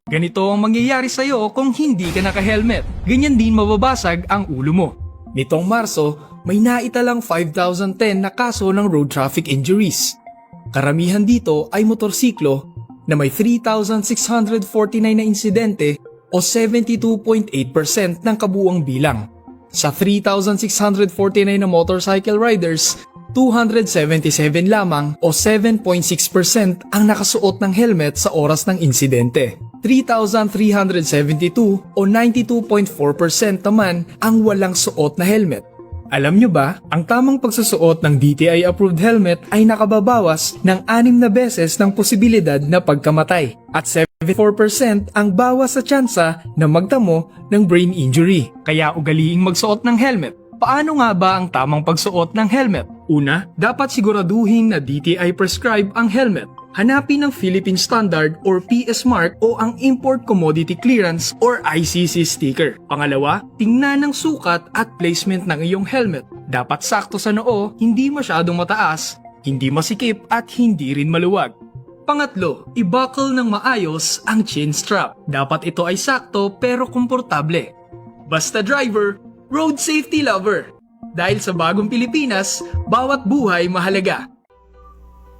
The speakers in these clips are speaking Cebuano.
Ganito ang mangyayari sa'yo kung hindi ka naka-helmet. Ganyan din mababasag ang ulo mo. Nitong Marso, may naitalang 5,010 na kaso ng road traffic injuries. Karamihan dito ay motorsiklo na may 3,649 na insidente o 72.8% ng kabuuang bilang. Sa 3,649 na motorcycle riders, 277 lamang o 7.6% ang nakasuot ng helmet sa oras ng insidente. 3,372 o 92.4% naman ang walang suot na helmet. Alam nyo ba, ang tamang pagsusuot ng DTI-approved helmet ay nakababawas ng anim na beses ng posibilidad na pagkamatay at 74% ang bawas sa tsansa na magtamo ng brain injury. Kaya ugaliing magsuot ng helmet. Paano nga ba ang tamang pagsuot ng helmet? Una, dapat siguraduhin na DTI prescribe ang helmet. Hanapin ang Philippine Standard or PS Mark o ang Import Commodity Clearance or ICC sticker. Pangalawa, tingnan ang sukat at placement ng iyong helmet. Dapat sakto sa noo, hindi masyadong mataas, hindi masikip at hindi rin maluwag. Pangatlo, i-buckle ng maayos ang chin strap. Dapat ito ay sakto pero komportable. Basta driver, road safety lover. Dahil sa bagong Pilipinas, bawat buhay mahalaga.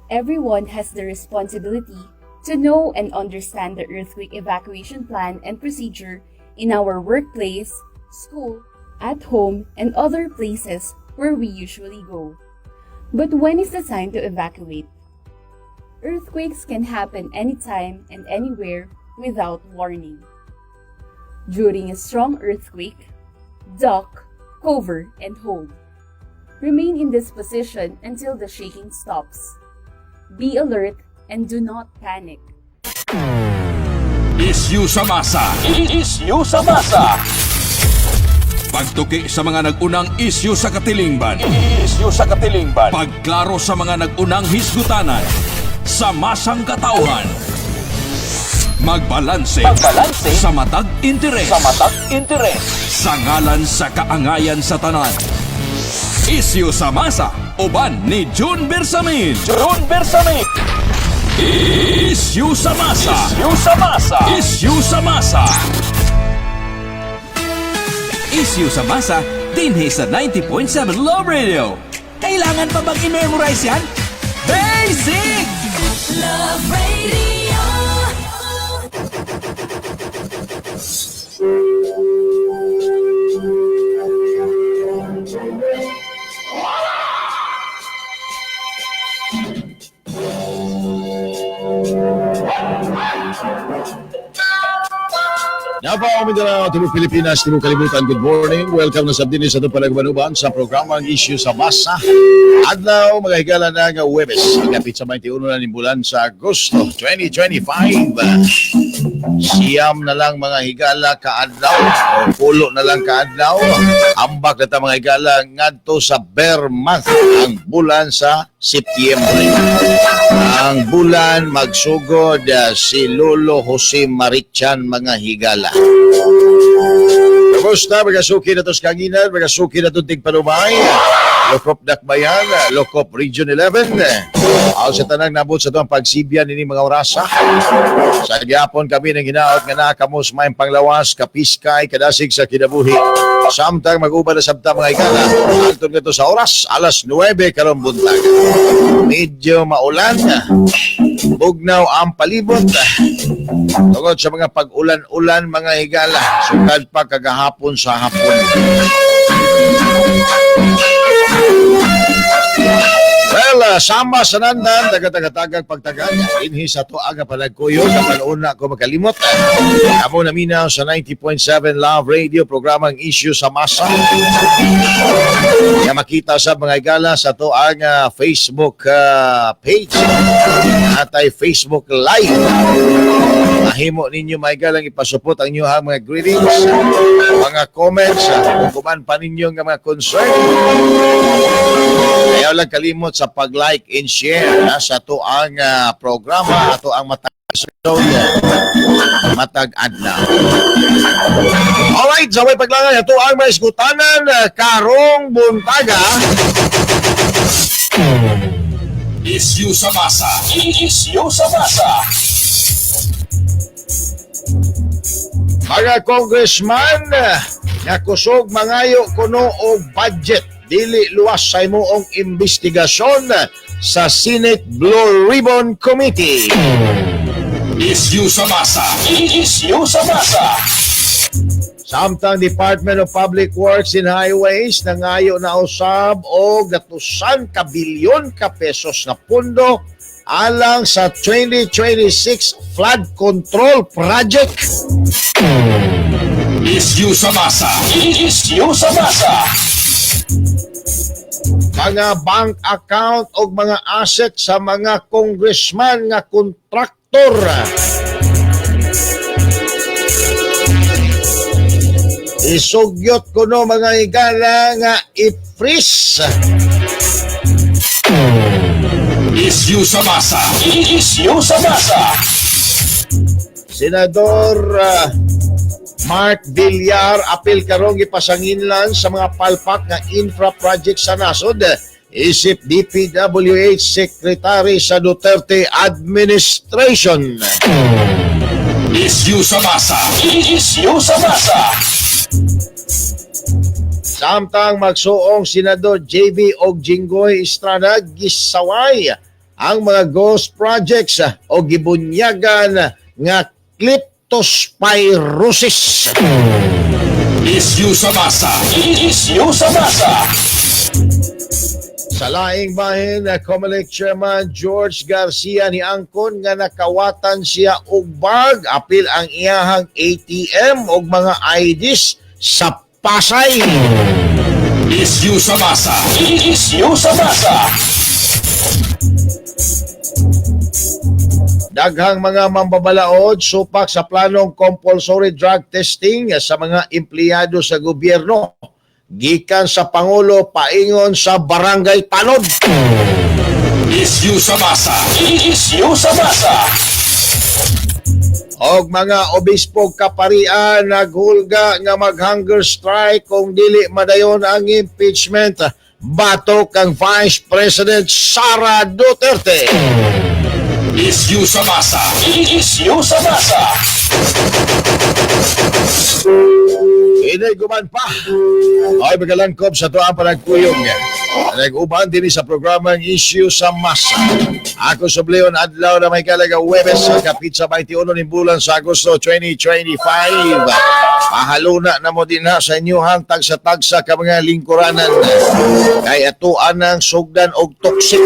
Everyone has the responsibility to know and understand the earthquake evacuation plan and procedure in our workplace, school, at home, and other places where we usually go. But when is the time to evacuate? Earthquakes can happen anytime and anywhere without warning. During a strong earthquake, duck, cover, and hold. Remain in this position until the shaking stops. Be alert and do not panic. Isyu sa masa. Isyu sa masa. Pagtuki sa mga nag-unang isyu sa katilingban. Isyu sa katilingban. Pagklaro sa mga nag-unang hisgutanan. Sa masang katauhan. Magbalanse. Magbalanse. Sa matag interes. Sa matag interes. Sa ngalan sa kaangayan sa tanan. Isyu sa masa. Uban ni June Bersamin. June Bersamin. Isyu sa masa. Isyu sa masa. Isyu sa masa. Isyu sa masa, dinhi sa 90.7 Love Radio. Kailangan pa bang i-memorize yan? Basic! Love Radio. Napa Mindanao, Tibuok Pilipinas, Tibuok Kalibutan, good morning. Welcome na sa dinis sa itong panagbanuban sa programang Issue sa Masa. Adlaw, mga higala na nga Huwebes, ikapit sa 21 na ning bulan sa Agosto 2025. 9 na lang, mga higala, kaadlaw, o 8 na lang kaadlaw. Ambak na ta, mga higala, ngadto sa ber month, ang bulan sa Setyembre. Ang bulan magsugod si Lolo Jose Mari Chan, mga higala. Kamusta mga suki na tos kanginan, mga suki na tunting panumay, Lokop Dakbayan, Lokop Region 11. Aw sa tanang nabot sa tuang pagsibyan ini mga orasa. Sa gyapon kami ng hinaot nga nakamos may panglawas, kapiskay, kadasig sa kinabuhi. Samtang mag-uban na sabta, mga higala. Antong nito sa oras, alas 9 karon buntag. Medyo maulan, bugnaw ang palibot. Tungod sa mga pag-ulan-ulan, mga higala, sukad pa kagahapon sa hapon. Well, sama sa nandan, taga-taga-tagag pagtagan, inhi sa to aga palagkuyo, sa panuna ko makalimot. Amo na minaw sa 90.7 Love Radio, programang Issue sa Masa. Nga makita sa mga higala sa to ang Facebook page at ay Facebook Live. Mahimo ninyo, mga higalang, ipasupot ang inyong mga greetings, mga comments, kung kuman pa ninyo nga mga concern. Ayaw lang kalimot sa pag-like and share sa to ang programa, ato ang matag matag adlaw. Alright, sa way paglangan, ato ang mga iskutanan karong buntaga. Isyu sa masa. Isyu sa masa. Mga congressman, nga kusog mangayo kuno og budget dili luwas sa himuong investigasyon sa Senate Blue Ribbon Committee. Isyu sa masa. Isyu sa masa. Samtang Department of Public Works and Highways nangayo na usab og gatusan ka bilyon ka pesos nga pundo alang sa 2026 flood control project. Isyu sa masa. Isyu sa masa. Mga bank account o mga asset sa mga congressman nga kontraktor. Isugyot kuno, mga higala, nga i-freeze. Isyu sa masa. Isyu sa masa. Senador Mark Villar apil karong gipasanginlan sa mga palpak nga infra project sa nasod isip DPWH Secretary sa Duterte administration. Isyu sa masa. Isyu sa masa. Samtang magsuong Senador JV og Jinggoy Estrada, gisaway ang mga ghost projects o gibunyagan nga kleptospirosis. Isyu sa masa. Isyu sa masa. Sa laing bahin, COMELEC Chairman George Garcia ni angkon nga nakawatan siya og bag apil ang iyahang ATM og mga IDs sa Pasay. Isyu sa masa. Isyu sa masa. Daghang mga mambabalaod supak sa planong compulsory drug testing sa mga empleyado sa gobyerno gikan sa Pangulo paingon sa barangay tanod. Isyu sa masa. Isyu sa masa. Og mga obispo kaparian naghulga nga mag-hunger strike kung dili madayon ang impeachment batok kang Vice President Sara Duterte. Isyu sa masa. Isyu sa masa. Inay guman pa. Ay magalangkob sa tuang panagkuyog. Nag-uban din sa programang Issue sa Masa. Ako sa Leon adlaw na may kalaga Huwebes sa kapit sa 21 ng bulan sa Agosto 2025. Pahaluna na mo din ha sa inyuhang tagsa-tagsa ka mga lingkuranan. Kay atuan ng sugdan og toxic.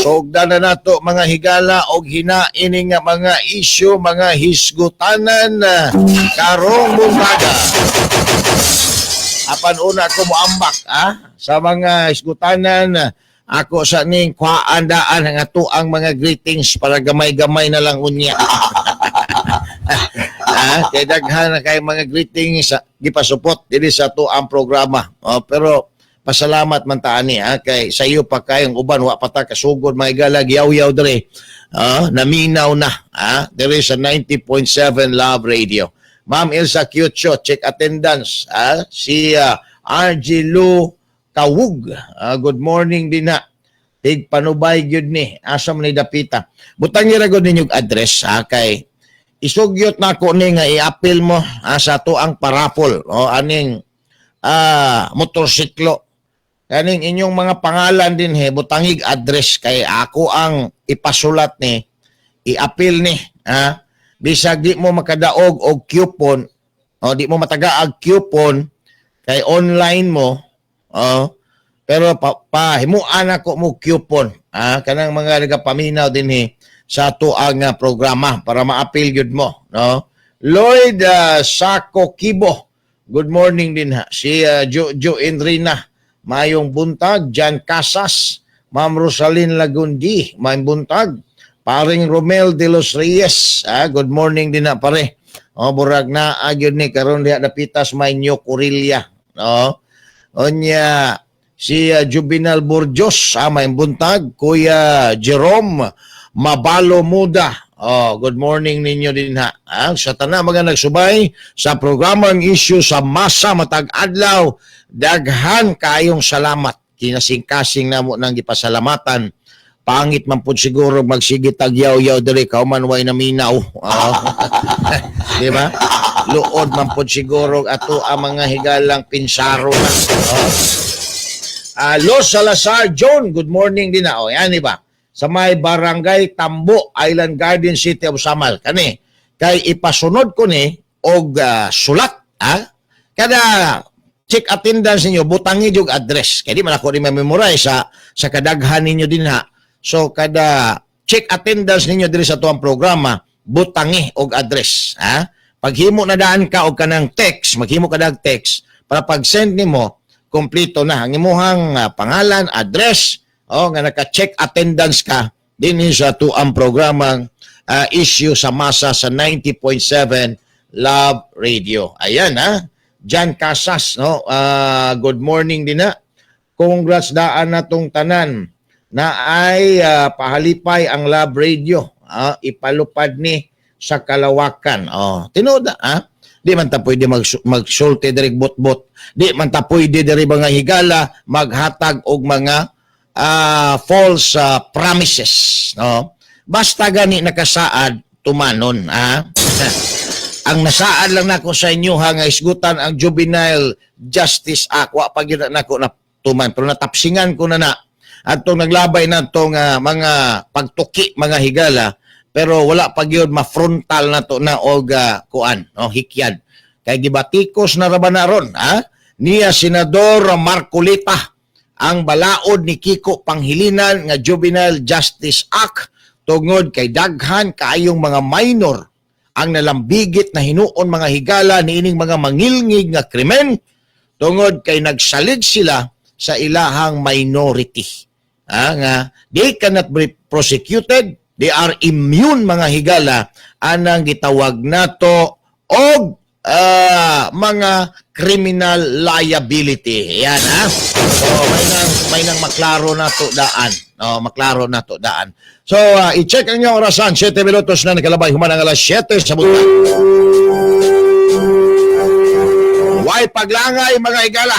Sugdan na nato, mga higala, og hinain nga mga issue, mga hisgutanan karong buntaga. Apan una ko moambak sa mga hisgutanan ako sa ning kuhaan daan ang ato ang mga greetings para gamay-gamay na lang unya. Kay daghan na kay mga greetings gipasupot dinhi sa ato ang programa. Oh, pero pasalamat man ta ani kay sa iyo pa kayong uban wa pa ta kasugod, mga higala, giyaw-yaw diri. Naminaw na diri sa 90.7 Love Radio. Ma'am Elsa Kyucho, check attendance. Si RG Lu Kawug. Good morning din na. Tig panubay gyud ni. Asa man ni dapita. Butang ni ra gud ninyong address ha kay isugyot na ko ni nga i-appeal mo sa ato ang pa-raffle o aning motorsiklo. Kaning inyong mga pangalan din he, butangig address kay ako ang ipasulat ni, i-appeal ni, ha? Bisag di mo makadaog og coupon o di mo matagaag coupon kay online mo, oh, pero pahimuan ako mo coupon kanang mga nagapaminaw dinhi sa ato ang programa para ma-appeal gyud mo, no? Lloyd Sako Kibo, good morning din ha. Si Jo Enrina, mayong buntag. Jan Casas, Ma'am Rosalyn Lagundi, mayong buntag. Paring Romel de los Reyes, good morning din na pare. Oh, burag na agyud ni karon diha dapitas may New Corilla, no? Onya si Juvenal Burjos, may buntag. Kuya Jerome Mabalo Muda. Oh, good morning ninyo din ha. Sa tanan mga nagsubay sa programang Issue sa Masa matag adlaw, daghan kayong salamat. Kinasing-kasing namo nang gipasalamatan. Pangit man pud siguro magsige tag yaw-yaw diri kauman way naminaw. Oh. Di ba? Luod man pud siguro ato ang mga higalang pinsaro na. Oh. Los Salazar John, good morning din na. O, yan, di ba? Sa may Barangay Tambo, Island Garden, City of Samal. Kani, kay ipasunod ko ni og sulat, ha? Kada check attendance ninyo, butangi yung address. Kaya di man ako rin ma-memorize sa kadaghan ninyo din ha. So kada check attendance ninyo diri sa tuang programa, butangi og address, ha? Paghimo na daan ka og kanang text, maghimo ka dag text para pag send nimo kompleto na ang imuhang pangalan, address, oh, nga naka-check attendance ka dinhi sa tuang programang Issue sa Masa sa 90.7 Love Radio. Ayan ha. Jan Casas, no? Good morning din na. Congrats daan na tong tanan na ay pahalipay ang Love Radio. Ipalupad ni sa kalawakan. Oh, tinuod na, ha? Di man ta pwede magsulti diri bot-bot. Di man ta pwede diri mga higala maghatag og mga false promises, no? Basta gani nakasaad tumanon, ha? Ang nasaad lang nako sa inyo ha nga isgutan ang Juvenile Justice Act, wa pa gyud na nako na tuman pero natapsingan ko na na atong naglabay na tong mga pagtuki mga higala, pero wala pa gyud ma-frontal na to na og kuan, no, hikyad kay gibatikos na ra ba na ron, ha, niya Senador Marcoleta ang balaod ni Kiko Pangilinan nga Juvenile Justice Act tungod kay daghan kaayong mga minor ang nalambigit na hinuon mga higala niining mga mangilngig nga krimen tungod kay nagsalig sila sa ilahang minority. Ah, nga they cannot be prosecuted, they are immune mga higala anang gitawag nato og mga criminal liability. Yan ha. So may nang maklaro nato daan. No, maklaro nato daan. So i-check ang inyong orasan, 7 minutos na nakalabay human ang alas 7 sa buntag. Way paglangay mga higala.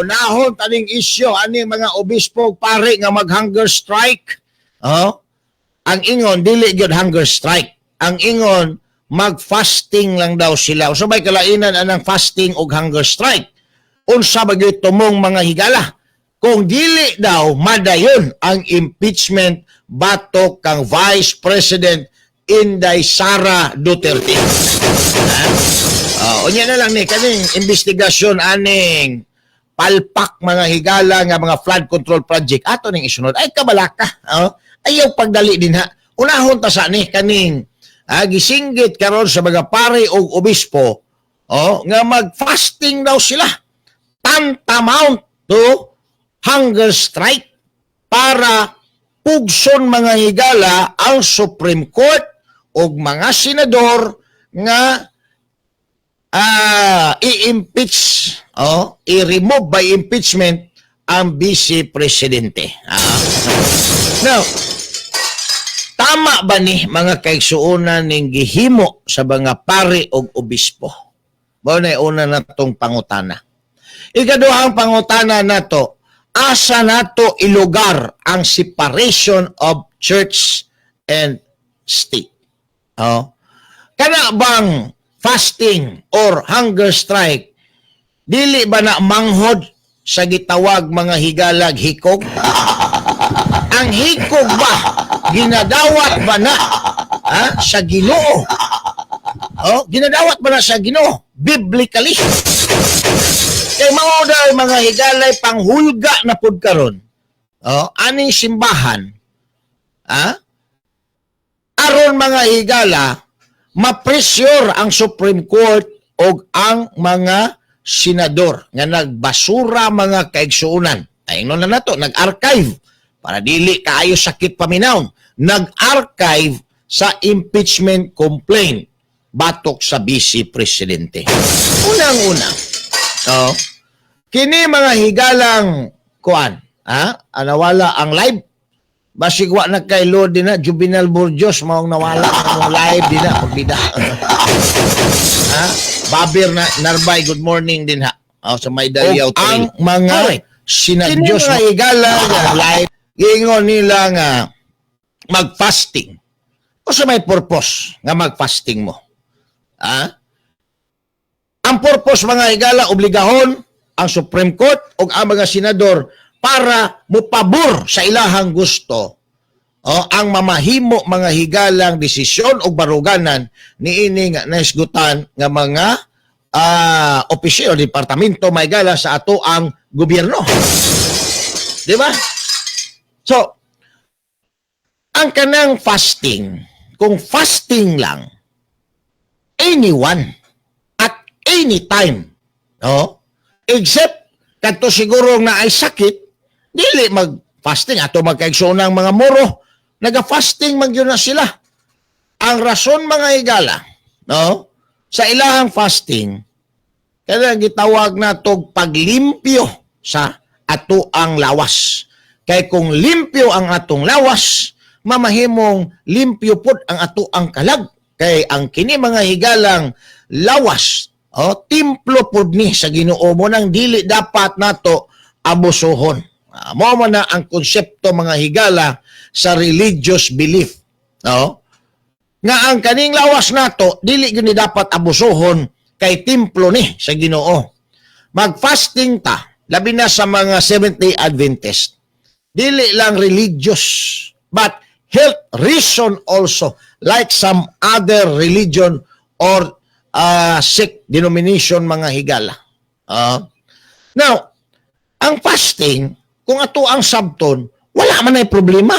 Unahon taning isyo aning mga obispo pare nga mag-hunger strike. Oh? Ang ingon dili gyud hunger strike. Ang ingon mag-fasting lang daw sila. Unsa may kalainan anang fasting og hunger strike? Unsa ba gyud tumong mga higala? Kung dili daw madayon ang impeachment batok kang Vice President Inday Sara Duterte. Ha? Oh, unya na lang ni kaning investigasyon aning palpak mga higala nga mga flood control project ato ning isunod ay kabalaka, oh. Ayaw pagdali din ha. Unahon ta sa ni kaning gisinggit karon sa mga pare og obispo, oh, nga mag-fasting daw sila tantamount to hunger strike para pugson mga higala ang Supreme Court og mga senador nga i-impeach, oh, i-remove by impeachment ang vice presidente. Now, tama ba ni mga kaigsuonan ning gihimo sa mga pari og obispo? Mao na una natong pangutana. Ikaduhang pangutana nato, asa nato ilugar ang separation of church and state? Oh. Kana bang fasting or hunger strike dili ba na manghod sa gitawag mga higalag hikog? Ang hikog ba ginadawat ba na, ha, sa Ginoo? Oh, ginadawat ba na sa Ginoo biblically? Kay mao daw mga higalay panghulga na pud karon. Oh, aning simbahan, ha? Aron mga higala ma-pressure ang Supreme Court og ang mga senador nga nagbasura mga kaigsuonan. Ay na nato nag-archive para dili kaayo sakit paminawon. Nag-archive sa impeachment complaint batok sa vice presidente. Unang-una, oh, kini mga higalang kuan, ha? Nawala ang live. Basig wa na kay Lord din na, Juvenal Burgos, maong nawala ang live din na, pagbida. Ha? Babir na, Narbay, good morning din ha. Oh, sa may Dalyaw. Og ang mga Alright. Sinadiyos mga higala nga life, giingon nila nga mag-fasting. O sa may purpose nga mag-fasting mo? Ha? Ang purpose, mga higala, obligahon ang Supreme Court o ang mga senador para mopabor sa ilahang gusto o ang mamahimo, mga higalang, desisyon o baruganan niini nga nahisgutan nga mga opisyal o departamento, mga higala, sa ato ang gobyerno. Di ba? So, ang kanang fasting, kung fasting lang, anyone, at any time, no? Except, kadto siguro nga ay sakit, dili mag-fasting. Ato magkaigsoon ng mga Moro, naga-fasting man gyud na sila. Ang rason, mga higala, no? Sa ilahang fasting, kaya gitawag na tog paglimpyo sa ato ang lawas. Kay kung limpyo ang atong lawas, mamahimong limpyo pod ang ato ang kalag. Kay ang kini, mga higalang, lawas, oh, templo pod ni sa Ginoo mo nang dili dapat nato abusuhon. Mao man na ang konsepto, mga higala, sa religious belief. No? Nga ang kaning lawas nato dili gyud ni dapat abusuhon kay templo ni sa Ginoo. Mag-fasting ta, labi na sa mga Seventh-day Adventist. Dili lang religious but health reason also, like some other religion or sect denomination, mga higala. Now, ang fasting, kung ato ang sabton, wala man ay problema.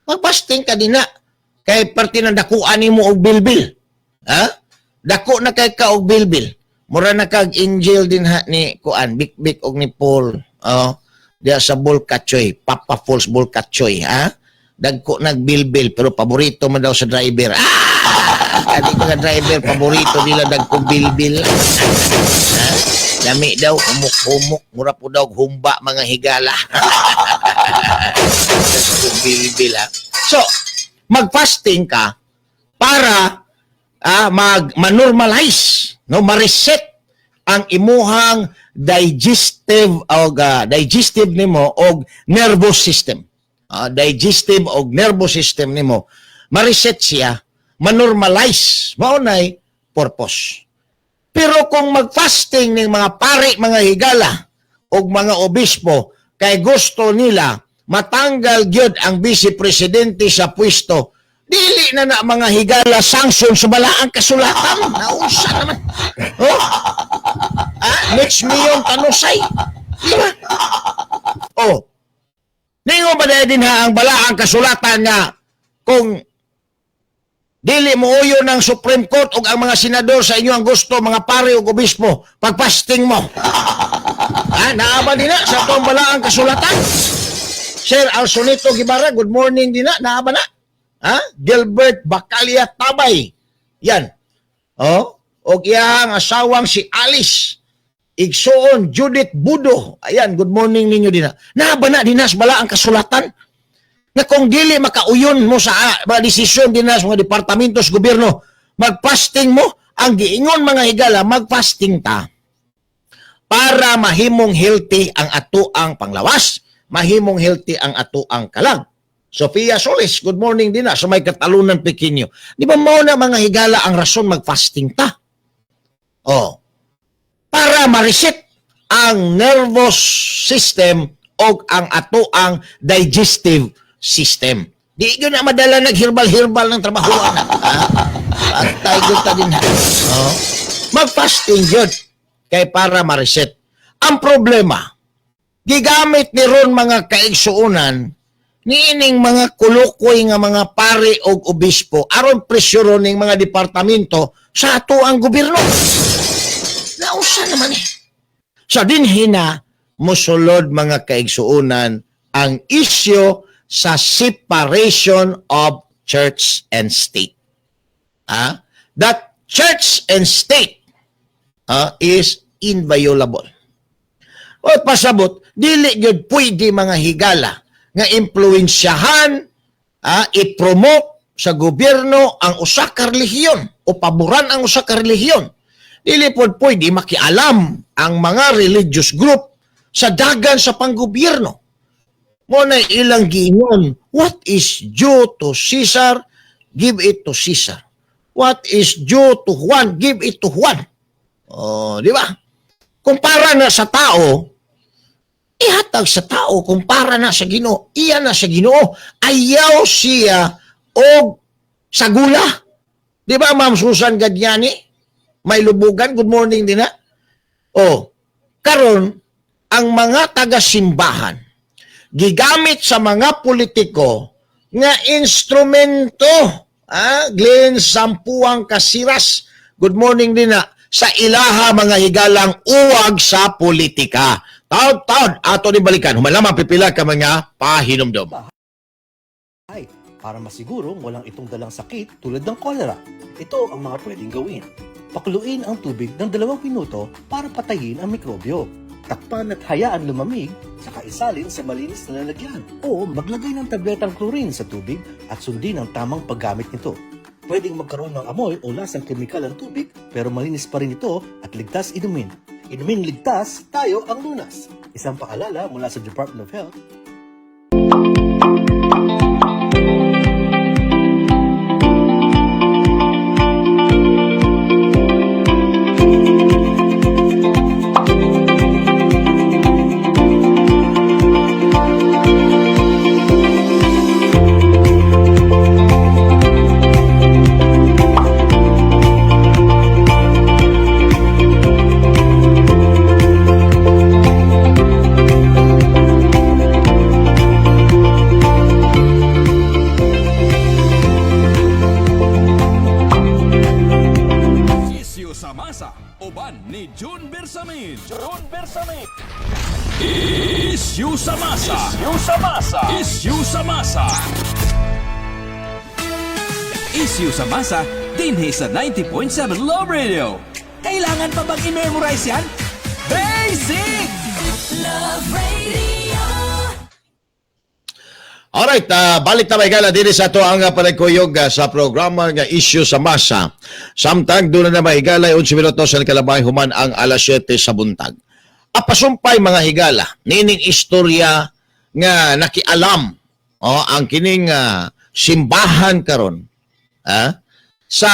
Mag-fasting ka din na. Kay parte ng dakuan nimo og bilbil. Ha? Dako na kay ka og bilbil. Mura na kag angel din ha ni kuan, bik-bik og ni Paul. Oh, diya sa Bulkatsoy, Papa Falls Bulkatsoy, ha? Dagko nagbilbil pero paborito man daw sa driver. Ah! Kadi mga driver paborito nila dagko bilbil. Ha? Lami daw, humok-humok, mura po daw humba, mga higala. Dagko bilbil ha. So, mag-fasting ka para mag manormalize, no, ma-reset ang imuhang digestive og digestive nimo og nervous system. Digestive og nervous system nimo ma-reset siya, manormalize. Mao nay purpose. Pero kung mag-fasting ng mga pari, mga higala, og mga obispo kay gusto nila matanggal gyud ang vice presidente sa pwesto, dili na na, mga higala, sanction sa balaang kasulatan. Nausa naman. Oh? Ah, next million tanusay. Di ba? Oh. Ningo ba dahil din ha ang balaang kasulatan nga kung dili mo uyo ng Supreme Court o ang mga senador sa inyo ang gusto, mga pare o obispo, pagfasting mo? Ha, naa ba din na sa atong balaang kasulatan? Sir Alsonito Gibara, good morning din na. Naa ba na? Ha? Gilbert Bacalia Tabay. Yan. Oh, og iyang asawang si Alice. Igsoon Judith Budo. Ayan, good morning ninyo din na. Naa ba na din na sa balaang kasulatan na kung dili makauyon mo sa mga desisyon din na sa mga departamento sa gobyerno, magfasting mo? Ang giingon, mga higala, magfasting ta para mahimong healthy ang ato ang panglawas, mahimong healthy ang ato ang kalag. Sofia Solis, good morning din na sa may Katalunan Pequeño. Di ba mao na, mga higala, ang rason magfasting ta? Oh. Para ma-reset ang nervous system o ang ato ang digestive system. Di yun na madala naghirbal-hirbal ng trabahoan. Ha? Patay gyud ta din ha. Oh. Mag-fasting yun kay para ma-reset. Ang problema, gigamit ni ron, mga kaigsuonan, niining mga kulukoy nga mga pare og obispo aron presyoron ning mga departamento sa ato ang gobyerno. Nausa naman eh. Sa dinhi na mosulod, mga kaigsuonan, ang isyu sa separation of church and state. Ah, that church and state is inviolable. O pasabot, dili gyud pwede, mga higala, nga impluwensyahan, i-promote sa gobyerno ang usa ka relihiyon o paboran ang usa ka relihiyon. Dili pod pwede makialam ang mga religious group Sa dagan sa panggobyerno. Mo na ilang giingon, what is due to Caesar, give it to Caesar. What is due to Juan, give it to Juan. Oh, di ba? Kung para na sa tao, ihatag sa tao. Kung para na sa Ginoo, iya na sa Ginoo. Ayaw siya og sagula. Di ba, Ma'am Susan Gadyani? May lubugan, good morning din na. Oh, karon ang mga taga-simbahan gigamit sa mga politiko nga instrumento, ah, Glenn Sampuang Kasiras, good morning din na, sa ilaha mga higalang uwag sa politika. Taod-taod, ato ni balikan. Human lamang pipila ka mga pahinumdom. Ay, para masigurong walang itong dalang sakit tulad ng kolera. Ito ang mga pwedeng gawin. Pakuluin ang tubig ng 2 minuto para patayin ang mikrobyo. Takpan at hayaan lumamig, saka isalin sa malinis na lalagyan. O maglagay ng tabletang chlorine sa tubig at sundin ang tamang paggamit nito. Pwedeng magkaroon ng amoy o lasang kemikal ang tubig, pero malinis pa rin ito at ligtas inumin. Inumin ligtas, tayo ang lunas. Isang paalala mula sa Department of Health. Isyu sa masa, uban ni June Bersamin. June Bersamin. Isyu sa masa. Isyu sa masa. Isyu sa masa. Isyu sa masa, dinhi sa 90.7 Love Radio. Kailangan pa bang i-memorize yan? Basic! Love Radio. Alright, balik ta may diri sa ato ang panagkuyog sa programa nga Issue sa Masa. Samtang doon na mahigala 11 minuto sa kalabay human ang alas 7 sa buntag. Apasumpay mga higala, nining istorya nga nakialam, oh, ang kining simbahan karon, sa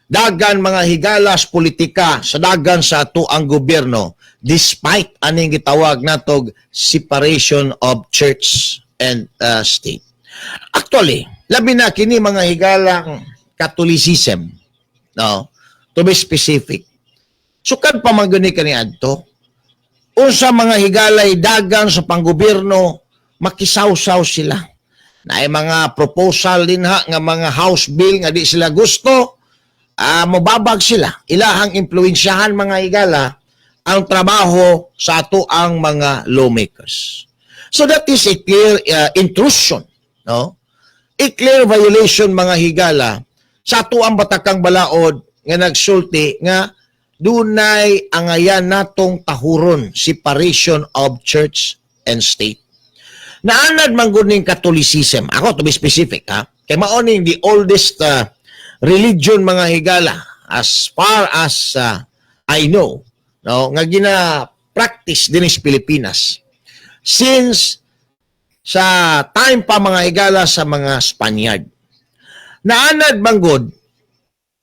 dagan mga higalas politika, sa dagan sa ato ang gobyerno, despite aning gitawag natog separation of church and state. Actually, labi na kini mga higalang Catholicism, no? To be specific. Sukad pa man gani kani adto, unsa mga higalay dagan sa panggobyerno, makisawsaw sila. Naay mga proposal din ha nga mga house bill nga di sila gusto, mobabag sila. Ilahang impluwensyahan mga higala ang trabaho sa ato ang mga lawmakers. So that is a clear intrusion, no? A clear violation mga higala sa ato ang batakang balaod nga nagsulti nga dunay angayan natong tahuron, separation of church and state. Naanad man gud ning Catholicism. Ako, to be specific ha. Kay mao ning the oldest religion mga higala as far as I know, no, nga gina practice din sa Pilipinas since sa time pa mga higala sa mga Spaniard. Naanad man gud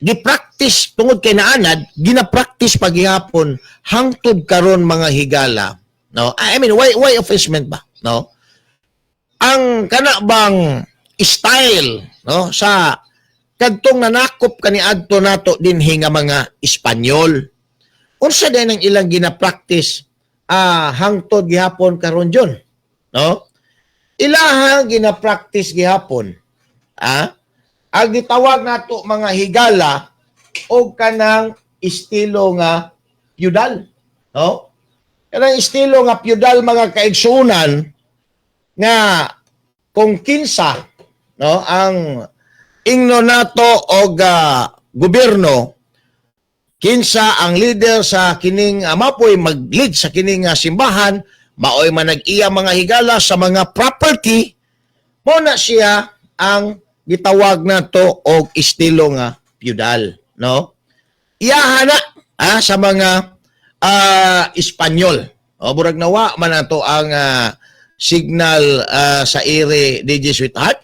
gi-practice tungod kay naanad gina-practice pagihapon hangtod karon mga higala, no? I mean, why offacement ba, no? Ang kana bang style, no, sa kadtong nanakop kaniadto nato dinhi nga mga Espanyol, unsa din ang ilang gina-practice hangtod gihapon karon jon, no? Ilahang gina-practice gihapon ang gitawag nato mga higala og kanang estilo nga feudal, no? Kanang estilo nga feudal mga kaigsuonan, nga kung kinsa, no, ang ingno nato og gobyerno, kinsa ang leader sa kining mapoy mag-lead sa kining simbahan, maoy manag-iya mga higala sa mga property, mo na siya ang gitawag nato og estilo nga feudal, no? Iyaha na sa mga Espanyol. O burag nawa man ato ang signal sa ere, DJ Sweetheart,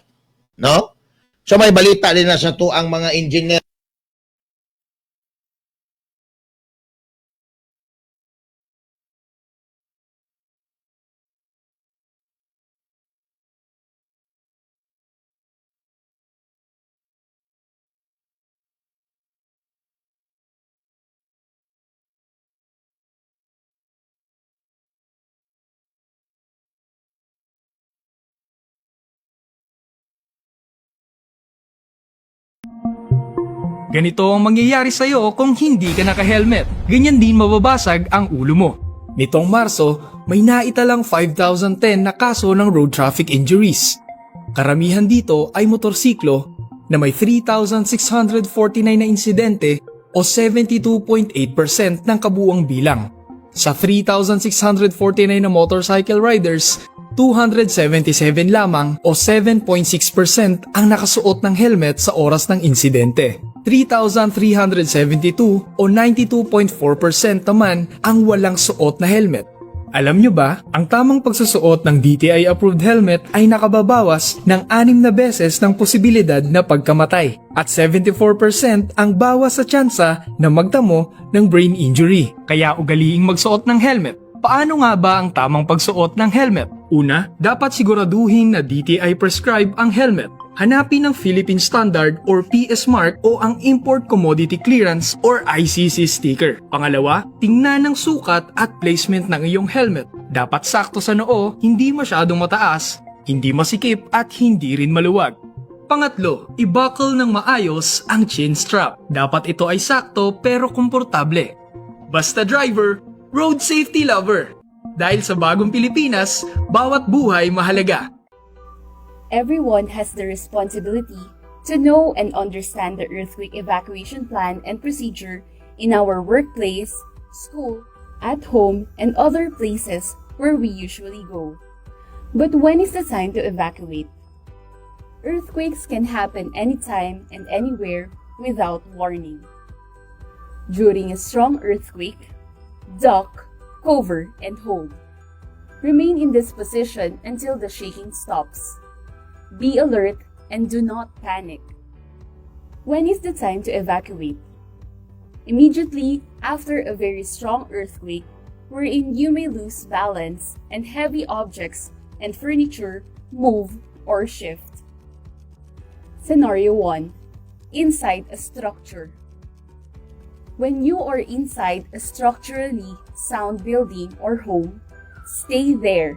no? So may balita din na sa to ang mga engineer. Ganito ang mangyayari sa'yo kung hindi ka naka-helmet. Ganyan din mababasag ang ulo mo. Nitong Marso, may naitalang 5,010 na kaso ng road traffic injuries. Karamihan dito ay motorsiklo na may 3,649 na insidente o 72.8% ng kabuuang bilang. Sa 3,649 na motorcycle riders, 277 lamang o 7.6% ang nakasuot ng helmet sa oras ng insidente. 3,372 o 92.4% naman ang walang suot na helmet. Alam nyo ba, ang tamang pagsusuot ng DTI-approved helmet ay nakababawas ng anim na beses ng posibilidad na pagkamatay at 74% ang bawas sa tsansa na magtamo ng brain injury. Kaya ugaliing magsuot ng helmet. Paano nga ba ang tamang pagsuot ng helmet? Una, dapat siguraduhin na DTI prescribe ang helmet. Hanapin ang Philippine Standard or PS Mark o ang Import Commodity Clearance or ICC sticker. Pangalawa, tingnan ang sukat at placement ng iyong helmet. Dapat sakto sa noo, hindi masyadong mataas, hindi masikip at hindi rin maluwag. Pangatlo, i-buckle ng maayos ang chin strap. Dapat ito ay sakto pero komportable. Basta driver, road safety lover. Dahil sa bagong Pilipinas, bawat buhay mahalaga. Everyone has the responsibility to know and understand the earthquake evacuation plan and procedure in our workplace, school, at home, and other places where we usually go. But when is the time to evacuate? Earthquakes can happen anytime and anywhere without warning. During a strong earthquake, duck, cover, and hold. Remain in this position until the shaking stops. Be alert and do not panic. When is the time to evacuate? Immediately after a very strong earthquake, wherein you may lose balance and heavy objects and furniture move or shift. Scenario 1: Inside a structure. When you are inside a structurally sound building or home, stay there.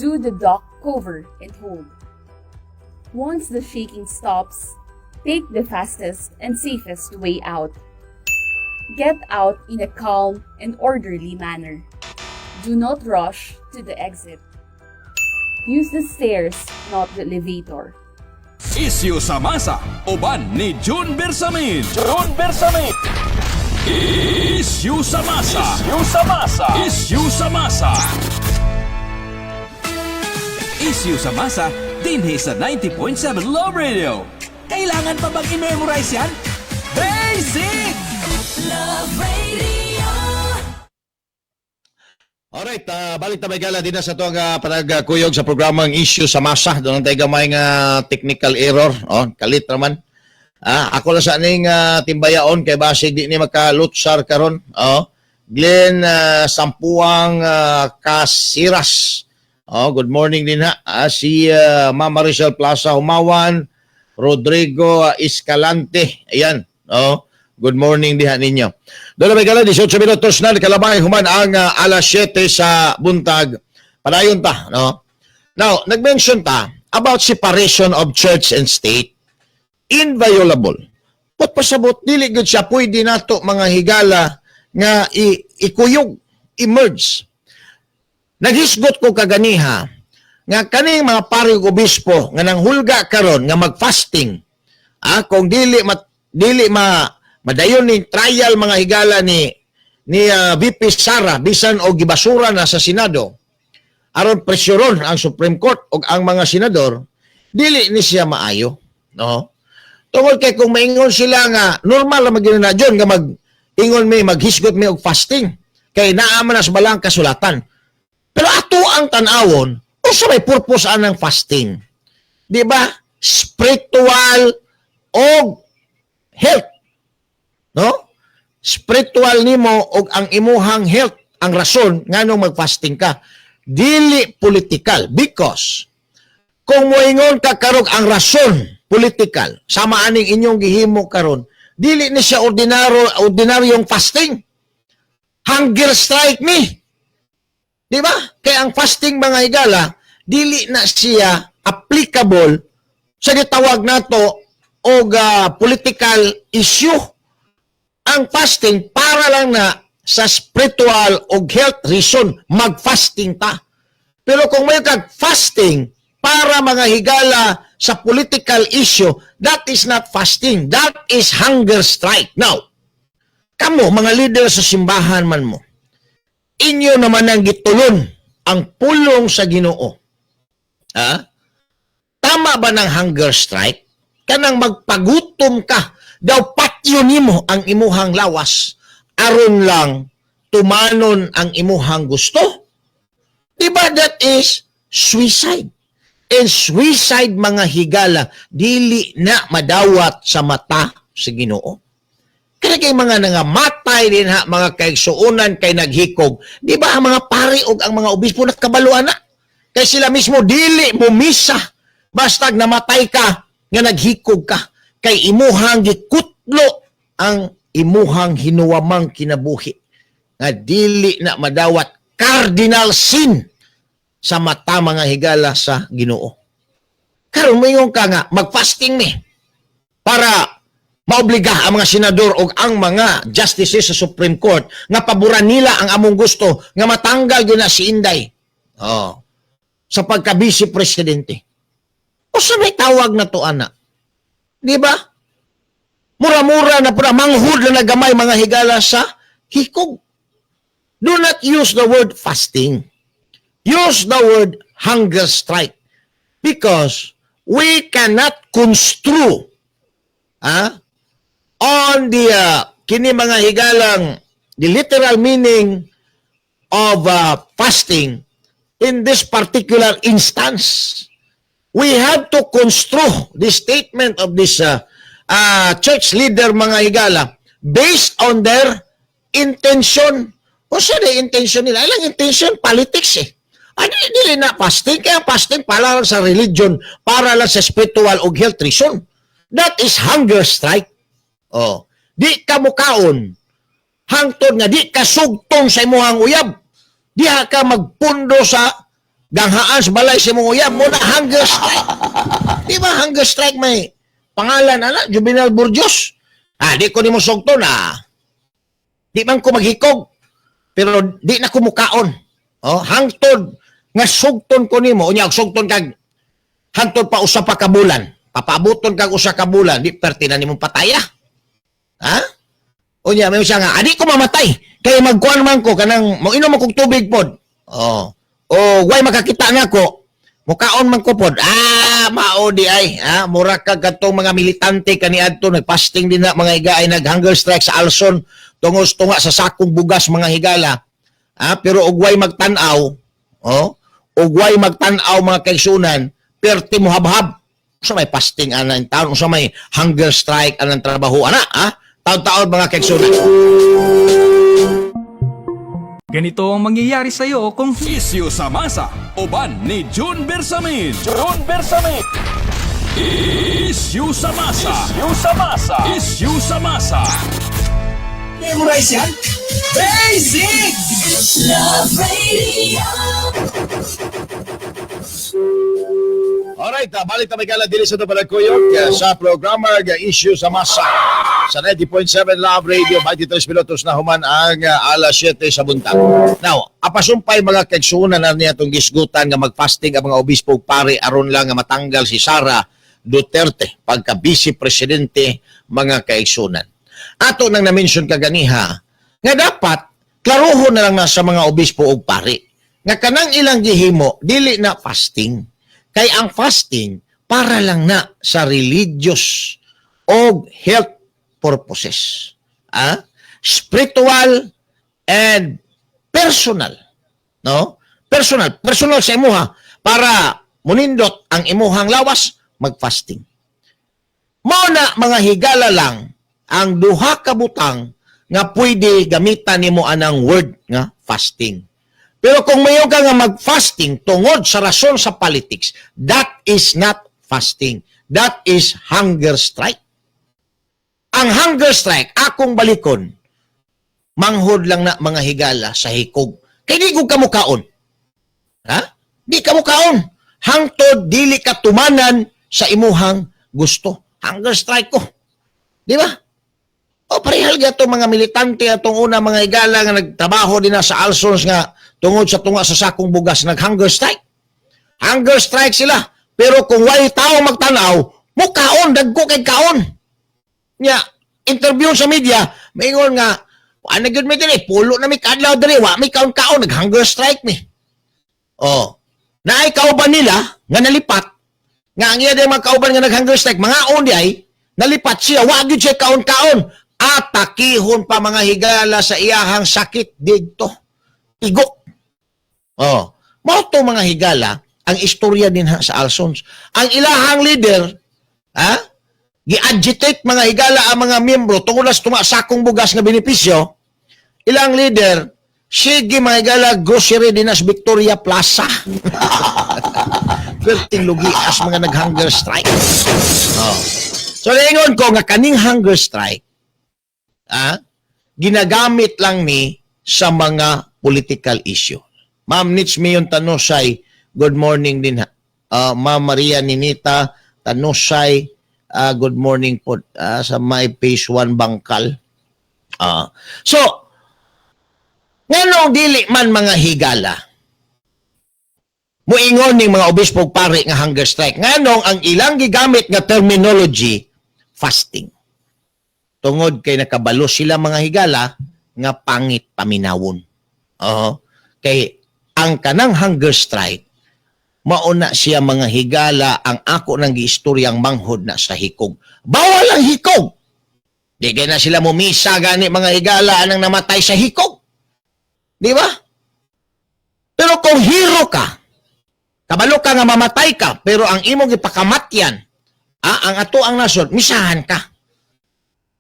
Do the duck, cover, and hold. Once the shaking stops, take the fastest and safest way out. Get out in a calm and orderly manner. Do not rush to the exit. Use the stairs, not the elevator. Isyu sa masa, uban ni June Bersamin. June Bersamin. Isyu sa masa. Isyu sa masa. Isyu sa masa. Isyu sa masa, dinhi sa 90.7 Love Radio. Kailangan pa bang i-memorize yan? Basic! Love Radio. Alright, balik ta gala din na sa tuwang panagkuyog sa programang Issue sa Masa. Doon ang tayo gamay nga technical error. Oh, kalit naman. Ako lang sa aning timbayaon kay basig di ni makalutsar karon. Oh, Glenn Sampuang Kasiras. Oh, good morning din ha. Si Mama Rizal Plaza Humawan, Rodrigo Escalante. Ayan. Oh, good morning diha ninyo. Doon na may gala, 18 minutos na, kalabay human ang alas 7 sa buntag. Padayon ta, no? Now, nag-mention ta about separation of church and state. Inviolable. Pot pasabot, dili gud siya pwede nato, mga higala, nga ikuyog, i-merge. Naghisgot ko kaganiha nga kaning mga pari ug obispo nga nanghulga karon nga mag-fasting kung dili ma madayon ni trial, mga higala, ni VP Sara bisan og gibasura na sa Senado aron presyuron ang Supreme Court ug ang mga senador, dili ni siya maayo, no, tungod kay kung maingon sila nga normal ra magyud na John nga mag ingon may maghisgot may og fasting kay naa man na sa balang kasulatan. Pero ato ang tan-awon, unsa may purpose anang fasting? Di ba? Spiritual og health. No? Spiritual nimo og ang imuhang health ang rason nganong magfasting ka. Dili political because kung moingon ka karog ang rason political sama aning inyong gihimo karon, dili ni siya ordinaryong fasting, hunger strike ni, di ba? Kaya ang fasting, mga higala, dili na siya applicable sa gitawag nato og political issue. Ang fasting para lang na sa spiritual o health reason magfasting ta. Pero kung may kag fasting para, mga higala, sa political issue, that is not fasting. That is hunger strike. Now, kamo, mga leader sa simbahan man mo, inyo naman ang gitulon ang pulong sa Ginoo. Ha? Tama ba ng hunger strike? Kanang magpagutom ka, daw patyo nimo ang imuhang lawas, aron lang tumanon ang imuhang gusto? Diba that is suicide? And suicide, mga higala, dili na madawat sa mata sa Ginoo. Kaya kay mga nangamatay din ha, mga kaigsuonan, kay naghikog. Di ba ang mga pari og ang mga obispo nakabaluan na? Kay sila mismo dili mo misa. Bastag namatay ka nga naghikog ka. Kay imuhang gikutlo ang imuhang hinuwamang kinabuhi. Nga dili na madawat, cardinal sin sa mata, mga higala, sa Ginoo. Karon moingon ka nga magfasting ni para maobliga ang mga senador o ang mga justices sa Supreme Court nga paboran nila ang among gusto nga matanggal gyud na si Inday. Oh. Sa pagka-vice presidente. Unsa may tawag na to ana? Di ba? Mura-mura na pura manghud na nagamay, mga higala, sa hikog. Do not use the word fasting. Use the word hunger strike. Because we cannot construe on the kini, mga higalang, the literal meaning of fasting in this particular instance. We have to construe the statement of this church leader, mga higala, based on their intention. O sa the intention nila? Ilang intention? Politics eh. Ano, dili na fasting? Kaya fasting para lang sa religion, para lang sa spiritual o health reason. That is hunger strike. Oh. Di ka mukaon hangtod nga di ka sugton sa imuhang uyab. Diha ka magpundo sa ganghaan sa balay sa imong uyab mo na hunger strike. Di ba hunger strike may pangalan ana, Juvenal Burgos? Ah, di ko nimo sugton ah. Di man ko maghikog. Pero di na ko mukaon. Oh, hangtod nga sugton ko nimo, unya og sugton kag hangtod pa usa pa ka bulan. Papaabuton kag usa ka bulan, di perti na nimong pataya. Ha? Unya may siya nga, adi ko mamatay. Kay magkuan man ko kanang mo inom man kog tubig pod. Oh. O way makakita nako. Mukaon man ko pod. Ah, mao di ay. Ah, mura ka katong mga militante kaniadto nagfasting din na, mga higa, ay nag-hunger strike sa Alson tungod tunga sa sakong bugas, mga higala. Ah, pero ugway magtan-aw, oh, ugway magtan-aw, mga kaigsunan, perti mo habhab. Unsa may fasting ana in taon, unsa may hunger strike anang trabaho ana, ah? Taon-taon, mga kaigsunan. Ganito ang mangyayari sa'yo kung Isyu sa masa, uban ni June Bersamin. June Bersamin. Isyu sa masa. Isyu sa masa. Isyu sa masa. Memorize yan? Basic! Love Radio. Alright, balik ta may dili sa Balagkuyog sa programa ga Issue sa Masa sa 90.7 Love Radio, 23 minutos na human ang alas 7 sa buntag. Now, apasumpay, mga kaigsunan, na niya itong gisgutan nga magfasting ang mga obispo ug pare aron lang nga matanggal si Sara Duterte pagka vice presidente, mga kaigsunan. Ato nang na-mention kaganiha nga dapat klaruhon na lang na sa mga obispo ug pari nga kanang ilang gihimo dili na fasting. Kay ang fasting para lang na sa religious o health purposes. Ah? Spiritual and personal. No? Personal, personal sa imuha para munindot ang imuhang lawas, mag-fasting. Mao na, mga higala, lang ang duha ka butang nga pwede gamitan nimo anang word nga fasting. Pero kung mayo ka nga mag-fasting tungod sa rason sa politics, that is not fasting. That is hunger strike. Ang hunger strike, akong balikon, manghod lang na, mga higala, sa hikog. Kay di ko kamukaon. Ha? Di ka mukaon. Hangtod dili ka tumanan sa imuhang gusto. Hunger strike ko. Di ba? O parehal gato mga militante atong una, mga higala, nga nagtrabaho din na sa Alsons nga tungod sa tunga sa sakong bugas, nag-hunger strike. Hunger strike sila. Pero kung way tao magtanaw, mukaon, dagko kay kaon. Nya, interview sa media, maingon nga, "Ano gyud mi diri, pulo na mi kaadlaw diri, wa mi kaon-kaon, nag-hunger strike mi." Oh, naay kauban nila nga nalipat, nga ang iya mga kauban nga nag-hunger strike, mga di ay, nalipat siya, wa gyud siya kaon-kaon. Atakihon pa, mga higala, sa iyahang sakit didto. Igo. Oh, mao to, mga higala, ang istorya din ha sa Alsons. Ang ilahang leader, ha? Gi-agitate, mga higala, ang mga miyembro tungod sa tunga sakong bugas nga benepisyo. Ilang leader, sige, mga higala, grocery din sa Victoria Plaza. Perting lugi as mga nag-hunger strike. Oh. So, ingon ko nga kaning hunger strike, ginagamit lang ni sa mga political issue. Ma'am Nitz Mayon Tanusay, good morning din ha. Ma'am Maria Ninita Tanusay, good morning po sa my page 1 Bangkal. So, nganong dili man, mga higala, muingon ning mga obispo, pare nga hunger strike? Nganong ang ilang gigamit nga terminology fasting? Tungod kay nakabalo sila, mga higala, nga pangit paminawon. Oo. Kay ang kanang hunger strike, mauna siya, mga higala, ang ako nang giistoryang manghod na sa hikog. Bawal ang hikog! Di kay na sila mumisa gani, mga higala, anang namatay sa hikog. Di ba? Pero kung hero ka, kabalo ka nga mamatay ka, pero ang imong ipakamatyan, ang ato ang nasod, misahan ka.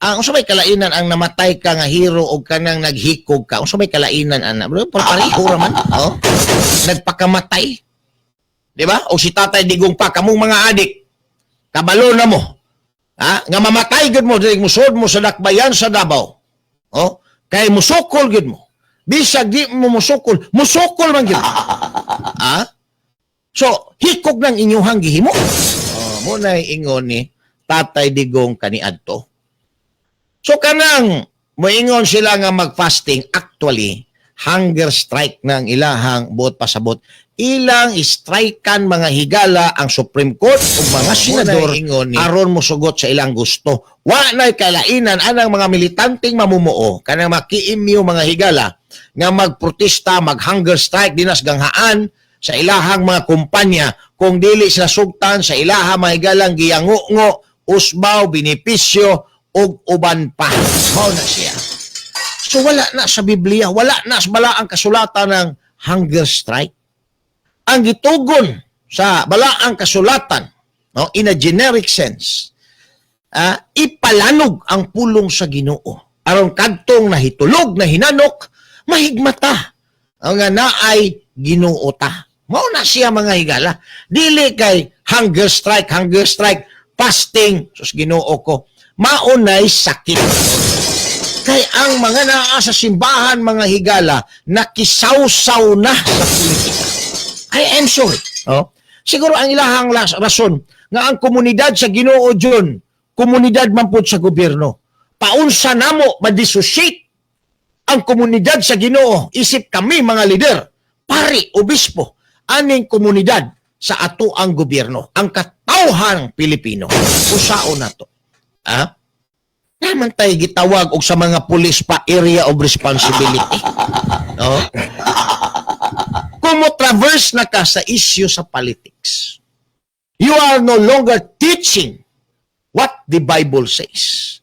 Ang unsa may kalainan ang namatay ka nga hero o kanang naghikog ka? Unsa may kalainan ana? Bro, pareho ra man. Oh. Nagpakamatay. Di ba? O si Tatay Digong pa, kamong mga adik, kabalo na mo. Ha? Nga mamatay gud mo, dili musod mo sa dakbayan sa Davao. Oh, kay musukol gud mo. Bisag di mo musukol, musukol man gud. Ha? So, hikog ng inyuhang gihimo. Oh, mo na ingon ni Tatay Digong kaniadto. So kanang moingon sila nga mag-fasting, actually hunger strike ng ilahang buot pasabot. Ilang strikean, mga higala, ang Supreme Court ug mga senador aron mosugot sa ilang gusto. Wa na'y kalainan anang mga militanteng mamumuo kanang makiimyo, mga higala, nga magprotesta, mag-hunger strike dinas ganghaan sa ilahang mga kumpanya kung dili sila sugtan sa ilahang mga higalang giyango-ngo, usbaw, benepisyo ug uban pa. Mao na siya. So wala na sa Biblia, wala na sa balaang kasulatan ng hunger strike. Ang gitugon sa balaang kasulatan, no, in a generic sense, ipalanog ang pulong sa Ginoo. Aron kadtong nahitulog, na hinanok, mahigmata. Ang nga naay Ginoo ta. Mao na siya, mga higala. Dili kay hunger strike, fasting, sus, Ginoo ko. Maunay sakit. Kay ang mga naa sa simbahan, mga higala, nakisawsaw na sa politika. I am sorry. Oh. Siguro ang ilahang rason nga ang komunidad sa Ginoo dyan, komunidad man pud sa gobyerno. Paunsa namo ma-dissociate ang komunidad sa Ginoo isip kami mga lider, pari, obispo, aning komunidad sa ato ang gobyerno, ang katawhan Pilipino. Usaon na to. Ah? Naman tayo gitawag og sa mga pulis pa area of responsibility. No? Kung mo traverse na ka sa issue sa politics, you are no longer teaching what the Bible says.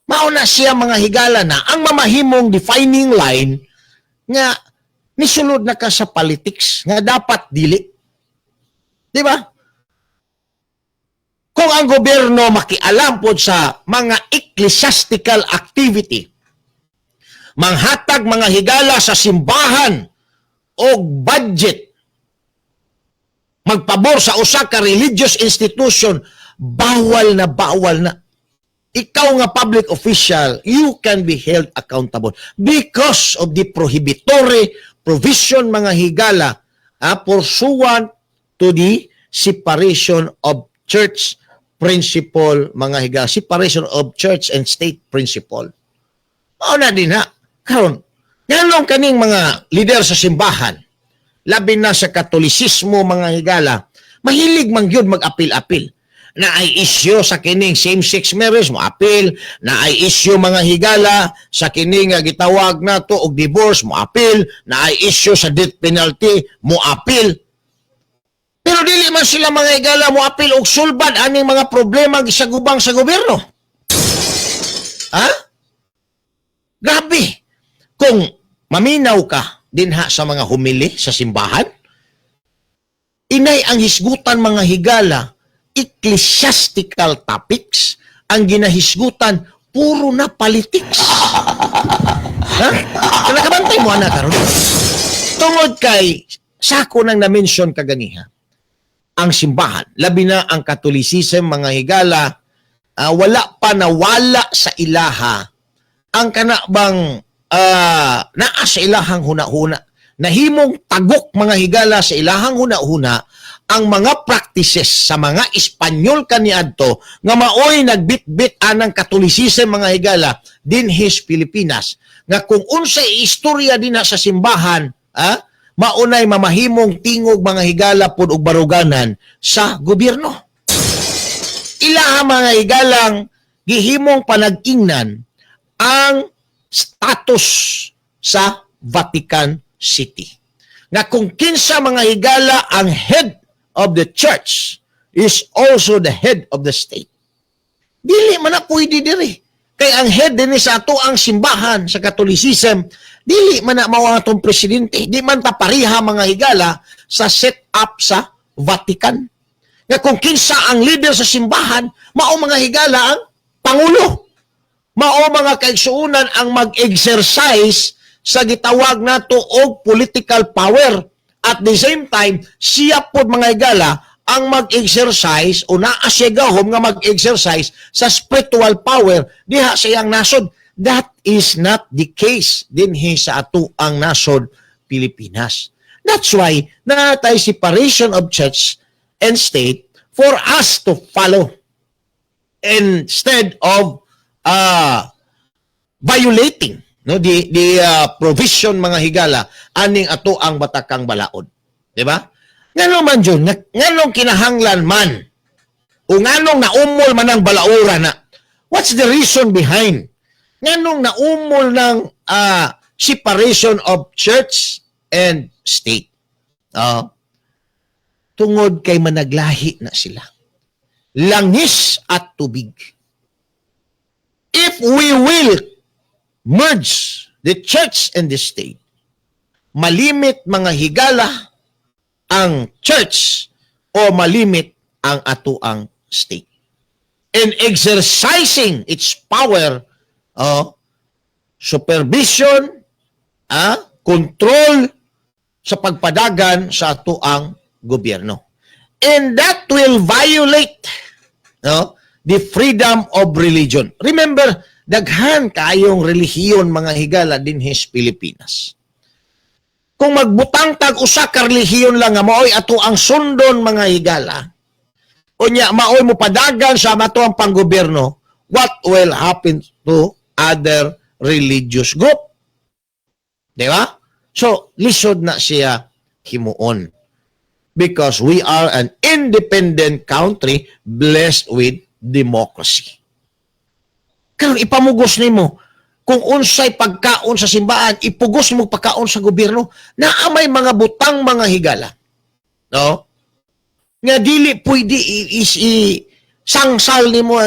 Mauna siya, mga higala, na ang mamahimong defining line nga Nisulod na ka sa politics nga dapat dili. Di ba? Kung ang gobyerno makialam pod sa mga ecclesiastical activity, manghatag, mga higala, sa simbahan og budget, magpabor sa usa ka religious institution, bawal na bawal na. Ikaw nga public official, you can be held accountable because of the prohibitory provision, mga higala, pursuant to the separation of church principle, mga higala, separation of church and state principle. Mao na din ha. Karon, nganong kaning mga leader sa simbahan, labi na sa Katolisismo, mga higala, mahilig man gyud mag-apil-apil? Na ay isyu sa kining same-sex marriage, mo apil, na ay isyu, mga higala, sa kining nga gitawag nato og divorce, mo apil, na ay isyu sa death penalty, mo apil. Pero dili man sila, mga higala, mo apil og sulbad aning mga problema gisagubang sa gobyerno. Ha? Grabe. Kung maminaw ka dinha sa mga homily sa simbahan, inay ang hisgutan, mga higala, ecclesiastical topics, ang ginahisgutan puro na politics. Ha? Nakabantay mo ana karon? Tungod kay sako nang na-mention kaganiha, ang simbahan, labi na ang Catholicism, mga higala, wala pa nawala sa ilaha ang kana bang naa sa ilahang huna-huna. Nahimong tagok, mga higala, sa ilahang huna-huna ang mga practices sa mga Espanyol kaniadto nga maoy nagbitbit anang Catholicism, mga higala, dinhi sa Pilipinas, nga kung unsay istorya dinha sa simbahan, maunay mamahimong tingog, mga higala, pud og baruganan sa gobyerno. Ilaha, mga higalang, gihimong panag-ingnan ang status sa Vatican City. Nga kung kinsa, mga higala, ang head of the church is also the head of the state. Dili man na pwede diri. Kay ang head din sa ato ang simbahan sa Catholicism, dili man na mao ang atong presidente. Di man ta pareha, mga higala, sa set up sa Vatican. Nga kung kinsa ang leader sa simbahan, mao, mga higala, ang pangulo. Mao, mga kaigsuonan, ang mag-exercise sa gitawag nato og political power. At the same time, siya pod, mga higala, ang mag-exercise o naa siya gahom nga mag-exercise sa spiritual power diha sa iyang nasod. That is not the case dinhi sa ato ang nasod Pilipinas. That's why naa tay separation of church and state for us to follow instead of violating, no, the provision, mga higala, aning ato ang batakang balaod, di ba? Ngano man jud, nganong kinahanglan man o nganong naumol man ang balaura na? What's the reason behind nganong naumol ng separation of church and state? Tungod kay managlahi na sila, langis at tubig. If we will merge the church and the state, malimit, mga higala, ang church o malimit ang atoang state in exercising its power, oh, supervision, control sa pagpadagan sa atoang gobyerno. And that will violate, no, the freedom of religion. Remember, daghan kayong relihiyon, mga higala, dinhi sa Pilipinas. Kung magbutang tag usa ka relihiyon lang nga maoy ato ang sundon, mga higala, unya maoy mo padagan sa ato ang panggobyerno, what will happen to other religious group? Di ba? So, lisod na siya himuon. Because we are an independent country blessed with democracy. Karon ipamugos nimo kung unsay pagkaon sa simbahan, ipugos mo pagkaon sa gobyerno, naa may mga butang, mga higala. No? Nga dili pwede i sangsal nimo,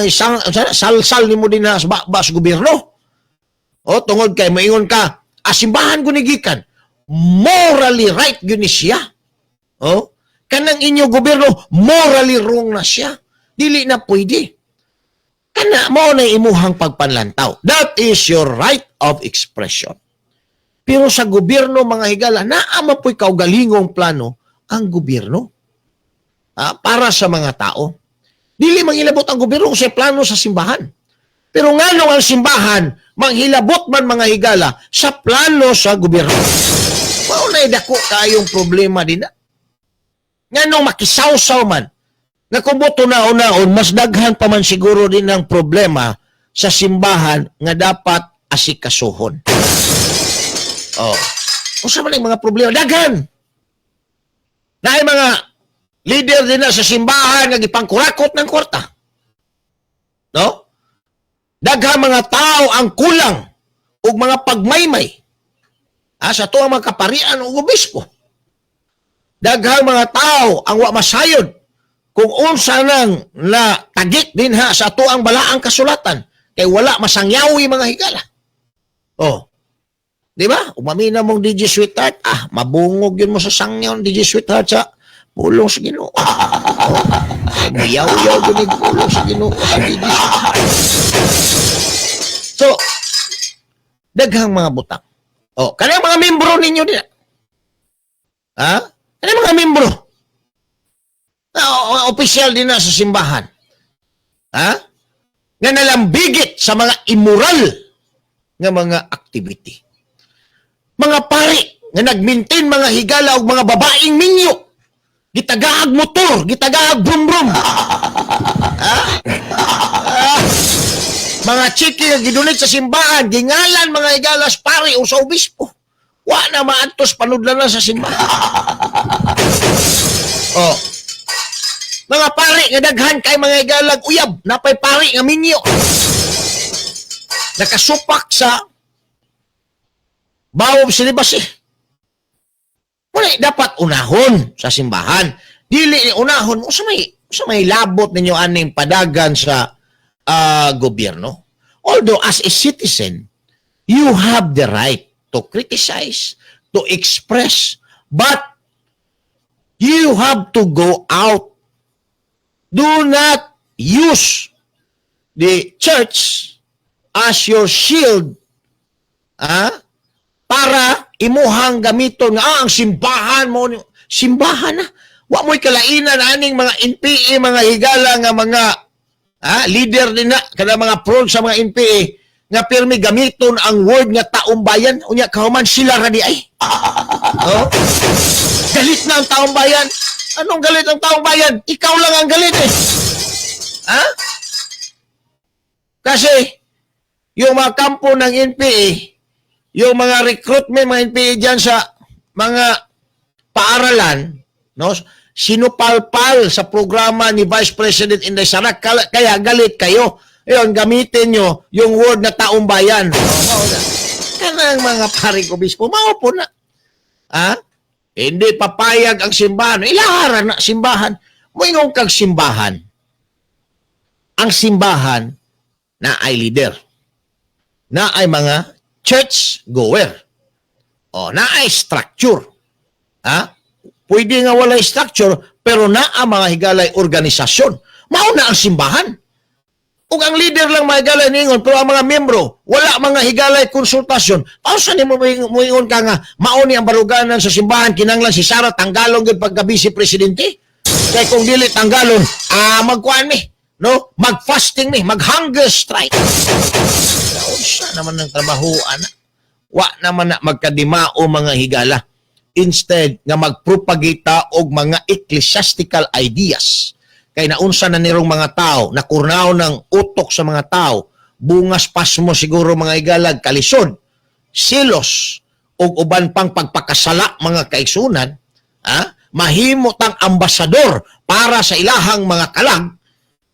salsal nimo din sa ba sa gobyerno. O tungod kay maingon ka, ah, simbahan ko ni gikan. Morally right gyud ni siya. Oh? Kanang inyo gobyerno, morally wrong na siya. Dili na pwede. Kana mao na imuhang pagpanlantaw. That is your right of expression. Pero sa gobyerno, mga higala, naa man po'y kaugalingong plano ang gobyerno para sa mga tao. Dili manghilabot ang gobyerno sa plano sa simbahan. Pero nganong ang simbahan manghilabot man, mga higala, sa plano sa gobyerno? Mao na dako kayong problema din na. Nganong makisawsaw man? Nga kung boto na unaon, mas daghan pa man siguro din ang problema sa simbahan nga dapat asikasuhon. Oh. Unsa man ang mga problema? Daghan! Naay mga leader din na sa simbahan nga gipangkurakot ng kwarta. No? Daghang mga tao ang kulang og mga pagmaymay sa atuang mga kaparian ug obispo. Daghang mga tao ang wa masayod kung unsa nang na tagik dinha sa atuang balaang kasulatan kay wala masangyawi, mga higala. Oh. Di ba? Umamina mong DJ Sweetheart, mabungog yun mo sa sangyaw DJ Sweetheart sa pulong sa Ginoo. Oh. Muyaw-yaw yun yung pulong sa Ginoo sa DJ Sweetheart. So, daghang mga butang. Oh, kanang mga membro ninyo din. Ha? Kanang mga membro na opisyal din na sa simbahan. Ha? Nga nalambigit sa mga immoral nga mga activity. Mga pari nga nag-maintain, mga higala, og mga babaeng minyo. Gitagaag motor, gitagaag brum-brum. Ha? Ah. Mga chiki nga gidonate sa simbahan, gingalan, mga higala, sa pari o sa obispo. Wa na maantos panudlan na sa simbahan. Oh. Mga pari nga daghan kay mga higalag uyab, napay pari nga minyo. Nakasupak sa vow of celibacy. Wala dapat unahon sa simbahan. Dili ni unahon sa may labot ninyo aning padagan sa gobyerno. Although as a citizen, you have the right to criticize, to express, but you have to go out. Do not use the church as your shield para imuhang gamiton nga ang simbahan mo, simbahan na wa mo'y kalainan aning mga NPA, mga higala, nga mga leader din na kada mga prone sa mga NPA nga pirmi gamiton ang word nga taong bayan, unya kahuman sila ra di ay, oh? Galit na ang taong bayan. Anong galit ang taong bayan? Ikaw lang ang galit eh, ha? Kasi yung mga kampo ng NPA, yung mga recruitment mga NPA dyan sa mga paaralan, no? Sinupalpal sa programa ni Vice President Inday Sara, kaya galit kayo. Ayun, gamitin nyo yung word na taong bayan. Oh, kanang mga paring obispo, mao po na. Ha? Hindi papayag ang simbahan. Ilaharan na simbahan. Moingon kag simbahan. Ang simbahan na ay leader. Na ay mga church goer. O, na ay structure. Ha? Pwede nga walay structure, pero naa, mga higalay, organisasyon. Mao na ang simbahan. Ug ang leader lang, mga higalay, ningon, pero ang mga membro, wala, mga higalay, konsultasyon. Pausa ni mo moingon ka nga, mao ni ang baruganan sa simbahan, kinanglan si Sara tanggalon gyud pagka vice presidente. Kay kung dili tanggalon, magkuan mi, no? Mag-fasting mi, mag-hunger strike. Unsa naman ng trabaho ana? Wa naman na magkadimao, mga higala. Instead nga magpropagita og mga ecclesiastical ideas. Kay naunsa na nirong mga tao, nakurnaw ng utok sa mga tao, bungas pasmo siguro, mga higalag, kalisod, silos, ug uban pang pagpakasala, mga kaigsunan, mahimo tang ambasador para sa ilahang mga kalag,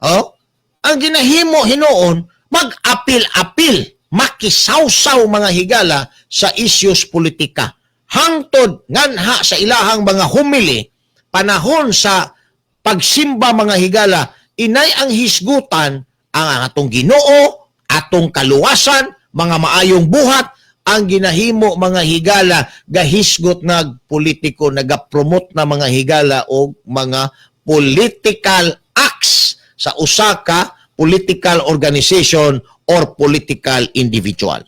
oh, ang ginahimo hinuon, mag-apil-apil, makisawsaw, mga higala, sa issues politika. Hangtod nganha sa ilahang mga humili, panahon sa pagsimba, mga higala, inay ang hisgutan ang atong Ginoo, atong kaluwasan, mga maayong buhat, Ang ginahimo, mga higala, gahisgot nag politiko, nagapromote na, mga higala, og mga political acts sa usa ka political organization or political individual.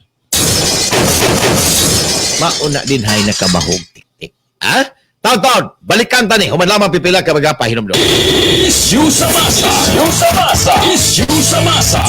Mauna din hay nakabahog tiktik. Ha? Taon-taon, balikan tani, human lamang pipila ka mga pahinumdum. Issue sa masa. Issue sa masa. Issue sa masa.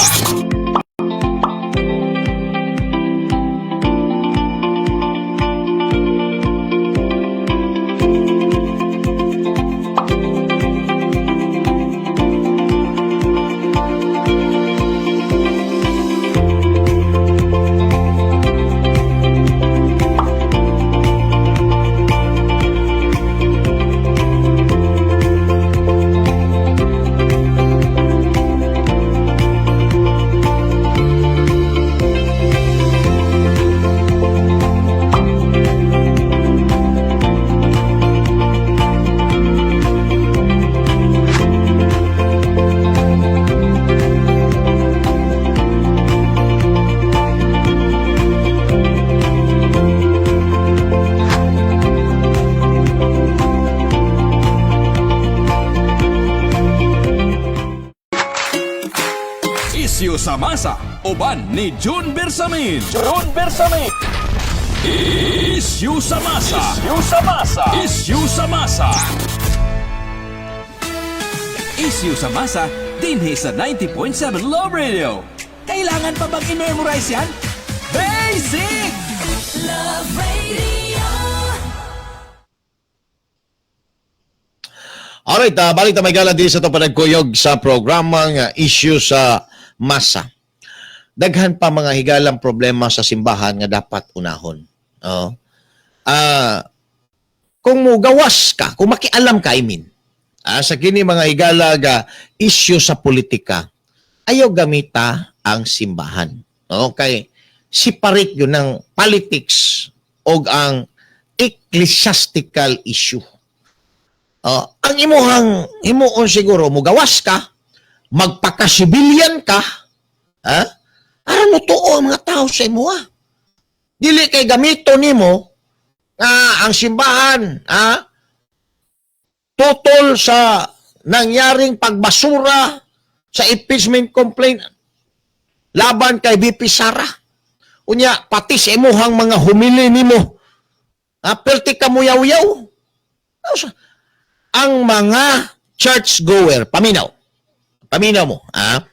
Issue sa masa. Uban ni June Bersamin. June Bersamin. Issue sa masa. Issue sa masa. Issue sa masa. Issue sa masa, dinhi sa 90.7 Love Radio. Kailangan pa bang i-memorize yan? Basic! Love Radio. Alright, balik ta may gala din sa ito panagkuyog sa programang issue sa masa. Daghan pa, mga higalang, problema sa simbahan nga dapat unahon. Oo. Kung mo gawas ka, kung makialam ka, I mean, sa kini, mga higala, ga issue sa politika, ayaw gamita ang simbahan. Okay? Separate yun ng politics o ang ecclesiastical issue. Oh, ang imuhang himuon siguro, mugawas ka, magpakasibilyan ka, ha? Aron mo tuo ang mga tao sa imuha. Dili kay gamito nimo nga ang simbahan, ha? Tutol sa nangyaring pagbasura sa impeachment complaint laban kay VP Sara. Unya, pati sa imuhang mga humili nimo, ha, perti ka muyaw-yaw. Ang mga church goer, paminaw. Paminaw mo, ha?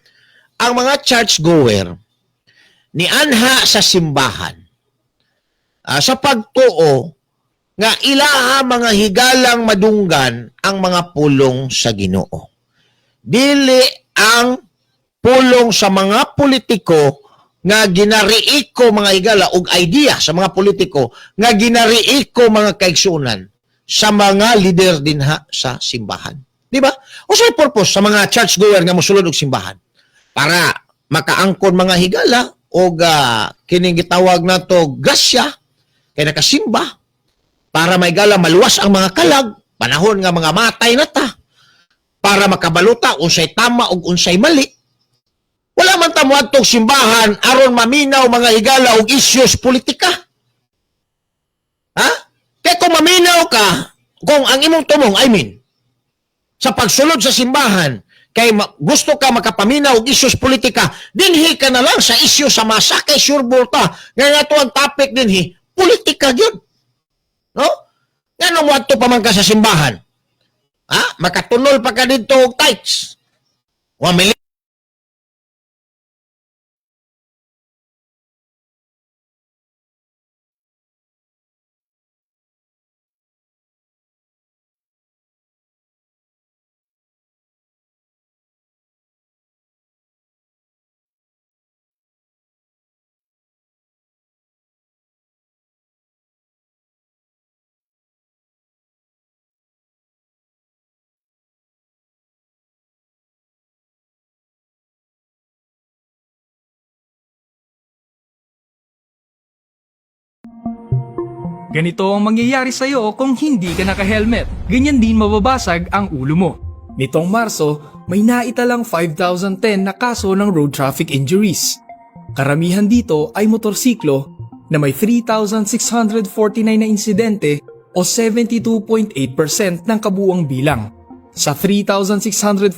Ang mga church goer ni anha sa simbahan sa pagtuo nga ilaha, mga higalang madunggan ang mga pulong sa Ginoo. Dili ang pulong sa mga politiko nga ginariiko, mga higala, og idea sa mga politiko nga ginariiko, mga kaigsunan, sa mga lider dinha sa simbahan. Di ba? Unsay purpose sa mga church goer nga mosulod og simbahan? Para makaangkon, mga higala, og kining gitawag nato grasya kay nakasimba, para may gala maluwas ang mga kalag panahon nga mga matay na ta, para makabaluta unsay tama ug unsay mali. Wala man ta moadtong simbahan aron maminaw, mga higala, og issues politika, ha? Kay kung maminaw ka, kung ang imong tumong, I mean, sa pagsulod sa simbahan kay gusto ka makapaminaw og issues politika, dinhi ka na lang sa issue sa masa kay sure ball ta nga nga to ang topic dinhi, politika gyud, no? Ngano moadto pa man ka sa simbahan, ha? Makatunol pa ka didto og tithes. Wa Ganito ang mangyayari sa'yo kung hindi ka naka-helmet. Ganyan din mababasag ang ulo mo. Nitong Marso, may naitalang 5,010 na kaso ng road traffic injuries. Karamihan dito ay motorsiklo, na may 3,649 na insidente o 72.8% ng kabuuang bilang. Sa 3,649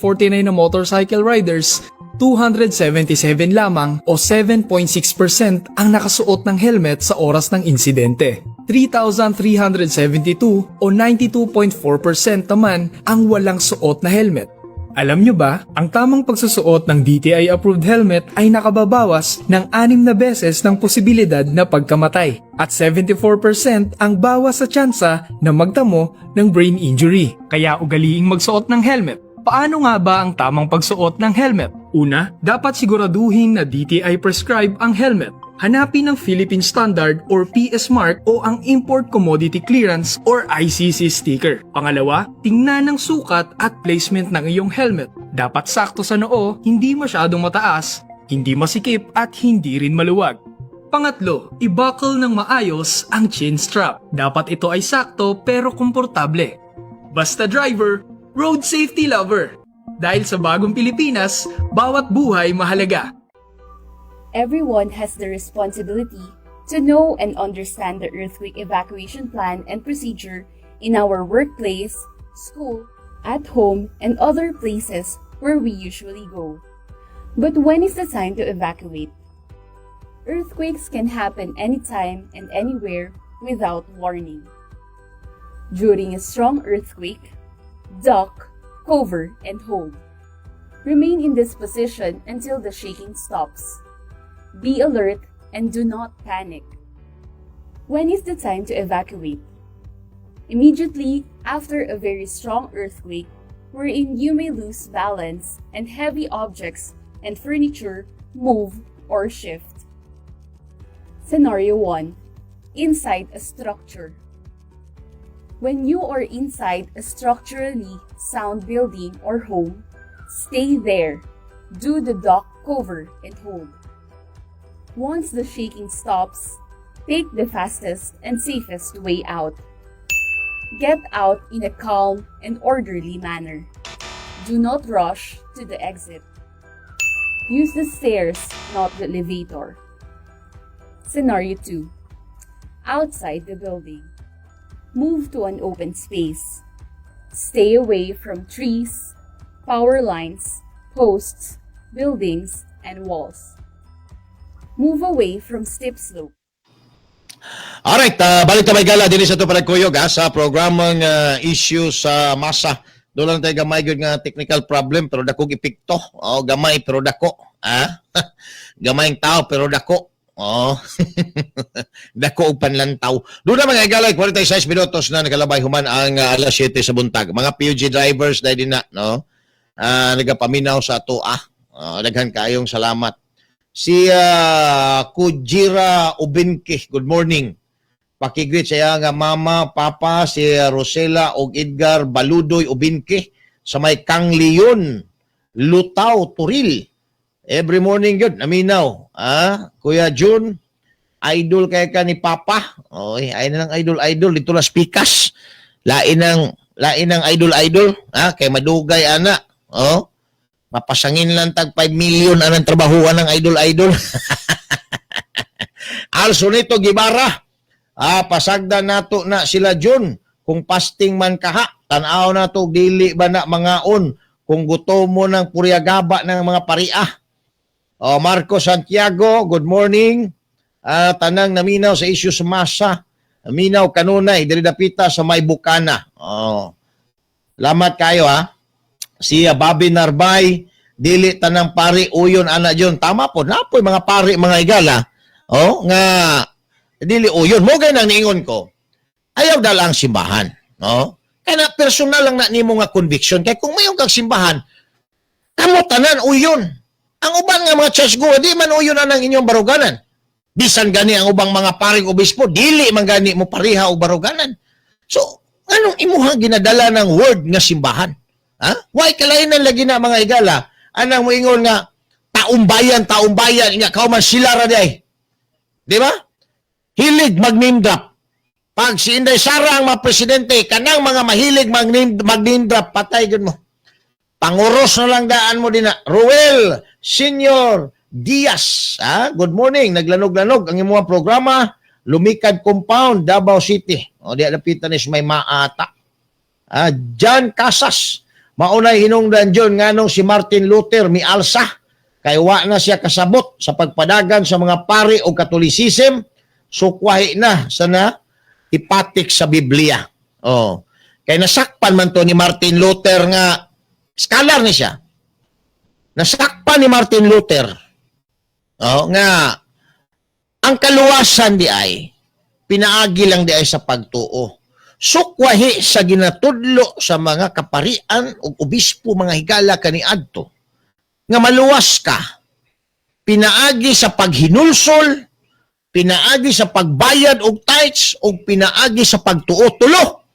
na motorcycle riders, 277 lamang o 7.6% ang nakasuot ng helmet sa oras ng insidente. 3,372 o 92.4% naman ang walang suot na helmet. Alam nyo ba, ang tamang pagsusuot ng DTI-approved helmet ay nakababawas ng anim na beses ng posibilidad na pagkamatay at 74% ang bawas sa tsansa na magtamo ng brain injury. Kaya ugaliing magsuot ng helmet. Paano nga ba ang tamang pagsuot ng helmet? Una, dapat siguraduhin na DTI prescribe ang helmet. Hanapin ang Philippine Standard or PS Mark o ang Import Commodity Clearance or ICC sticker. Pangalawa, tingnan ang sukat at placement ng iyong helmet. Dapat sakto sa noo, hindi masyadong mataas, hindi masikip at hindi rin maluwag. Pangatlo, i-buckle ng maayos ang chin strap. Dapat ito ay sakto pero komportable. Basta driver, road safety lover. Dahil sa bagong Pilipinas, bawat buhay mahalaga. Everyone has the responsibility to know and understand the earthquake evacuation plan and procedure in our workplace, school, at home, and other places where we usually go. But when is the time to evacuate? Earthquakes can happen anytime and anywhere without warning. During a strong earthquake, duck, cover, and hold. Remain in this position until the shaking stops. Be alert and do not panic. When is the time to evacuate? Immediately after a very strong earthquake, wherein you may lose balance and heavy objects and furniture move or shift. Scenario 1: Inside a structure. When you are inside a structurally sound building or home, stay there. Do the duck, cover, and hold. Once the shaking stops, take the fastest and safest way out. Get out in a calm and orderly manner. Do not rush to the exit. Use the stairs, not the elevator. Scenario 2: Outside the building. Move to an open space. Stay away from trees, power lines, posts, buildings, and walls. Move away from steep slope. Alright, balik ta gala dinhi sa ato panagkuyog ha, sa programang Issue sa Masa. Doon lang tayo gamay gyud nga technical problem pero dakong epekto. Oh, gamay pero dako. Ah? Gamay ang tao pero dako. Oh. Dako og panlantaw. Doon na, mga higala, 46 minutos na nakalabay human ang alas 7 sa buntag. Mga PUG drivers dahil din na, no? Nagapaminaw sa ato ah. Daghan kayong salamat. Si Kujira Ubinki, good morning. Paki-greet sa iya nga mama, papa, si Rosela og Edgar Baludoy Ubinki sa may Kangleon, Lutaw, Toril. Every morning yun, naminaw. Ah, Kuya Jun, idol kay ka ni Papa. Oy, ay na lang idol idol dito las pikas. Lain ng idol idol, ah, kay madugay ana. Oh. Mapasangin lang tag 5 million anang trabahuan ng idol idol. Also nito Gibara. Ah, pasagda nato na sila Jun kung fasting man kaha. Tan-aw na to, dili ba na mangaon kung gutom mo ng puryagaba ng mga pariah. Oh, Marco Santiago, good morning. Ah, tanang naminaw sa issue sa masa. Naminaw kanunay diri dapita sa may bukana. Oh. Salamat kayo ha. Si Bobby Narbay, dili tanang pari uyon ana Jun. Tama po, napoy mga pari, mga igala. Oh, nga dili uyon. Mo gay nang niingon ko. Ayaw dala ang simbahan, no? Kaya na personal lang na nimo nga conviction kay kung mayon kag simbahan, kamo tanan uyon. Ang uban nga mga church goer di man uyon anang inyong baruganan. Bisan gani ang ubang mga paring obispo dili man gani mo pareha og baruganan. So, anong imuhang ginadala ng word nga simbahan? Ha? Why kalainan lagi na, mga higala? Anang moingon nga taong bayan, taong bayan, nga kauman sila ra diay. Di ba? Hilig mag-name drop. Pag si Inday Sara ang mga presidente, kanang mga mahilig mag-name drop, patay gud mo. Panguros na lang daan mo din na. Ruel Senior Diaz. Ah, good morning. Naglanog-lanog ang imong programa. Lumikad Compound, Davao City. O di lapitan is may maata. John Casas. Maunay hinungdan, John, nganong si Martin Luther mialsa kay wa na siya kasabot sa pagpadagan sa mga pari o Catholicism, sukwahi na sa na ipatik sa Biblia. Oh. Kay nasakpan man to ni Martin Luther nga scholar ni siya. Nasakpan ni Martin Luther, oh, nga ang kaluwasan di ay pinaagi lang di ay sa pagtuo. Sukwahi sa ginatudlo sa mga kaparian o obispo, mga higala, kaniadto nga maluwas ka pinaagi sa paghinulsol, pinaagi sa pagbayad og tithes o pinaagi sa pagtuo, tulo.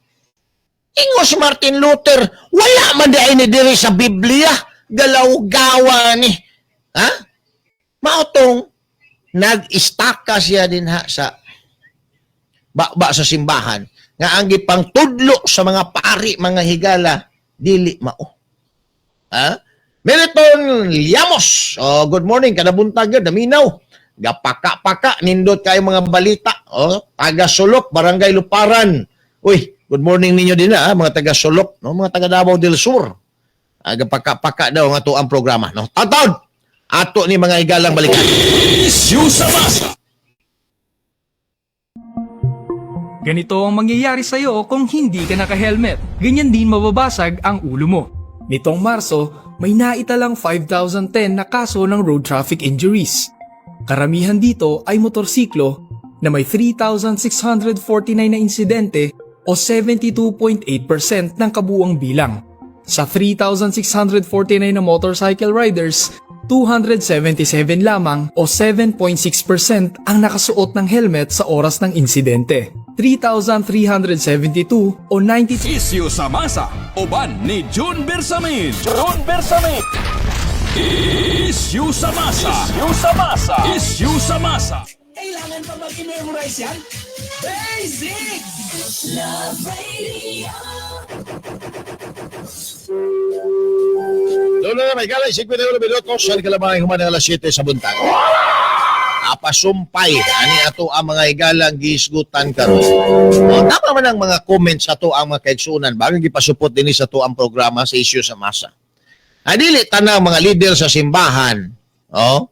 Ingon si Martin Luther, wala man di ay ni diri sa Biblia, galaw-gawa ni. Ha? Mao tong nag-istaka siya dinha sa ba sa simbahan nga ang gipangtudlo sa mga pari, mga higala, dili mao. Ha? Meliton Liamos. Oh, good morning kada buntag yun, naminaw. Gapaka-paka, nindot kayo mga balita. Oh, taga Sulok, Barangay Luparan. Uy, good morning ninyo din ha, mga taga Sulok, no, mga taga Davao del Sur. Gapaka-paka daw nga to ang programa, no. Taon ato ni mga higalang balikan. Issue sa masa. Ganito ang mangyayari sa'yo kung hindi ka naka-helmet. Ganyan din mababasag ang ulo mo. Nitong Marso, may naitalang 5,010 na kaso ng road traffic injuries. Karamihan dito ay motorsiklo na may 3,649 na insidente o 72.8% ng kabuuang bilang. Sa 3,649 na motorcycle riders, 277 lamang o 7.6% ang nakasuot ng helmet sa oras ng insidente. 3,372 o 92 Issue sa masa. Uban ni June Bersamin. June Bersamin. Issue sa masa. Issue sa masa. Issue sa masa. Kailangan pa bang i-memorize yan? Basic! Love Radio. Doon na may galay, 51 minutos sa kalabang human ng alas 7 sa buntag. Apasumpay, ani ato ang mga higalang gihisgutan karon. O, tama man ang mga comments sa ato ang mga kaigsunan bago gipasupot dinhi sa ato ang programa sa issue sa masa. Ay dili tanang mga leader sa simbahan, oh,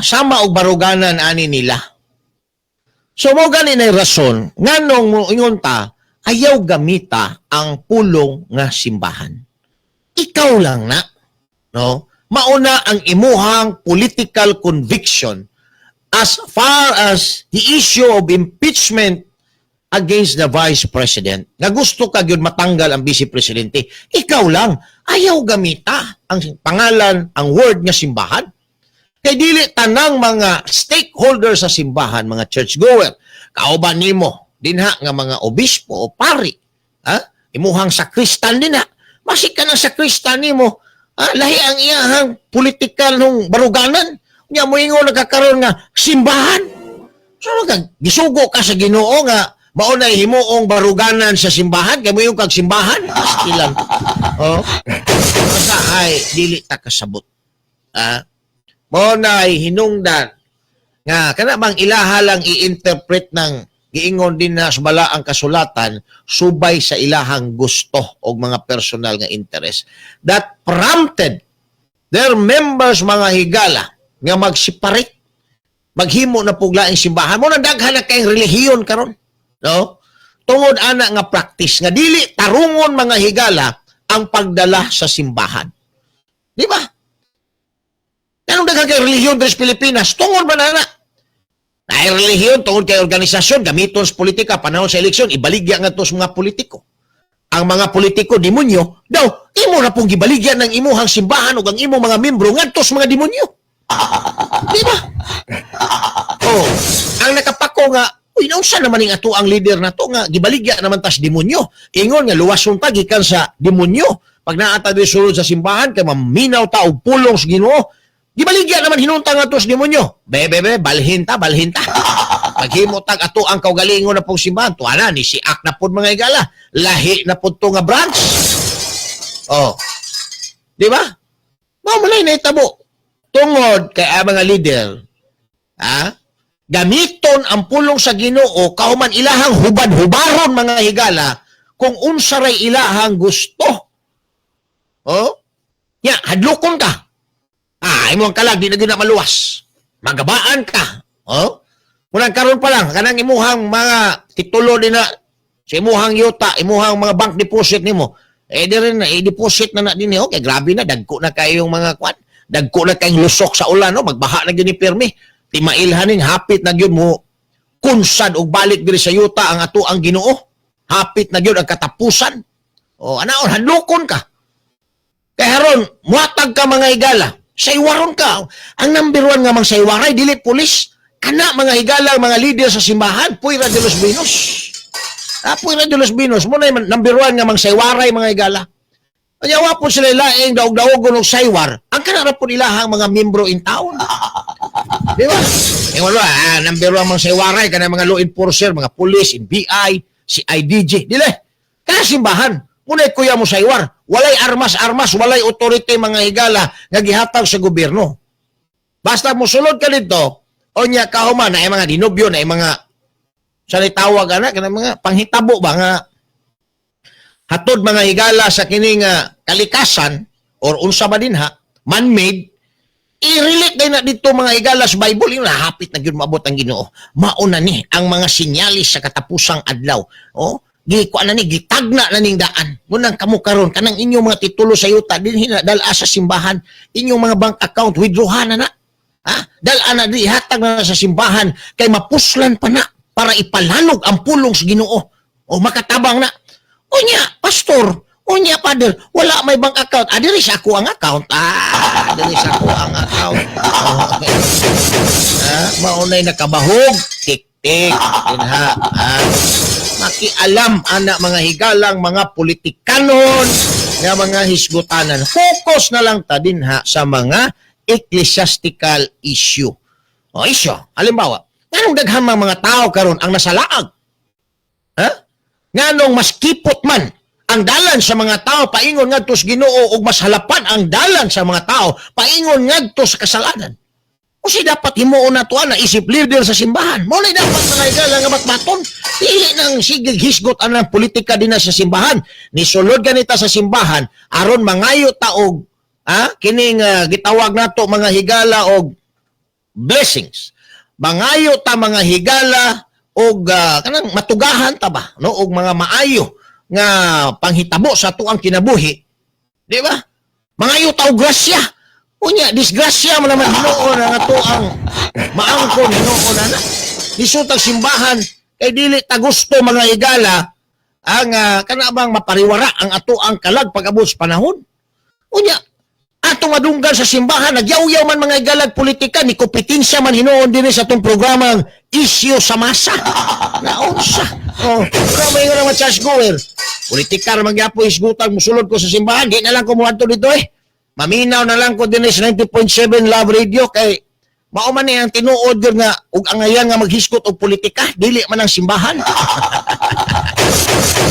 sama og baruganan ani nila. So mo gani na rason nganong mo ingon ta ayaw gamita ang pulong nga simbahan. Ikaw lang na, no? Mauna ang imuhang political conviction as far as the issue of impeachment against the vice president. Nga gusto ka gyud matanggal ang vice presidente, ikaw lang ayaw gamita ang pangalan, ang word nga simbahan. Kay dili tanang mga stakeholder sa simbahan, mga churchgoer, kauban nimo dinha nga mga obispo o pari, ha? Imuhang sakristan dinha. Masik ka ng sakristan nimo, ha? Lahi ang iyahang politikal nung baruganan. Nya moingon nagkakaroon nga simbahan. So kag gisugo ka sa Ginoo nga mao na himuong baruganan sa simbahan kay moingon kag simbahan, pastilan. Oh. Basta ay dili ta kasabot. Ha? Mao na hinungdan nga kana bang ilaha lang i-interpret ng giingon din na sa balaang kasulatan subay sa ilahang gusto o mga personal nga interest that prompted their members, mga higala, nga mag-separate, maghimo na pug laing simbahan mo na. Daghan na kay relihiyon karon, no, tungod ana nga practice nga dili tarungon, mga higala, ang pagdala sa simbahan, di ba? Anong daghan kay relihiyon diri sa Pilipinas? Tungod ba na na? Ay relihiyon tungod kay organisasyon gamiton sa politika panahon sa eleksyon, ibaligya nga to sa mga politiko. Ang mga politiko demonyo daw, imo na pong gibaligya ng imuhang simbahan ug ang imong mga membro ngadto sa mga demonyo. Di ba? Oh, ang nakapako nga, uy, naunsa naman ning ato ang leader na to nga gibaligya naman tas demonyo. Ingon nga luwason ta gikan sa demonyo. Pag naa ta diri sulod sa simbahan kay maminaw ta og pulong sa Ginoo. Gibaligya naman hinunta nga to sa demonyo. Be, be, be, balhin ta, balhin ta. Maghimo tag ato ang kaugalingon na pong simbahan. Tuwa na, ni si Ak na pod, mga higala. Lahi na pod to nga branch. Oh. Di ba? Mao man ay nahitabo. Tungod kay ang mga leader, ha? Gamiton ang pulong sa Ginoo kahuman ilahang hubad-hubaron, mga higala, kung unsa ray ilahang gusto. Oh? Ya, hadlokon ka. Ah, imong kalag di na gyud na maluwas. Magabaan ka. Oh? Unang karon pa lang kanang imuhang mga titulo din na sa imuhang yuta, imuhang mga bank deposit nimo. Eh di rin na i-deposit na na dinhi. Okay, grabe na, dagko na kayong mga kwan. Dagko na kayong lusok sa ulan, no? Magbaha na gyud ni pirmi. Timailhan ning hapit na gyud mo kunsad og balik diri sa yuta ang ato ang Ginoo. Hapit na gyud ang katapusan. O anaon, hadlokon ka. Kay haron, muhatag ka, mga higala. Saywaron ka. Ang number one nga mang saywaray, dili pulis. Kana, mga higala, mga leader sa simbahan, Puira de los Vinos. Ah, Puira de los Vinos, muna yung number one nga mang saywaray, mga higala. Kanya wa po sila laing daog-daogon og saywar. Ang kanara po nila ang mga membro in town. Di ba? Eh, wala, number one mang saywaray, kana mga law enforcer, mga police, NBI, CIDG. Dili. Kana simbahan. Muna'y kuya mo saywar. Walay armas-armas, walay authority, mga higala, nga gihatag sa gobyerno. Basta musulod ka dito, o nya kahuman na mga dinubyo, na mga sa tawag ana kana mga panghitabo ba nga hatod, mga higala, sa kining kalikasan or unsa ba dinha, man-made, i-relate day na dito, mga higala, sa Bible yung hapit na gyud maabot ang Ginoo, mauna ni ang mga sinyalis sa katapusang adlaw. Oh, gi kuan na ni, gitagna na ning daan. Munang kamo karon, kanang inyong mga titulo sa yuta dinhi na dal sa simbahan, inyong mga bank account withdrawhan na na, ha, dal na di, hatag na sa simbahan kay mapuslan pa na para ipalanog ang pulong sa Ginoo o makatabang na. Unya, pastor, unya, father, wala may bank account. Ah, diri sa ako ang account. Ah, diri sa ako ang account. Oh, okay. Ah, maunay nakabahog. Tik-tik. Dinha. Ah, makialam ana, mga higalang mga politikanon nga mga hisgutanan. Focus na lang ta dinha sa mga ecclesiastical issue. O issue, halimbawa, nganong daghan mang mga tao karon ang nasalaag? Ha? Nganong mas kipot man ang dalan sa mga tao paingon ngadto sa Ginoo ug mas halapan ang dalan sa mga tao paingon ngadto sa kasalanan? O si dapat himuon nato ana isip leader sa simbahan. Mo na dapat, mga higala, nga batbaton. Dili nang sige hisgot anang politika din na sa simbahan. Nisulod ganita sa simbahan aron mangayo ta og kining gitawag nato, mga higala, og blessings. Mangayo ta, mga higala, og kanang matugahan ta ba, no, og mga maayo nga panghitabo sa atuang kinabuhi. Di ba? Mangayo ta og grasya. Unya, disgrasya mo naman hinuon ang atuang maangkon hinuon ana. Nisutag simbahan kay dili ta gusto, mga higala, ang kana bang mapariwara ang atuang kalag pag-abot sa panahon. Unya, atong madunggan sa simbahan, nagyaw-yaw man, mga higalag, politika, ni kompetensya man hinuon dinhi sa atong programang Isyu sa Masa. Naunsa. Oh, pero may nga naman church goer. Politika ra magyapon hisgutan, musulod ko sa simbahan, di na lang ko muadto dito eh. Maminaw na lang ko dinhi sa 90.7 Love Radio kay mao man ni ang tinuod gyud nga ug angayan nga maghisgot og politika, dili man ang simbahan.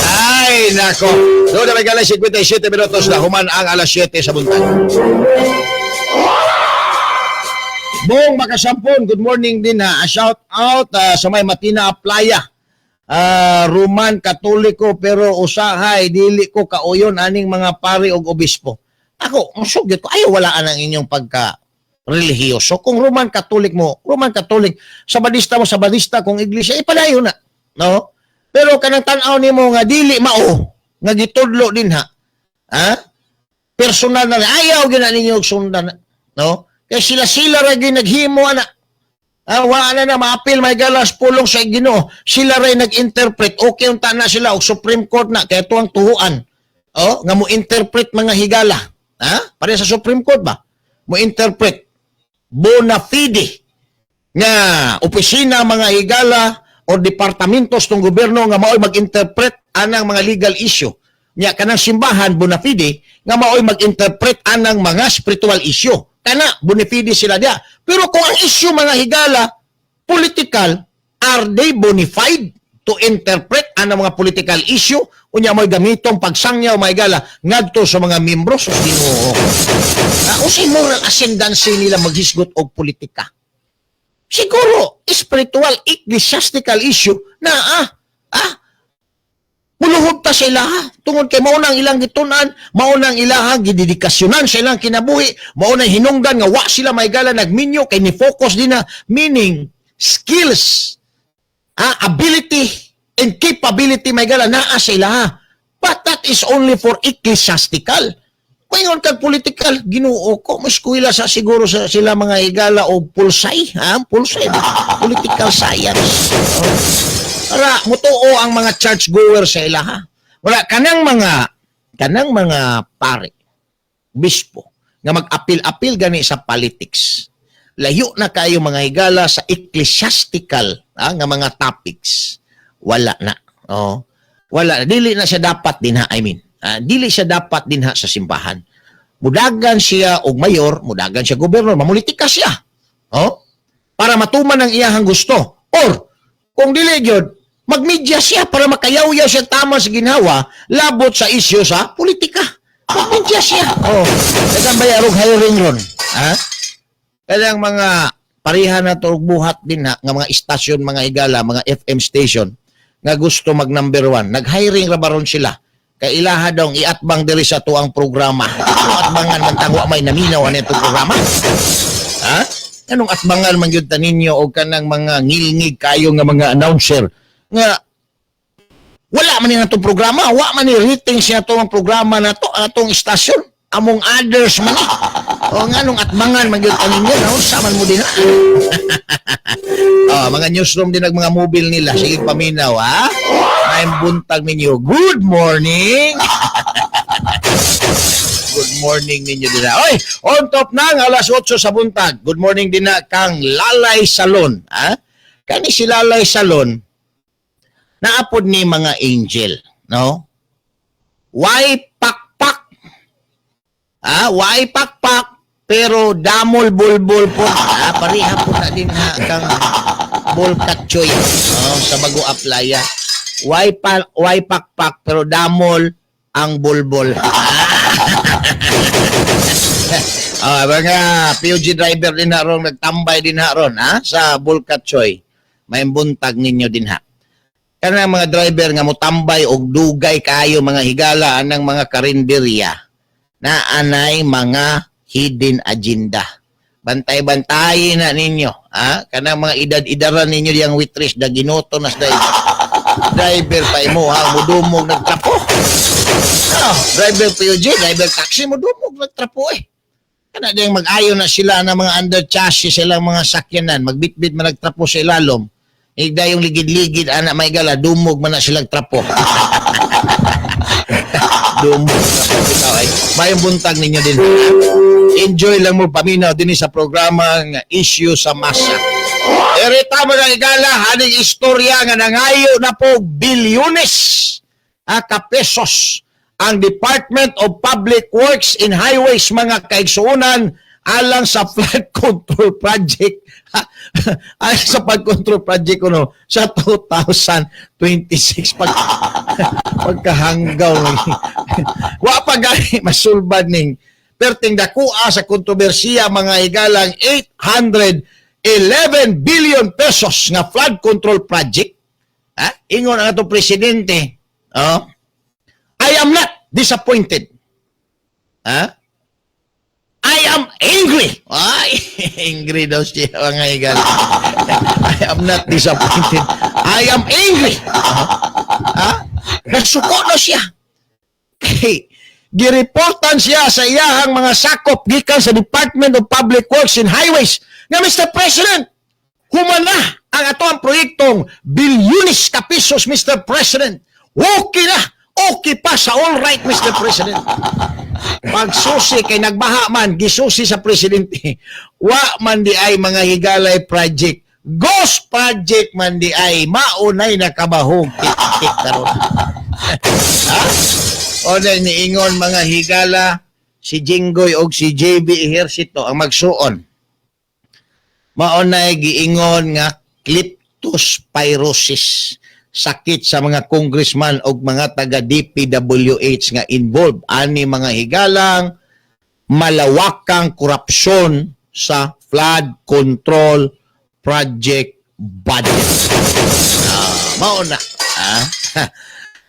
Ay, nako. Doon na may galay 57 minutos na human ang alas 7 sa buntag. Buong makasampon, good morning din ha. A shout out sa may Matina Playa. Roman Katoliko pero usahay dili ko kauyon aning mga pari og obispo. Ako, musugyot ko, ayaw walaan ang inyong pagka relihiyoso. Kung Roman Catholic mo, Roman Catholic, Sabadista mo, Sabadista, kung iglesia, ipadayon na. No? Pero kanang tan-aw nimo nga dili mao nga gitudlo din ha. Ha? Personal na ayaw gina ninyo og sundan, no? Kay sila-sila ra gyud naghimo ana. Ah, wala na na maapil may galas pulong sa Ginoo. Sila ray nag-interpret. Okay unta na sila og Supreme Court na kay ang tuhuan. Oh, nga mo interpret, mga higala. Ha? Pare sa Supreme Court ba? Mo interpret bona fide nga opisina, mga higala, o departamentos ng gobyerno nga maoy mag-interpret anang mga legal issue. Nya kanang simbahan bona fide nga maoy mag-interpret anang mga spiritual issue. Kana bona fide sila diya. Pero kung ang issue, mga higala, political, are they bona fide to interpret anang mga political issue? Unya mo'y gamitong pagsangyaw, mga higala, ngadto sa mga membro sa Ginoo. Unsay moral ascendancy nila maghisgot og politika? Siguro spiritual, ecclesiastical issue na muluhob ta sa ilaha tungod kay mao nang ilang gitun-an, mao nang ilahang gidedikasyonan sa ilang kinabuhi, mao nang hinungdan nga wa sila mahigala nagminyo kay ni focus din na, meaning skills, ability and capability, mahigala, naa sa ilaha. But that is only for ecclesiastical. Kung ingon kag political, Ginoo ko, mas kuwila sa siguro sa sila, mga higala, o pulsay, ha? Pulsay, political science. Oh. Para mutuo ang mga church goer sa ilaha. Wala kanang mga pare, bispo nga mag-apil-apil gani sa politics. Layo na kayo, mga higala, sa ecclesiastical nga mga topics. Wala na. Oh. Wala, dili na siya dapat dinha, I mean. Dili siya dapat dinha sa simbahan. Mudagan siya og mayor, mudagan siya gobernador, mamulitika siya. Oh? Para matuman ang iyahang gusto. Or kung dili gyud, magmedia siya para makayaw-yaw siya tama sa ginhawa labot sa isyu sa politika. Magmedia siya. Oh, dagan ba og hiring ron? Ha? Kaya mga pareha na to og buhat din ha, nga mga istasyon, mga higala, mga FM station nga gusto mag number one. Nag-hiring ra baron sila. Kay ilaha daw iatbang diri sa tuang programa. Anong atbangan man tang wa may naminaw ani itong programa? Ha? Anong atbangan man gyud ta ninyo og kanang mga ngilngig kayo nga mga announcer nga wala man ni atong programa, wa man ni ratings niya atong programa na to, atong istasyon? Among others man ni. O nga nung atbangan man gyud ta ninyo, naunsa man mo din ha? Oh, mga newsroom din ang mga mobile nila. Sige, paminaw, ha? May buntag ninyo. Good morning! Good morning ninyo din. Oy, on top na ang alas 8 sa buntag. Good morning din na kang Lalay Salon. Ha? Kani si Lalay Salon, naapod ni mga angel, no? Why pakpak? Ah, why pakpak? Pero damol bulbul po. Ah, pareha po na din ha kang Bulkatchoy, oh, sa bago aplaya. Why pakpak pero damol ang bulbul. Ah, mga PUG driver din ha ron, nagtambay din ha ron, ha, sa Bulkatchoy. May buntag ninyo din ha. Kanang mga driver nga motambay og dugay kayo, mga higala, anang mga karinderya na anay mga hidden agenda. Bantay-bantay na ninyo, ha? Kanang mga edad-edaran ninyo diyang waitress da ginuto nas driver pa imo ha, mudumog nagtrapo. Ah, driver PUG, driver taxi, mudumog nagtrapo eh. Kana diyang mag-ayo na sila na mga under chassis silang mga sakyanan, magbitbit man nagtrapo sa ilalom. Igda yung ligid-ligid ana, may gala, dumog man na silang trapo. Dumog trapo bitaw ay. Mayong buntag ninyo din. Enjoy lang mo paminaw din sa programang Issue sa Masa. Erita, mga higala, haning istorya nga nangayo na po bilyones ka pesos ang Department of Public Works in Highways, mga kaigsuunan, alang sa flood control project, alang sa flood control project kuno sa 2026. Pagkahanggaw, wa pa gani masulbad ning perting dakua sa kontrobersiya, mga higalang 811 billion pesos nga flood control project, ha? Ingon ang atong presidente, oh, "I am not disappointed." Ha? "I am angry." Ay, angry daw siya, mga higala. "I am not disappointed. I am angry." Ha? Nasuko na siya. Kay, gireportan siya sa iyahang mga sakop gikan sa Department of Public Works and Highways nga, "Mr. President, humana ang ato ang proyektong bilyones ka pesos, Mr. President. Okay na. Okay pa sa all right, Mr. President." Pagsusi kay nagbaha man, gisusi sa presidente. Wa man di ay, mga higalay, project. Ghost project man di ay, maunay nakabahog tik karon. Ha? O na niingon, mga higala, si Jinggoy og si JB Ejercito ang magsuon. Maunay giingon nga kleptospirosis, sakit sa mga congressman og mga taga DPWH nga involved ani, mga higalang, malawakang korupsyon sa flood control Project budget. Ah, mao na. Ah.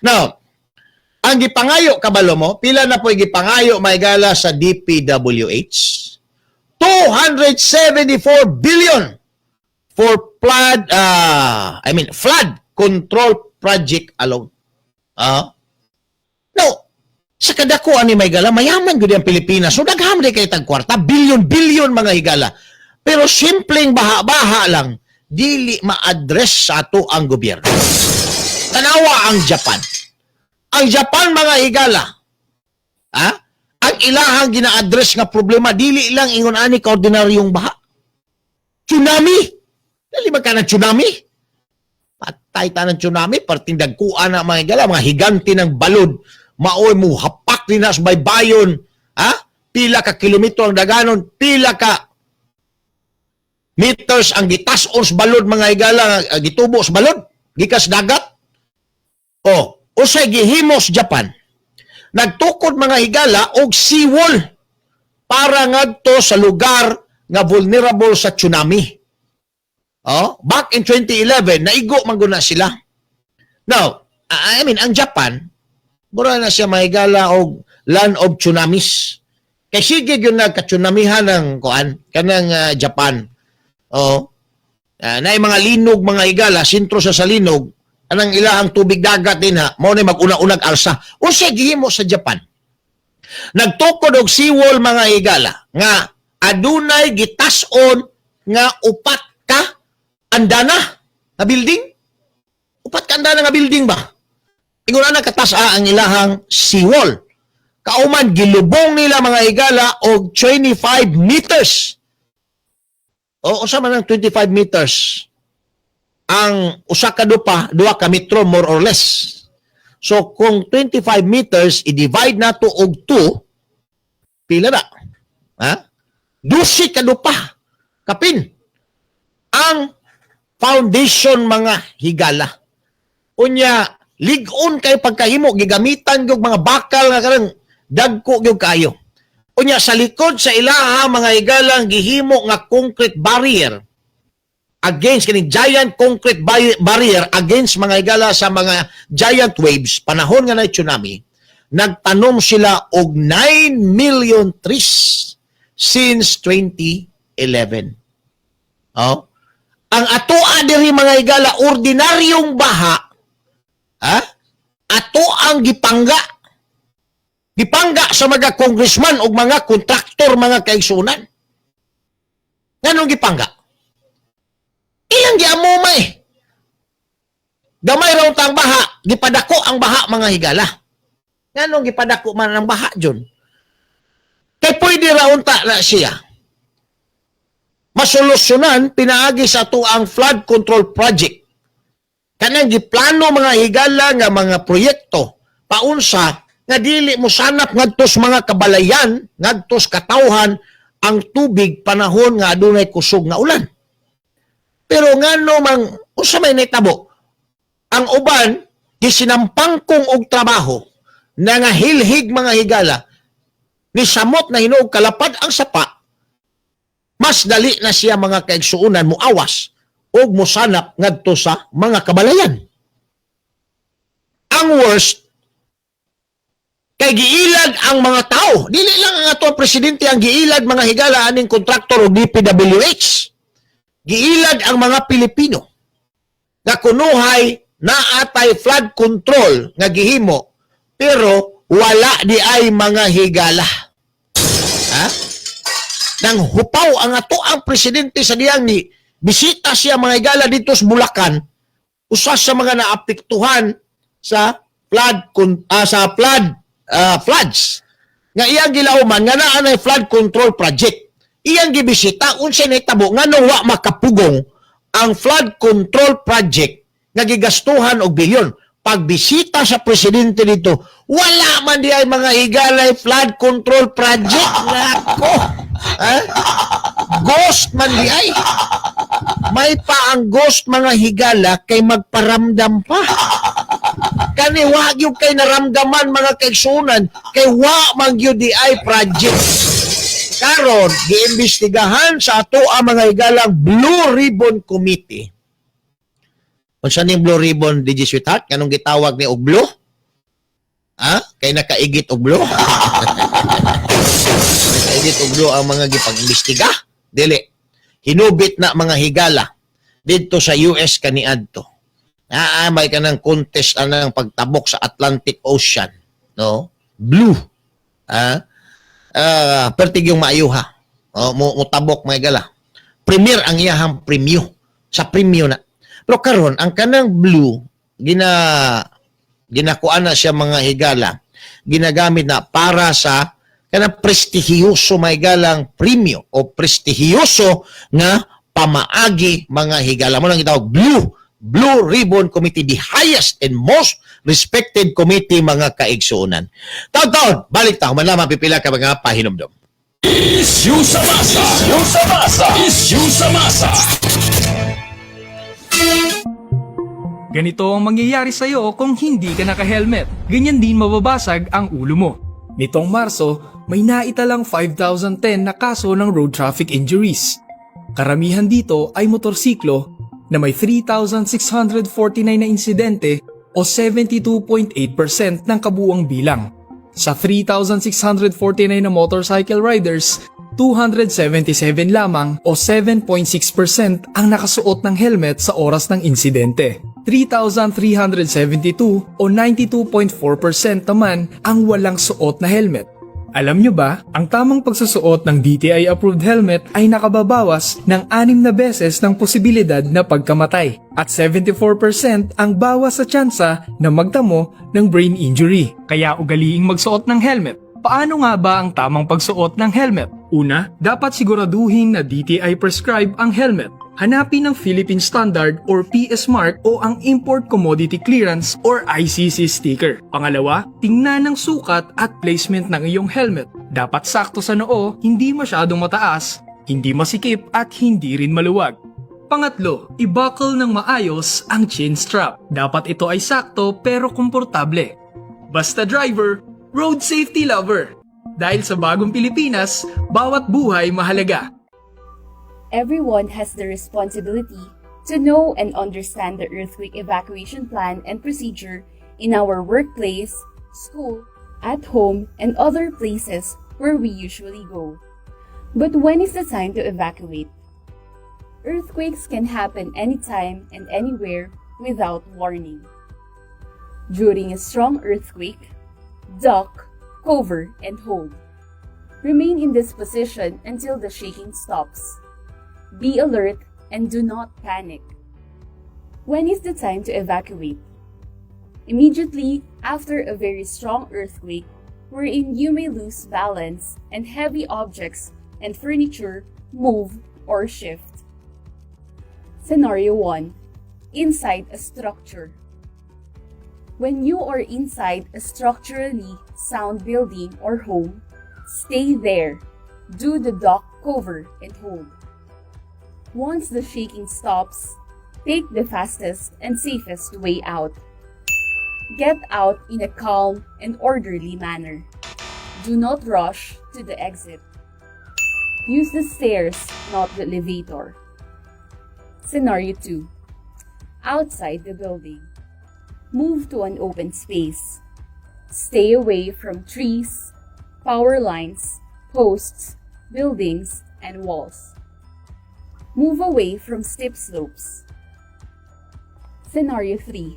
Now, ang gipangayo, kabalo mo, pila na po gipangayo, mga higala, sa DPWH? 274 billion for flood, I mean, flood control project alone. Ah. No, sa kadako ani, mga higala, mayaman gud ang Pilipinas. So daghan man kay tag kwarta, billion billion, mga higala. Pero simpleng baha-baha lang, dili ma-address sa ato ang gobyerno. Tanawa ang Japan. Ang Japan, mga higala, ha? Ang ilahang gina-address nga problema dili lang ingon ani ka ordinaryong baha. Tsunami. Dili ba ka ng tsunami? Patay ta ng tsunami, perting dagkuan na, mga higala, mga higante ng balod, maoy mo hapak ni nas baybayon, ha? Pila ka kilometro ang daganon, pila ka meters ang gitas-on sa balod, mga higala, gitubo sa balod, gikas dagat. Oh, unsay gihimo sa Japan? Nagtukod, mga higala, og seawall para ngadto sa lugar nga vulnerable sa tsunami. Oh, back in 2011, naigo man gud na sila. Now, I mean, ang Japan, mura na siya, mga higala, og land of tsunamis. Kay sige gyud nagka-tsunamihan ng kuan kanang Japan. Oh. Naay mga linog, mga higala, sentro sa linog, anang ilahang tubig dagat din ha, mao na mag-una-unag alsa. Unsay gihimo sa Japan? Nagtukod og seawall, mga higala, nga adunay gitas-on nga upat ka andana nga building. Upat ka andana nga building ba? Ingon ana katas-a ang ilahang seawall. Kauman gilubong nila, mga higala, og 25 meters. O usa man ang 25 meters? Ang usa ka dupa, 2 ka metro more or less. So kung 25 meters i-divide nato og 2, pila na? Ha? 12 ka dupa. Kapin. Ang foundation, mga higala. Unya, lig-on kay pagkahimo, gigamitan gyud mga bakal nga kanang dagko gyud kayo. Unya sa likod sa ilaha, mga higalang, gihimo nga concrete barrier against kining giant concrete barrier against, mga higala, sa mga giant waves panahon nga na tsunami. Nagtanom sila og 9 million trees since 2011. Oh, ang atoa diri, mga higala, ordinaryong baha, ha, ato ang gipangga gipangga sa mga congressman o mga kontraktor, mga kaigsunan. Nganong gipangga? Ilang giamo may gamay raw tang baha, gipadako ang baha, mga higala. Nganong gipadako man ang baha, John? Kay pwede ra unta na siya masolusyonan pinaagi sa ato ang flood control project, kanang giplano, mga higala, nga mga proyekto paunsa nga dili mo sanap ngadto sa mga kabalayan, ngadto sa katawhan ang tubig panahon nga adunay kusog nga ulan. Pero ngano mang unsa may nahitabo, ang uban gisinampangkong og trabaho na nga hilhig, mga higala, ni samot na hinuog kalapad ang sapa, mas dali na siya, mga kaigsuonan, muawas og mosanap ngadto sa mga kabalayan. Ang worst kay giilad ang mga tao. Dili lang ang ato presidente ang giilad, mga higala, aning kontraktor og DPWH. Giilad ang mga Pilipino nga kunuhay naatay flood control nga gihimo pero wala di ay, mga higala. Ha? Nang hupaw ang ato ang presidente sa diyang ni bisita siya, mga higala, dito sa Bulacan, usa sa mga naapektuhan sa floods nga iyang gilauman nga naa nay flood control project. Iyang gibisita, unsay nahitabo? Nganong wa makapugong ang flood control project nga gigastuhan og bilyon? Pagbisita sa presidente dito, wala man di ay, mga higalay, flood control project. Nako, ha? Ghost man di ay. May pa ang ghost, mga higala, kay magparamdam pa. Kani wa gyud kay naramdaman, mga kaigsunan, kay wa man gyud di ay project. Karon giimbestigahan sa ato ang mga higalang Blue Ribbon Committee. Unsa ning Blue Ribbon, DJ Sweetheart? Nganong gitawag ni og blue? Ha? Kay nakaigit og blue? Nakaigit og blue ang mga gipag-imbestiga? Dili. Hinubit na, mga higala, didto sa US kaniadto. Naa may kanang contest anang pagtabok sa Atlantic Ocean, no? Blue. Ah, pertig yung maayo ha. Oh, mo mutabok, mga higala. Premier ang iyahang premyo. Sa premyo na. Pero karon ang kanang blue ginakuan na siya, mga higala. Ginagamit na para sa kanang prestihiyoso, mga higalang, premyo o prestihiyoso nga pamaagi, mga higala. Mao nang gitawag Blue Blue Ribbon Committee, the highest and most respected committee, mga kaigsuonan. Taon-taon, balik ta, human lamang pipila ka mga pahinumdom. Issue sa masa. Issue sa masa. Issue sa masa. Ganito ang mangyayari sa'yo kung hindi ka naka-helmet. Ganyan din mababasag ang ulo mo. Nitong Marso, may naitalang 5,010 na kaso ng road traffic injuries. Karamihan dito ay motorsiklo na may 3,649 na insidente o 72.8% ng kabuuang bilang. Sa 3,649 na motorcycle riders, 277 lamang o 7.6% ang nakasuot ng helmet sa oras ng insidente. 3,372 o 92.4% naman ang walang suot na helmet. Alam nyo ba, ang tamang pagsusuot ng DTI-approved helmet ay nakababawas ng anim na beses ng posibilidad na pagkamatay at 74% ang bawas sa tsansa na magtamo ng brain injury. Kaya ugaliing magsuot ng helmet. Paano nga ba ang tamang pagsuot ng helmet? Una, dapat siguraduhin na DTI prescribe ang helmet. Hanapin ang Philippine Standard or PS Mark o ang Import Commodity Clearance or ICC sticker. Pangalawa, tingnan ang sukat at placement ng iyong helmet. Dapat sakto sa noo, hindi masyadong mataas, hindi masikip at hindi rin maluwag. Pangatlo, i-buckle ng maayos ang chin strap. Dapat ito ay sakto pero komportable. Basta driver, road safety lover. Dahil sa bagong Pilipinas, bawat buhay mahalaga. Everyone has the responsibility to know and understand the earthquake evacuation plan and procedure in our workplace, school, at home, and other places where we usually go. But when is the time to evacuate? Earthquakes can happen anytime and anywhere without warning. During a strong earthquake, duck, cover, and hold. Remain in this position until the shaking stops. Be alert and do not panic. When is the time to evacuate? Immediately after a very strong earthquake, wherein you may lose balance and heavy objects and furniture move or shift. Scenario 1. Inside a structure. When you are inside a structurally sound building or home, stay there. Do the duck, cover, and hold. Once the shaking stops, take the fastest and safest way out. Get out in a calm and orderly manner. Do not rush to the exit. Use the stairs, not the elevator. Scenario 2. Outside the building. Move to an open space. Stay away from trees, power lines, posts, buildings, and walls. Move away from steep slopes. Scenario 3.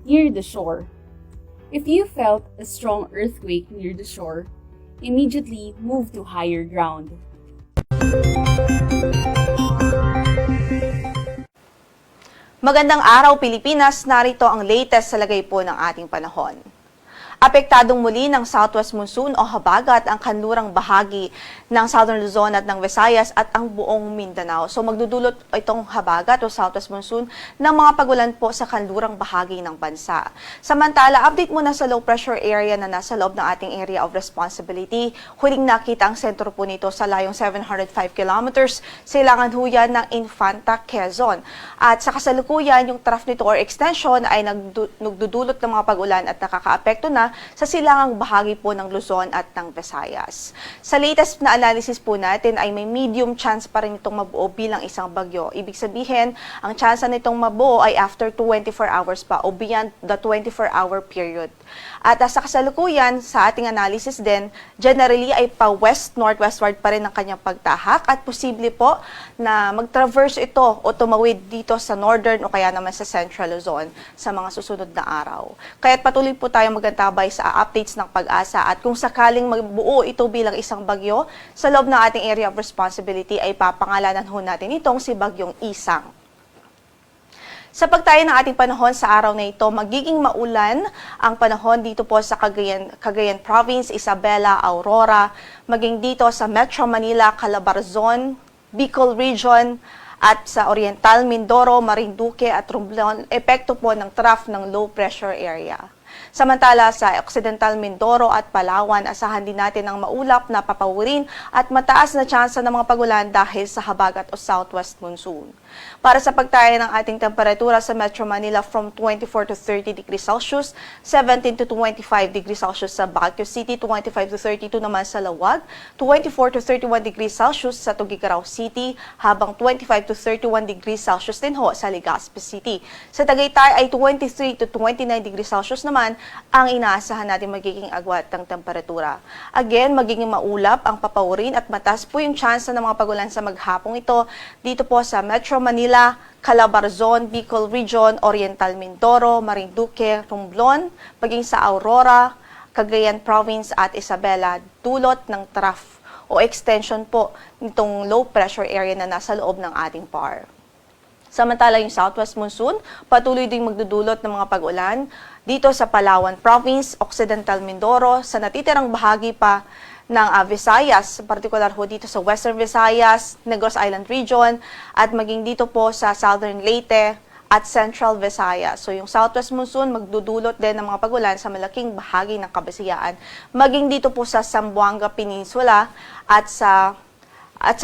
Near the shore. If you felt a strong earthquake near the shore, immediately move to higher ground. Magandang araw, Pilipinas, narito ang latest sa lagay po ng ating panahon. Apektadong muli ng southwest monsoon o habagat ang kanlurang bahagi ng Southern Luzon at ng Visayas at ang buong Mindanao. So magdudulot itong habagat o southwest monsoon ng mga pagulan po sa kanlurang bahagi ng bansa. Samantala, update muna sa low pressure area na nasa loob ng ating area of responsibility. Huling nakita ang sentro po nito sa layong 705 kilometers sa silangan ho yan ng Infanta, Quezon. At sa kasalukuyan, yung trough nito or extension ay nagdudulot ng mga pag-ulan at nakakaapekto na na sa silangang bahagi po ng Luzon at ng Visayas. Sa latest na analysis po natin ay may medium chance pa rin itong mabuo bilang isang bagyo. Ibig sabihin, ang chance nitong mabuo ay after 24 hours pa o beyond the 24-hour period. At sa kasalukuyan, sa ating analysis din, generally ay pa west-northwestward pa rin ang kanyang pagtahak at posible po na mag-traverse ito o tumawid dito sa northern o kaya naman sa central Luzon sa mga susunod na araw. Kaya't patuloy po tayo magantabay sa updates ng PAGASA at kung sakaling magbuo ito bilang isang bagyo sa loob ng ating area of responsibility ay papangalanan ho natin itong si Bagyong Isang. Sa pagtayo ng ating panahon sa araw na ito, magiging maulan ang panahon dito po sa Cagayan Province, Isabela, Aurora, maging dito sa Metro Manila, Calabarzon, Bicol Region, at sa Oriental Mindoro, Marinduque at Romblon, epekto po ng trough ng low pressure area. Samantala sa Occidental Mindoro at Palawan, asahan din natin ang maulap na papawirin at mataas na tsansa ng mga pagulan dahil sa habagat o southwest monsoon. Para sa pagtaya ng ating temperatura sa Metro Manila from 24 to 30 degrees Celsius, 17 to 25 degrees Celsius sa Baguio City, 25 to 32 naman sa Laoag, 24 to 31 degrees Celsius sa Tuguegarao City, habang 25 to 31 degrees Celsius din ho sa Legazpi City. Sa Tagaytay ay 23 to 29 degrees Celsius naman ang inaasahan natin magiging agwat ng temperatura. Again, magiging maulap ang papawirin at mataas po yung tsansa ng mga pagulan sa maghapong ito dito po sa Metro Manila, Calabarzon, Bicol Region, Oriental Mindoro, Marinduque, Romblon, maging sa Aurora, Cagayan Province at Isabela, dulot ng trough o extension po nitong low pressure area na nasa loob ng ating PAR. Samantala, yung southwest monsoon, patuloy ding magdudulot ng mga pag-ulan dito sa Palawan Province, Occidental Mindoro, sa natitirang bahagi pa ng Visayas, partikular ho dito sa Western Visayas, Negros Island Region, at maging dito po sa Southern Leyte at Central Visayas. So yung southwest monsoon magdudulot din ng mga pagulan sa malaking bahagi ng Kabisayaan, maging dito po sa Zamboanga Peninsula at sa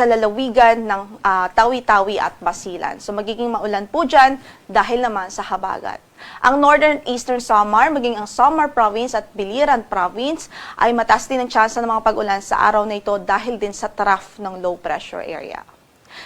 lalawigan ng Tawi-Tawi at Basilan. So magiging maulan po dyan dahil naman sa habagat. Ang Northern Eastern Samar, maging ang Samar Province at Biliran Province ay mataas din ang tsansa ng mga pag-ulan sa araw na ito dahil din sa trough ng low pressure area.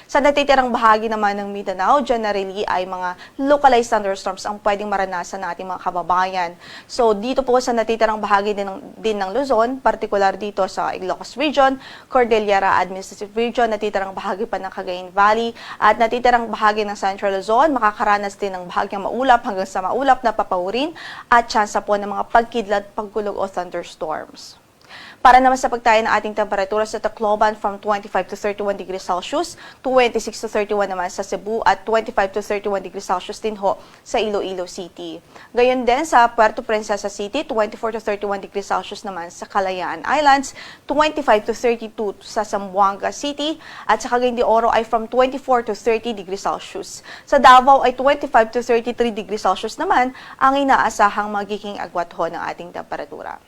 Sa natitirang bahagi naman ng Mindanao, generally ay mga localized thunderstorms ang pwedeng maranasan ng ating mga kababayan. So dito po sa natitirang bahagi din ng Luzon, partikular dito sa Ilocos Region, Cordillera Administrative Region, natitirang bahagi pa ng Cagayan Valley, at natitirang bahagi ng Central Luzon, makakaranas din ng bahagyang maulap hanggang sa maulap na papawirin at tsansa po ng mga pagkidlat, pagkulog o thunderstorms. Para naman sa pagtaya ng ating temperatura sa Tacloban from 25 to 31 degrees Celsius, 26 to 31 naman sa Cebu at 25 to 31 degrees Celsius din ho sa Iloilo City. Gayon din sa Puerto Princesa City, 24 to 31 degrees Celsius naman sa Kalayaan Islands, 25 to 32 sa Zamboanga City at sa Cagayan de Oro ay from 24 to 30 degrees Celsius. Sa Davao ay 25 to 33 degrees Celsius naman ang inaasahang magiging agwat ho ng ating temperatura.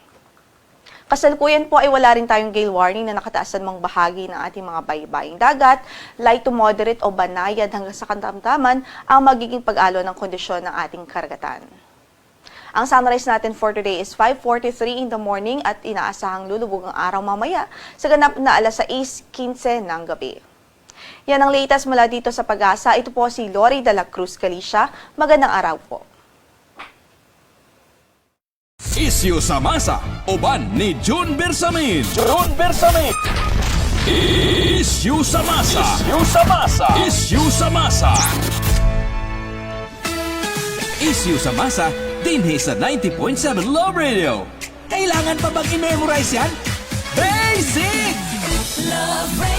Kasalukuyan po ay wala rin tayong gale warning na nakataas sa mga bahagi ng ating mga baybaying dagat. Light to moderate o banayad hanggang sa katamtaman ang magiging pag-alo ng kondisyon ng ating karagatan. Ang sunrise natin for today is 5:43 in the morning at inaasahang lulubog ang araw mamaya sa ganap na alas 6:15 ng gabi. Yan ang latest mula dito sa PAGASA. Ito po si Lori de la Cruz Calicia. Magandang araw po. Isyu sa masa, uban ni June Bersamin. June Bersamin. Isyu sa masa. Isyu sa masa. Isyu sa masa. Isyu sa masa, dinhi sa 90.7 Love Radio. Kailangan pa bang i-memorize yan? Basic! Love Radio.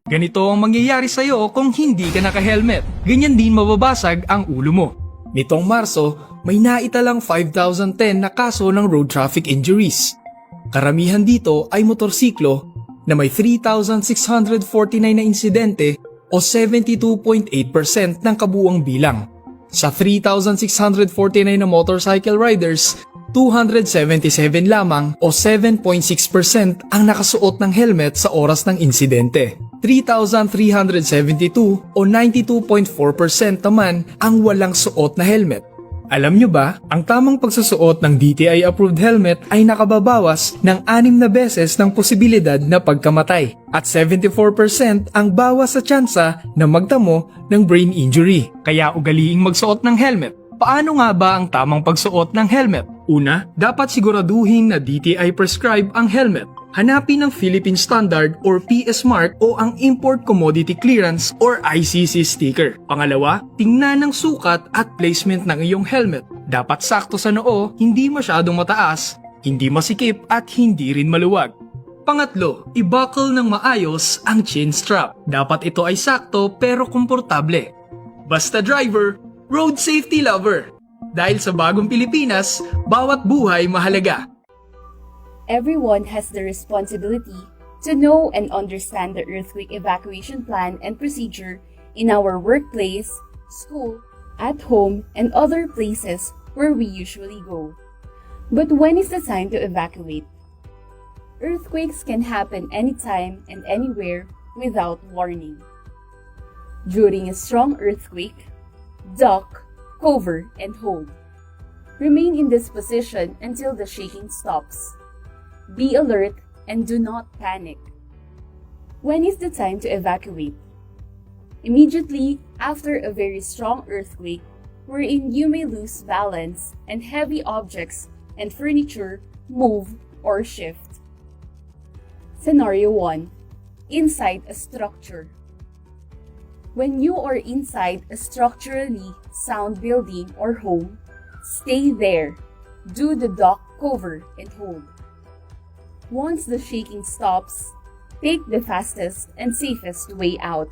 Ganito ang mangyayari sa'yo kung hindi ka naka-helmet. Ganyan din mababasag ang ulo mo. Nitong Marso, may naitalang 5,010 na kaso ng road traffic injuries. Karamihan dito ay motorsiklo na may 3,649 na insidente o 72.8% ng kabuuang bilang. Sa 3,649 na motorcycle riders, 277 lamang o 7.6% ang nakasuot ng helmet sa oras ng insidente. 3,372 o 92.4% naman ang walang suot na helmet. Alam nyo ba, ang tamang pagsusuot ng DTI-approved helmet ay nakababawas ng anim na beses ng posibilidad na pagkamatay at 74% ang bawas sa tsansa na magtamo ng brain injury. Kaya ugaliing magsuot ng helmet. Paano nga ba ang tamang pagsuot ng helmet? Una, dapat siguraduhin na DTI prescribe ang helmet. Hanapin ang Philippine Standard or PS Mark o ang Import Commodity Clearance or ICC sticker. Pangalawa, tingnan ang sukat at placement ng iyong helmet. Dapat sakto sa noo, hindi masyadong mataas, hindi masikip at hindi rin maluwag. Pangatlo, i-buckle ng maayos ang chin strap. Dapat ito ay sakto pero komportable. Basta driver, road safety lover. Dahil sa bagong Pilipinas, bawat buhay mahalaga. Everyone has the responsibility to know and understand the earthquake evacuation plan and procedure in our workplace, school, at home, and other places where we usually go. But when is the time to evacuate? Earthquakes can happen anytime and anywhere without warning. During a strong earthquake, duck, cover, and hold. Remain in this position until the shaking stops. Be alert and do not panic. When is the time to evacuate? Immediately after a very strong earthquake, wherein you may lose balance and heavy objects and furniture move or shift. Scenario 1: Inside a structure. When you are inside a structurally sound building or home, stay there. Do the duck, cover, and hold. Once the shaking stops, take the fastest and safest way out.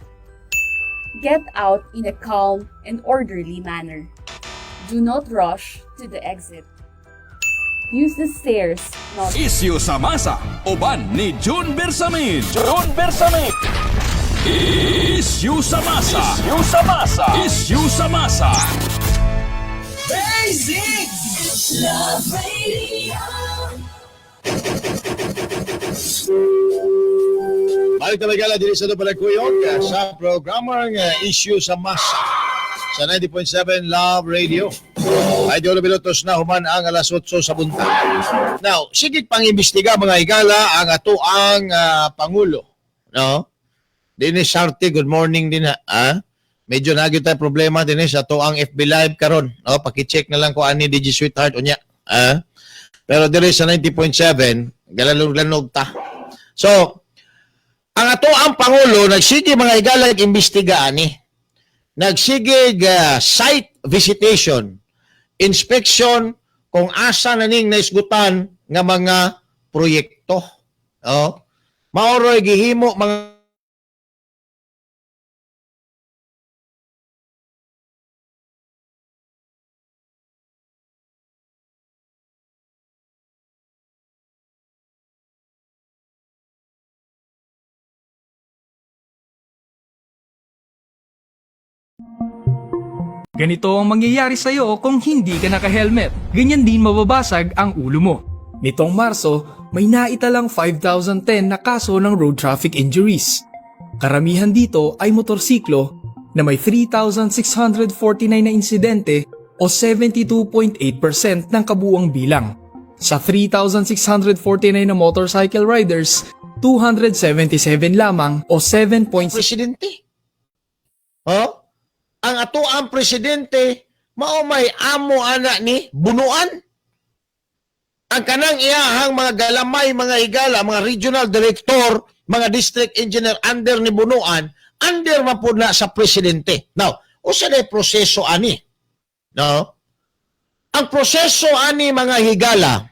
Get out in a calm and orderly manner. Do not rush to the exit. Use the stairs, not Isyu sa masa, uban ni June Bersamin. June Bersamin. Isyu sa masa. Isyu sa masa. Isyu sa masa. Love Radio. Balik talaga diri sa Palagkuyog sa programang Issue sa Masa sa 90.7 Love Radio. Ay di minutos na human ang alas 8 sa buntag. Now, sige pang imbestiga, mga higala, ang ato ang Pangulo. No? Dennis Sarte, good morning din ha. Ah? Medyo nagyo tayo problema din sa ato ang FB Live karon. No, paki-check na lang ko ani DJ Sweetheart unya. Ah? Pero diri sa 90.7, galalog-lanog ta. So, ang ato ang Pangulo nagsige, mga higala, imbestiga ani. Nagsige site visitation, inspection kung asa na ning naisgutan nga mga proyekto. Oh. Maoroy gihimo mga Ganito ang mangyayari sa'yo kung hindi ka naka-helmet. Ganyan din mababasag ang ulo mo. Nitong Marso, may naitalang 5,010 na kaso ng road traffic injuries. Karamihan dito ay motorsiklo na may 3,649 na insidente o 72.8% ng kabuuang bilang. Sa 3,649 na motorcycle riders, 277 lamang o 7.6% presidente. Oh? Ang ato ang presidente mao may amo ana ni Bunuan. Ang kanang iyahang mga galamay, mga higala, mga regional director, mga district engineer under ni Bunuan, under man po na sa presidente. Now, usa na proseso ani? No? Ang proseso ani, mga higala,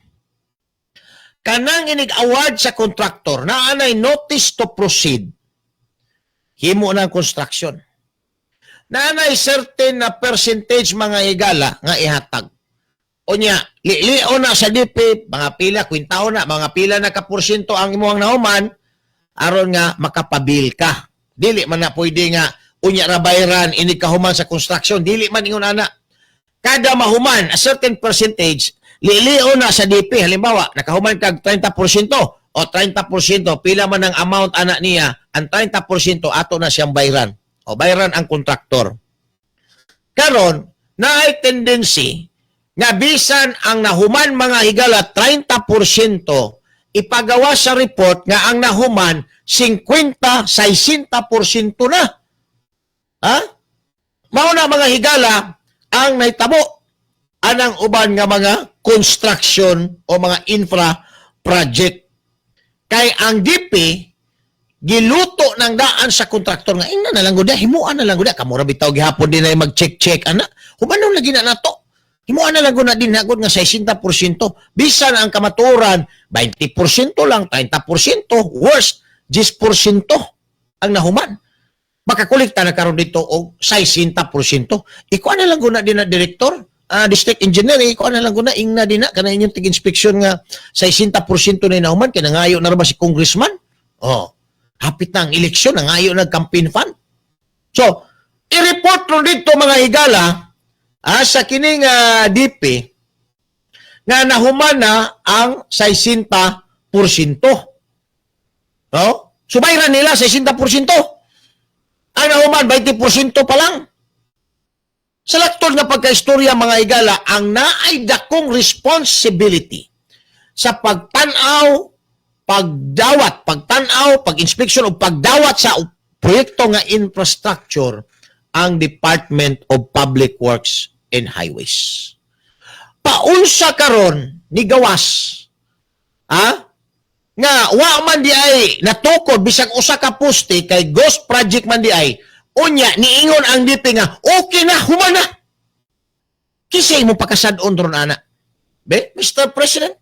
kanang inig-award sa contractor na anay notice to proceed. Himo na ang construction. Naanay certain na percentage, mga higala, nga ihatag. Unya, lilio na sa DP, mga pila, kwintaho na, mga pila na ka porsyento ang imong nahuman, aron nga makapabil ka. Dili man na pwede nga unya ra bayran ini kahuman sa construction, dili man ingon ana. Kada mahuman a certain percentage, lilio na sa DP. Halimbawa, nakahuman kag 30% o 30%, pila man ang amount ana niya, ang 30% ato na siyang bayran. O bayran ang kontraktor. Karon, naay tendency nga bisan ang nahuman, mga higala, 30%, ipagawa sa report nga ang nahuman 50, 60% na. Ha? Mao na, mga higala, ang nahitabo anang uban nga mga construction o mga infra project. Kay ang DP giluto ng daan sa kontraktor nga ingna na lang gud, himuan na lang gud, kamo ra bitaw gihapon din ay mag-check-check ana, humanon lagi na nato, himuan na lang gud na din gud nga 60%, bisan ang kamaturan 20% lang, 30%, worst 10% ang nahuman, makakolekta na karon dito og 60%. Ikuha na lang gud na din na, director, district engineer, ikuha na lang gud na, ingna din na kana inyong tig-inspection nga 60% na nahuman kay nangayo na ra ba si congressman? Oh, hapit na ang eleksyon, nangayo nag campaign fund. So, i-report ron dito, mga higala, sa kining DP nga nahuman na ang 60%. No? Subayran nila 60%. Ang nahuman, 20% pa lang. Sa laktod nga pagkaistorya, mga higala, ang naay dakong responsibility sa pagtanaw, pagdawat, pagtanaw, pag-inspection o pagdawat sa proyekto nga infrastructure ang Department of Public Works and Highways. Paunsa karon ni gawas, ha? Nga wa man di ay natukod bisag usa ka poste kay ghost project man di ay, unya niingon ang DP nga okay na, human na. Kisay mo pakasad-on ron ana? Be, Mr. President?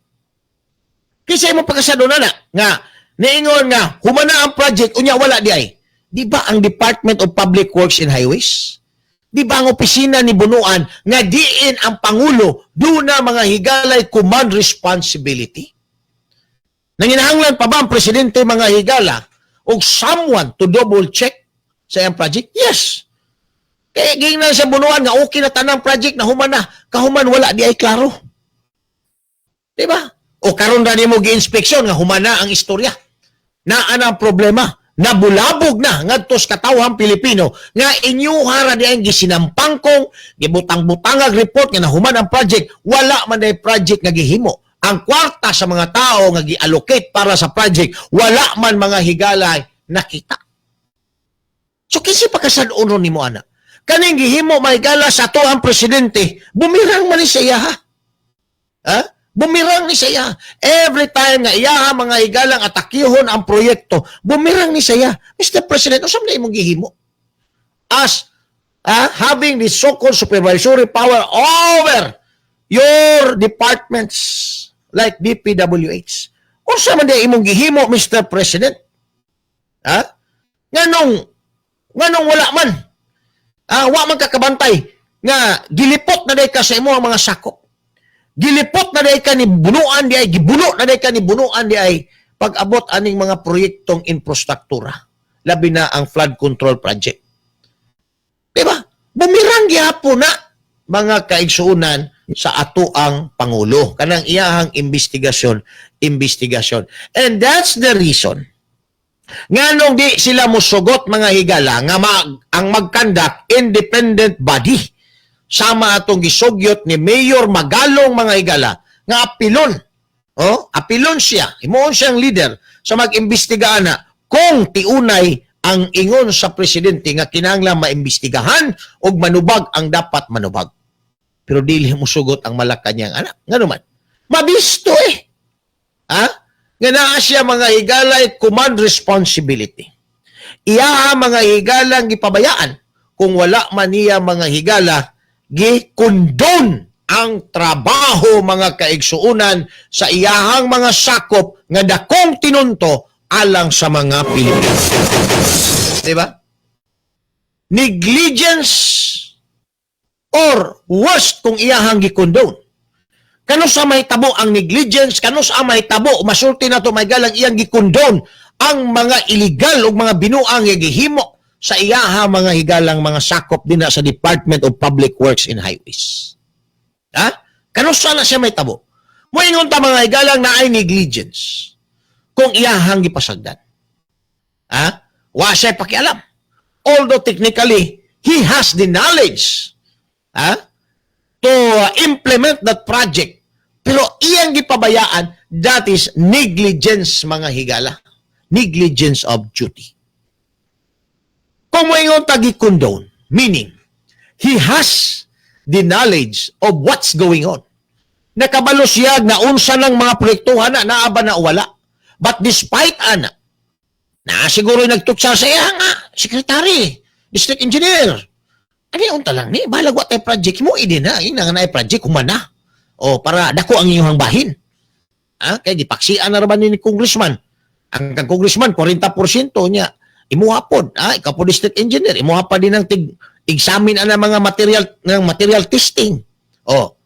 Kisay mo pakasad-on ana nga niingon nga human na ang project, unya wala di ay? Di ba ang Department of Public Works and Highways? Di ba ang opisina ni Bunuan nga diin ang Pangulo duna, mga higalay, command responsibility? Nanginahanglan pa ba ang presidente, mga higala, og someone to double check sa iyang project? Yes. Kaya gingnan sa Bunuan nga okay na tanang project na human na, kahuman wala di ay klaro. Di ba? O karon ra nimo gi-inspection nga human na ang istorya. Naa na ang problema. Nabulabog na ngadto sa katawhang Pilipino nga inyuha ra di ang gisinampangkong, gibutang-butangag report nga nahuman ang project, wala man ay project nga gihimo. Ang kwarta sa mga tao nga gi-allocate para sa project, wala man, mga higalay, nakita. So kinsa pakasad-on nimo ana? Kaning gihimo, mahigala, sa ato ang presidente, bumirang man ni siya ha. Ha? Bumirang ni siya. Every time nga iyaha, mga higalang, atakihon ang proyekto, bumirang ni siya. Mr. President, unsa man imong gihimo? As having the so-called supervisory power over your departments like DPWH. Unsa man di imong gihimo, Mr. President? Ha? Nganong wala man? Wa man kakabantay nga gilipot na day ka sa imo ang mga sakop. Gilipot na day ka ni Bunuan di ay, gibuno na day ka ni Bunuan di ay pag-abot aning mga proyektong infrastruktura. Labi na ang flood control project. Di ba? Bumirang gihapon na, mga kaigsuunan, sa ato ang Pangulo. Kanang iyahang investigasyon, investigasyon. And that's the reason nganong di sila musugot, mga higala, nga ang mag-conduct independent body sama atong gisugyot ni Mayor Magalong, mga higala, nga apilon, oh, apilon siya, himuon siyang leader sa mag-imbestiga ana kung tiunay ang ingon sa presidente nga kinahanglan maimbestigahan ug manubag ang dapat manubag. Pero dili musugot ang Malacanang ana. Ngano man? Mabisto eh, ha, nga naa siya, mga higalay, command responsibility. Iya, mga higalang, gipabayaan kung wala man niya, mga higala, gi-condone ang trabaho, mga kaigsuunan, sa iyahang mga sakop nga dakong tinunto alang sa mga Pilipino. Di ba? Negligence or worst kung iyahang gi-condone. Kanus-a mahitabo ang negligence, kanus-a mahitabo, masulti na to may galang iyang gi-condone ang mga illegal o mga binuang nga gihimo sa iyaha, mga higalang, mga sakop din na sa Department of Public Works and Highways. Ha? Kanus-a na siya mahitabo? Moingon ta, mga higalang, na ay negligence kung iyahang gipasagdan. Ha? Wa siya pakialam. Although technically, he has the knowledge, ha, to implement that project. Pero iyang gipabayaan, that is negligence, mga higala. Negligence of duty. Kung moingon ta gi-condone, meaning, he has the knowledge of what's going on. Nakabalo siya na unsa ng mga proyektuhan na naa ba na wala. But despite ana, na siguro nagtutsa sa iya nga, secretary, district engineer. Ano unta lang ni, balag wa tay project mo, idi na, ina nga na project, humana. O para dako ang inyong bahin. Ah, kay gipaksian na ra ba ni congressman? Ang kang congressman 40% niya imuha pod, ah, ikaw po district engineer, imuha pa din ang tig examine ana mga material ng material testing. Oh.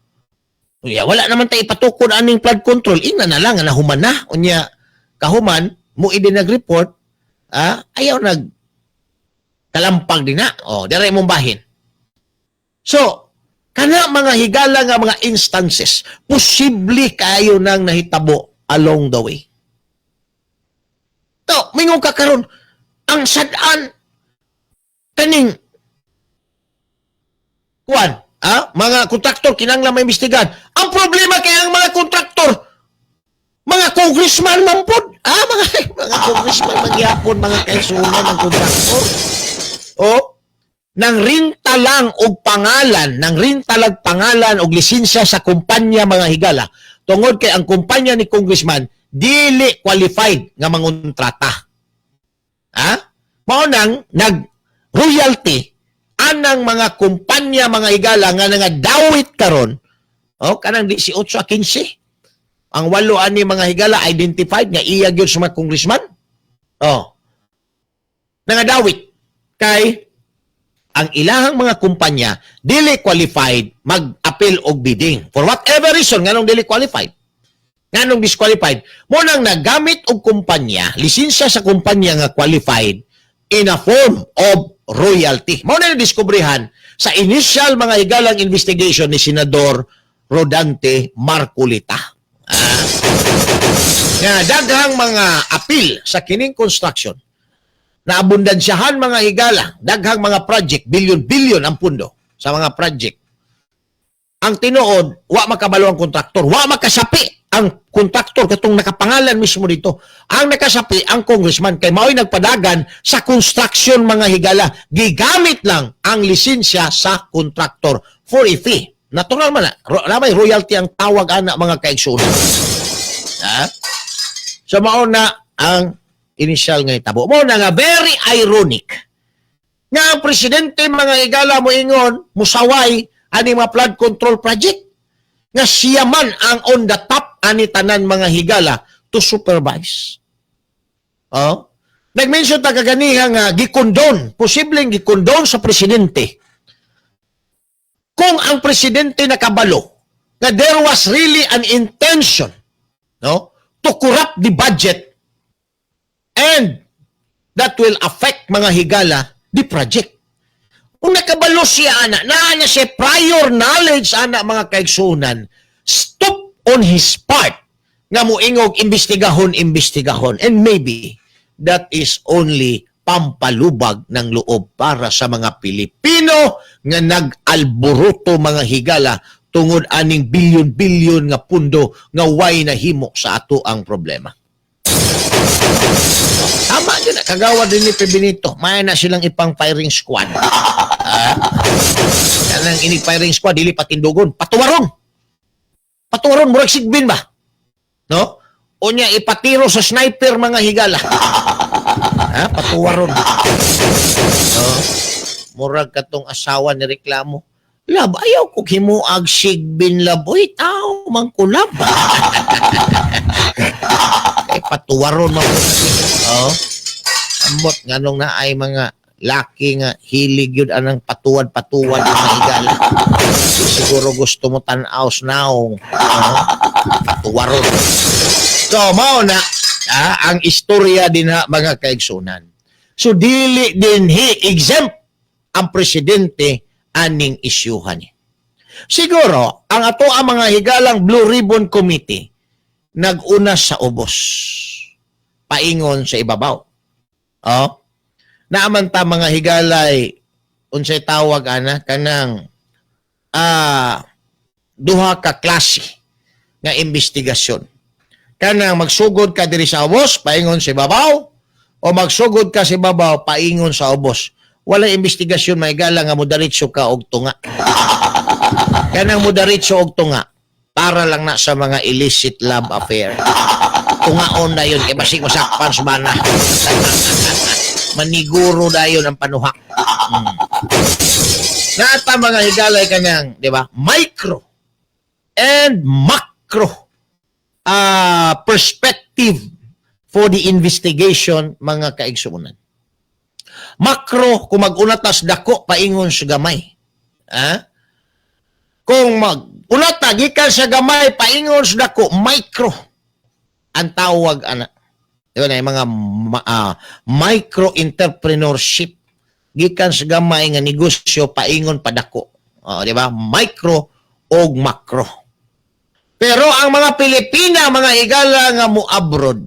Unya, wala naman tayo ipatukod aning flood control, ingna na lang nga nahuman na. Unya kahuman mo idi nag-report, ah, ayaw nag kalampag din na. Oh, dere mong bahin. So, kana mga higala nga mga instances, posible kayo nang nahitabo along the way. To, mingon ka karon, ang sad-an kaning kuan, ah, mga kontraktor kinahanglan maimbestigahan. Ang problema kay ang mga kontraktor, mga congressman man pod. Ah, mga congressman magyapon, mga kaigsuonan, ang kontraktor. O, nang rinta lang og pangalan, nang rinta lang pangalan og lisensya sa kumpanya, mga higala. Tungod kay ang kumpanya ni congressman dili qualified nga mangontrata. Ha? Mao nang nag royalty anang mga kumpanya, mga higala, nga nangadawit karon. Oh, kanang 18 a 15. Ang walo ani, mga higala, identified nga iya gyud sa mga congressman. Oh. Nangadawit kay ang ilahang mga kumpanya dili qualified mag-appeal og bidding. For whatever reason, nganong dili qualified? Nganong disqualified? Mo nang nagamit og kumpanya, lisensya sa kumpanya nga qualified in a form of royalty. Mao na nadiskubrehan sa initial, mga higalang, investigation ni Senador Rodante Marcoleta. Ah. Nga daghang mga appeal sa kining construction na abundansyahan, mga higala, daghang mga project, bilyon-bilyon ang pundo sa mga project. Ang tinuod, wa makabalo ang kontraktor, wa makasapi ang kontraktor katong nakapangalan mismo dito. Ang nakasapi ang congressman kay mao'y nagpadagan sa construction, mga higala. Gigamit lang ang lisensya sa kontraktor for a fee. Natural man na, namay royalty ang tawag ana, mga kaigsuonan. Ha? So mao na ang initial nga itabo. Mao na nga very ironic nga ang presidente, mga higala, mo ingon, musaway ani mga flood control project nga siya man ang on the top ani tanan, mga higala, to supervise. Oh. Nag-mention ta kaganiha nga gi-condone, posibleng gi-condone sa presidente. Kung ang presidente nakabalo nga there was really an intention, no, to corrupt the budget and that will affect, mga higala, the project. Kung nakabalo siya ana, naa na siya prior knowledge ana, mga kaigsunan, stop on his part nga moingog imbestigahon, imbestigahon. And maybe that is only pampalubag ng loob para sa mga Pilipino nga nag-alboruto, mga higala, tungod aning bilyon-bilyon nga pundo nga way nahimo sa ato ang problema. Tama din na. Kagawad din ni Benito. May na silang ipang firing squad. Ah. Kanang inig firing squad, dili patindugon. Patuwaron. Patuwaron, murag sigbin ba? No? Unya, ipatiro sa sniper, mga higala. Ha? Patuwaron. No? Murag katong asawa ni reklamo. "Love, ayaw ko himuag sigbin, love. Uy, tao, man ko, love." Kay patuwaron man. Oh. Ambot nganong na ay mga Laki nga hilig yun anang patuwad-patuwad yung mga higala. Siguro gusto mo tan-aw naong. No? Patuwaron. So, mao na ang istorya din ha, mga kaigsunan. So, dili din hi exempt ang presidente aning isyuhan ni. Siguro, ang ato ang mga higalang Blue Ribbon Committee nag-una sa ubos. Paingon sa ibabaw. Oh? Naaman ta mga higalay unsay tawag ana kanang duha ka klase nga investigasyon. Kanang magsugod ka diri sa ubos, paingon sa ibabaw, o magsugod ka sa ibabaw, paingon sa ubos. Wala investigasyon, may gala nga modaritso ka og tunga. Kanang modaritso og tunga, para lang na sa mga illicit love affair. Tungaon na yun, kay basig masakpan sa bana. Maniguro dayon ang panuhak. Nata mga higalay kanyang, di ba? Micro and macro perspective for the investigation, mga kaigsuonan. Macro, kung mag-unatas dako paingon sa gamay. Ah? Kung mag-unata gikan sa gamay paingon sa dako, micro ang tawag ana. Di ba na yung mga micro entrepreneurship gikan sa gamay nga negosyo paingon padako. Oh, di ba? Micro og macro. Pero ang mga Pilipina, mga higala nga mo abroad,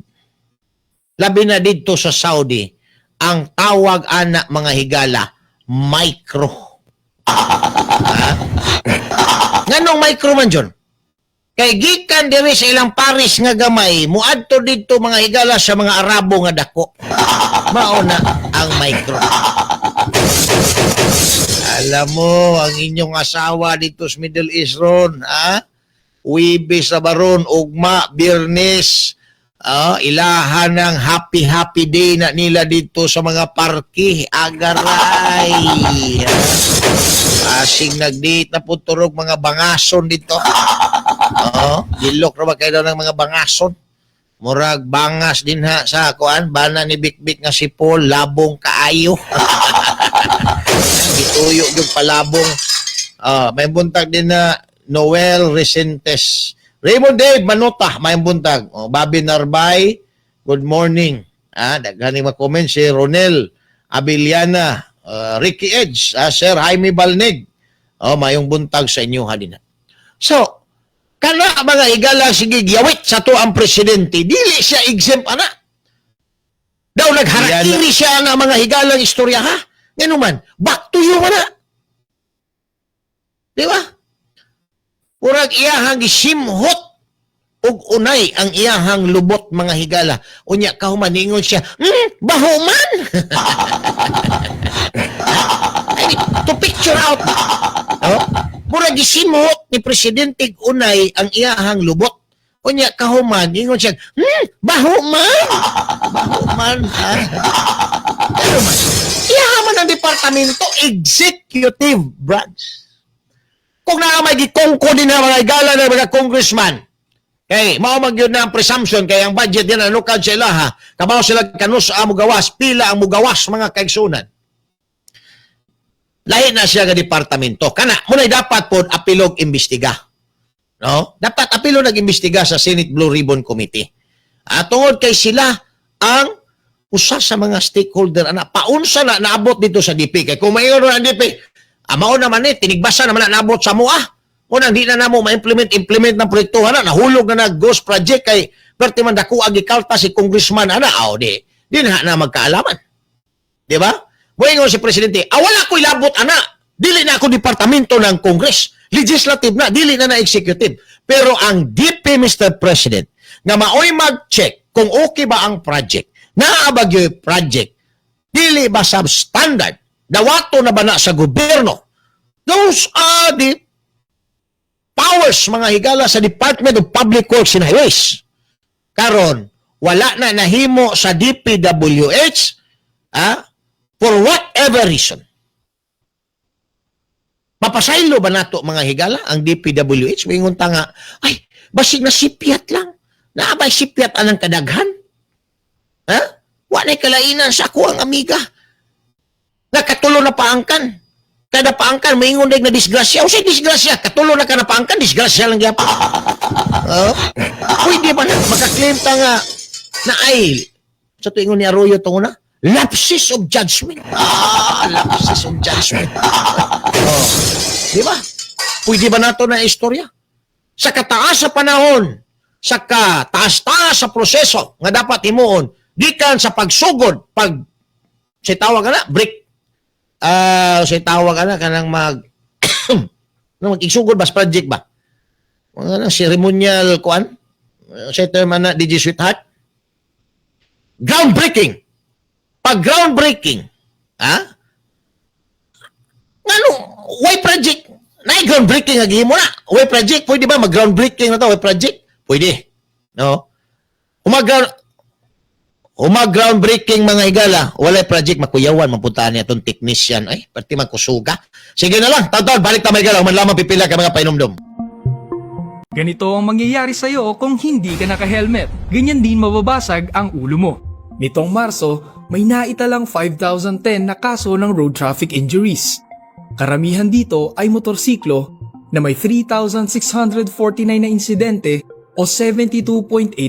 labi na didto sa Saudi, ang tawag ana mga higala, micro. Ha? Nganong micro man, John? Kay gikan diri sa ilang Paris nga gamay, muadto didto mga higala sa mga Arabo nga dako. Mao na ang micro. Alam mo, ang inyong asawa dito sa Middle East ron, ha? Huwebes sa baron, ugma, Biyernes, ilahan ng happy happy day na nila dito sa mga parke, agaray. Asing nag-date na po turog mga bangason dito. Oh, gilok ra ba kayo ng mga bangason? Murag bangas din ha sa kuan bana ni Bikbik nga si Paul, labong kaayo. Gituyo yung palabong. Ah, may buntag din na Noel Resentes. Raymond Dave Manota, may buntag. Oh, Bobby Narbay, good morning. Daghan ni comment si Ronel Abiliana, Ricky Edge, Sir Jaime Balnig. Oh, mayong buntag sa inyo halina. So, kana mga higala sige giyawit sa to ang presidente, dili siya exempt ana. Daw nagharakiri siya nga mga higalang istorya ha. Ngano man, back to you man na. Di ba? Murag iyahang gisimhot ug unay ang iyahang lubot mga higala. Unya kahuman ningon siya, baho man." I mean, to picture out. Oh? Murag gisimhot ni Presidente unay ang iyahang lubot. Unya kahuman ningon siya, baho man." Baho man, ha? Pero man, iyaha man ang departamento, executive branch. Kung naa may gikongko din na mga higala ng mga congressman, kay mao man gyud na ang presumption kay ang budget din nalukad sa ilaha, kabaw sila kanus ang mugawas, pila ang mugawas mga kaigsunan. Lahi na siya nga departamento. Kana, muna'y dapat pod apilog imbestiga. No? Dapat apilo nag-imbestiga sa Senate Blue Ribbon Committee. At tungod kay sila ang usa sa mga stakeholder ana, paunsa na naabot dito sa DP? Kay kung maingon ang DP, mao naman ni tinigbasa naman na naabot sa mua. Unang di na namo ma-implement implement ng proyekto ana, nahulog na na ghost project kay perti man dako ang gikalta si congressman ana, aw di di na na magkaalaman. Di ba? Moingon si presidente, wala ko'y labot ana. Dili na ako departamento ng Congress. Legislative na, dili na na executive. Pero ang DP, Mr. President, nga maoy mag-check kung okay ba ang project, naa ba gyud project, dili ba substandard, dawato na ba na sa gobyerno? Those are the powers, mga higala, sa Department of Public Works and Highways. Karon, wala na nahimo sa DPWH, for whatever reason. Mapasaylo ba nato mga higala ang DPWH? Moingon ta nga, ay, basig na sipyat lang. Naabay sipyat anang kadaghan? Ha? Wa na'y kalainan sa ako ang amiga. Nga katulo na paangkan. Kada paangkan, maingon na disgrasya. O say disgrasya, katulo na ka na paangkan, disgrasya lang gyapon. Oh? Pwede ba na makaklaim ta nga na ay sa tuingon ni Arroyo tungo na lapses of judgment. Ah, lapses of judgment. Oh. Di ba? Pwede ba nato na istorya? Sa kataas sa panahon, sa kataas-taas sa proseso nga dapat himuon, gikan sa pagsugod, pag sa tawag na, break, sa tawag na, kanang mag, no, mag-isugod ba sa project ba? Mga nang ceremonial kuan, sa term na DJ Sweetheart, groundbreaking. Pag groundbreaking, ha? Ngano, why project? Na groundbreaking nga gihimo na. Why project? Pwede ba mag groundbreaking na to? Why project? Pwede. No? Umag groundbreaking, mga higala, walay project, makuyawan, mapuntahan niya itong technician. Ay, pati magkusuga. Sige na lang, taon balik ta, mga higala, human lamang pipila ka mga painomdom. Ganito ang mangyayari sa'yo kung hindi ka naka-helmet. Ganyan din mababasag ang ulo mo. Nitong Marso, may naitalang 5,010 na kaso ng road traffic injuries. Karamihan dito ay motorsiklo na may 3,649 na insidente o 72.8%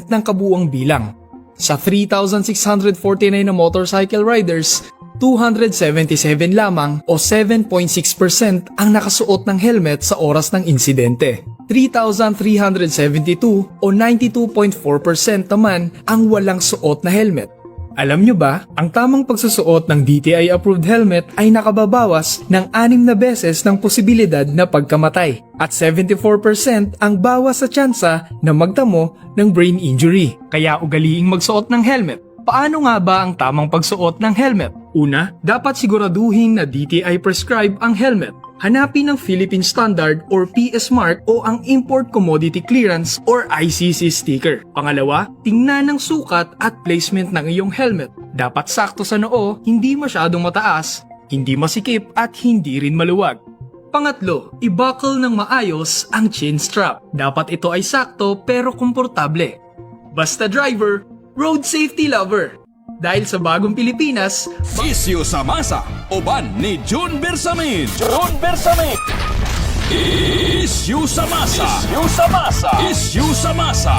ng kabuuang bilang. Sa 3,649 na motorcycle riders, 277 lamang o 7.6% ang nakasuot ng helmet sa oras ng insidente. 3,372 o 92.4% naman ang walang suot na helmet. Alam nyo ba, ang tamang pagsusuot ng DTI approved helmet ay nakababawas ng anim na beses ng posibilidad na pagkamatay at 74% ang bawas sa tsansa na magtamo ng brain injury. Kaya ugaliing magsuot ng helmet. Paano nga ba ang tamang pagsuot ng helmet? Una, dapat siguraduhin na DTI prescribe ang helmet. Hanapin ang Philippine Standard or PS Mark o ang Import Commodity Clearance or ICC sticker. Pangalawa, tingnan ang sukat at placement ng iyong helmet. Dapat sakto sa noo, hindi masyadong mataas, hindi masikip at hindi rin maluwag. Pangatlo, i-buckle ng maayos ang chin strap. Dapat ito ay sakto pero komportable. Basta driver, road safety lover. Dahil sa bagong Pilipinas, Isyu sa masa, uban ni June Bersamin. June Bersamin. Isyu sa masa. Isyu sa masa. Isyu sa masa.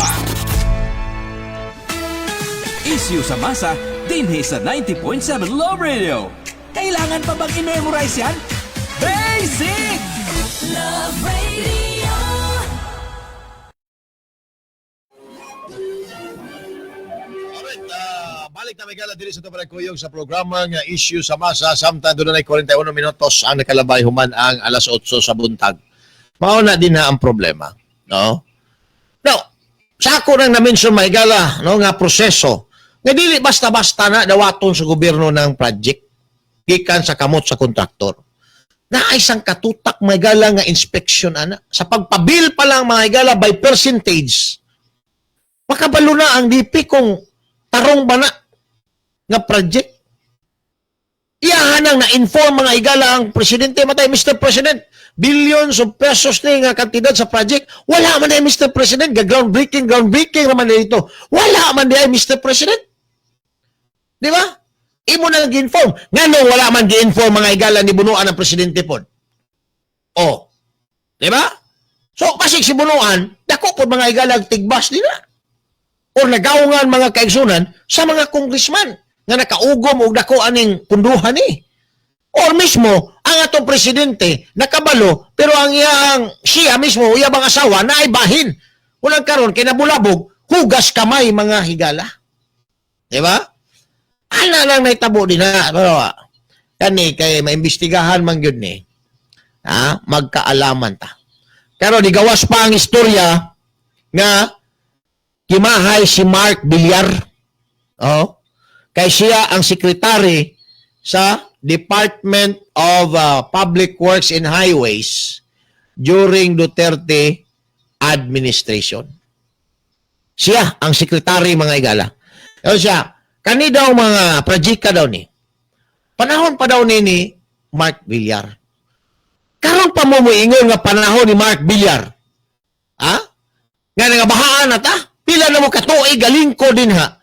Isyu sa masa, dinhi sa 90.7 Love Radio. Kailangan pa bang i-memorize yan? Basic! Love Radio. Alright, balik na may gala diri sa Tabaray Kuyog sa programa nga Issue sa Masa. Samtang doon na 41 minutos ang nakalabay human ang alas 8 sa buntag. Mao na din na ang problema. No? Now, sa ako nang na-mention, mahigala, no, nga proseso nga dili basta-basta na dawaton sa gobyerno ng project gikan sa kamot sa kontraktor. Na ay isang katutak, mahigala, nga inspection ana. Sa pagpabil pa lang, mga higala, by percentage, makabalo na ang DP kung tarong ba na nga project. Iyahan ang na-inform, mga higala, ang presidente. Matay, Mr. President, billions of pesos ni nga kantidad sa project. Wala man ay, Mr. President. Ga groundbreaking, groundbreaking naman na ito. Wala man di ay, Mr. President. Di ba? Imo na lang gi-inform. Ngano wala man gi-inform, mga higala, ni Bonoan ang presidente pod? Oh. Di ba? So, basig si Bonoan, dako pod, mga higala, tigbas nila. Or nagaungan, mga kaigsunan, sa mga congressman nga nakaugom og dako aning punduhan ni. Or mismo, ang atong presidente nakabalo pero ang iyang siya mismo, iya bang asawa na ay bahin. Walang karon kay nabulabog, hugas kamay, mga higala. Di ba? Ana lang naitabo din na. Pero, kani kay maimbestigahan man gyud ni. Ha? Magkaalaman ta. Pero di gawas pa ang istorya nga kimahay si Mark Villar. Oh. Kay siya ang secretary sa Department of Public Works and Highways during Duterte administration. Siya ang secretary, mga higala. Ano siya, kani daw mga project daw ni. Panahon pa daw ni Mark Villar. Karon pa mo moingon nga panahon ni Mark Villar. Ha? Nga nga bahaan na ta? Pila na mo katuig galingko din ha.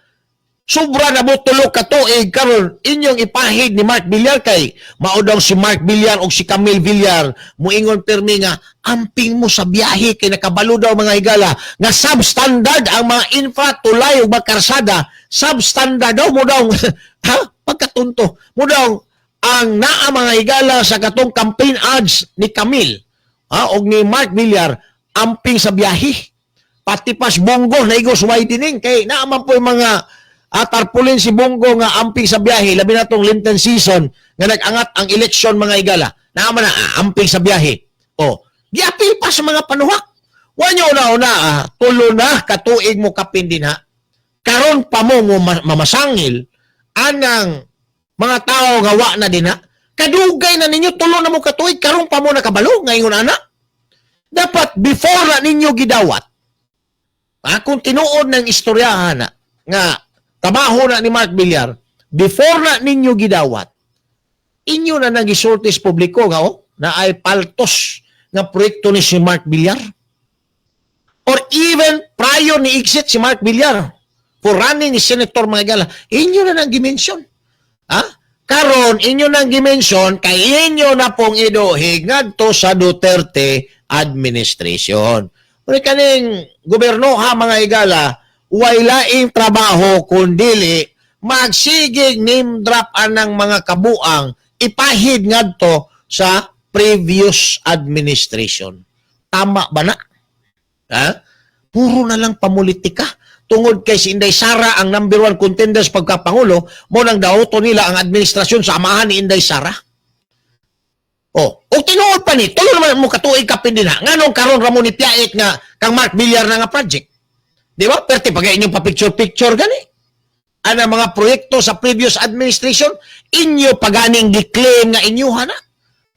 Sobra na mo 3 ka tuig, karon inyong ipahid ni Mark Villar, kay mao daw si Mark Villar og si Camille Villar muingon permi nga amping mo sa biyahe, kay nakabalo daw, mga higala, nga substandard ang mga infra, tulay ug mga karsada, substandard daw mo daw. Ha, pagkatunto mo daw ang naa, mga higala, sa katong campaign ads ni Camille, ha, og ni Mark Villar, amping sa biyahe. Pati pas Bong Go naigos widening, kay naa man po yung mga tarpaulin si Bong Go nga amping sa biyahe, labi na tong Lenten season nga nag-angat ang eleksyon, mga higala. Naa man na amping sa biyahe. Oh, giapil pa sa mga panuhak. Wa nyo una-una, 3 na katuig mo kapin din ha. Karon pa mo mo mamasangil anang mga tao nga wa na din ha. Kadugay na ninyo, 3 na mo katuig, karon pa mo nakabalo ngayon ana. Dapat before na ninyo gidawat. Kung tinuod ng istoryahan na nga trabaho na ni Mark Villar, before na ninyo gidawat, inyo na nagisulti sa publiko nga oh, na ay paltos nga proyekto ni si Mark Villar. Or even prior ni exit si Mark Villar for running ni Senator, mga higala, inyo na nang gimension. Ha? Karon inyo nang gimension kay inyo na pong iduhig ngadto sa Duterte administration. Pero kaning gobyerno ha, mga higala, way laing trabaho kundili magsigig name drop anang mga kabuang ipahid ngadto sa previous administration. Tama ba na? Ha? Puro na lang pamulitika. Tungod kay si Inday Sara ang number one contender sa pagkapangulo, mo nang dauto nila ang administrasyon sa amahan ni Inday Sara. Oh, og tinuod pa ni, 3 naman mo katuig kapin din ha. Nganong karon ra mo ni piyait nga kang Mark Villar na nga project? Di ba? Perti pag inyong pa-picture-picture gani. Ana mga proyekto sa previous administration, inyo paganing gi-claim nga inyo na.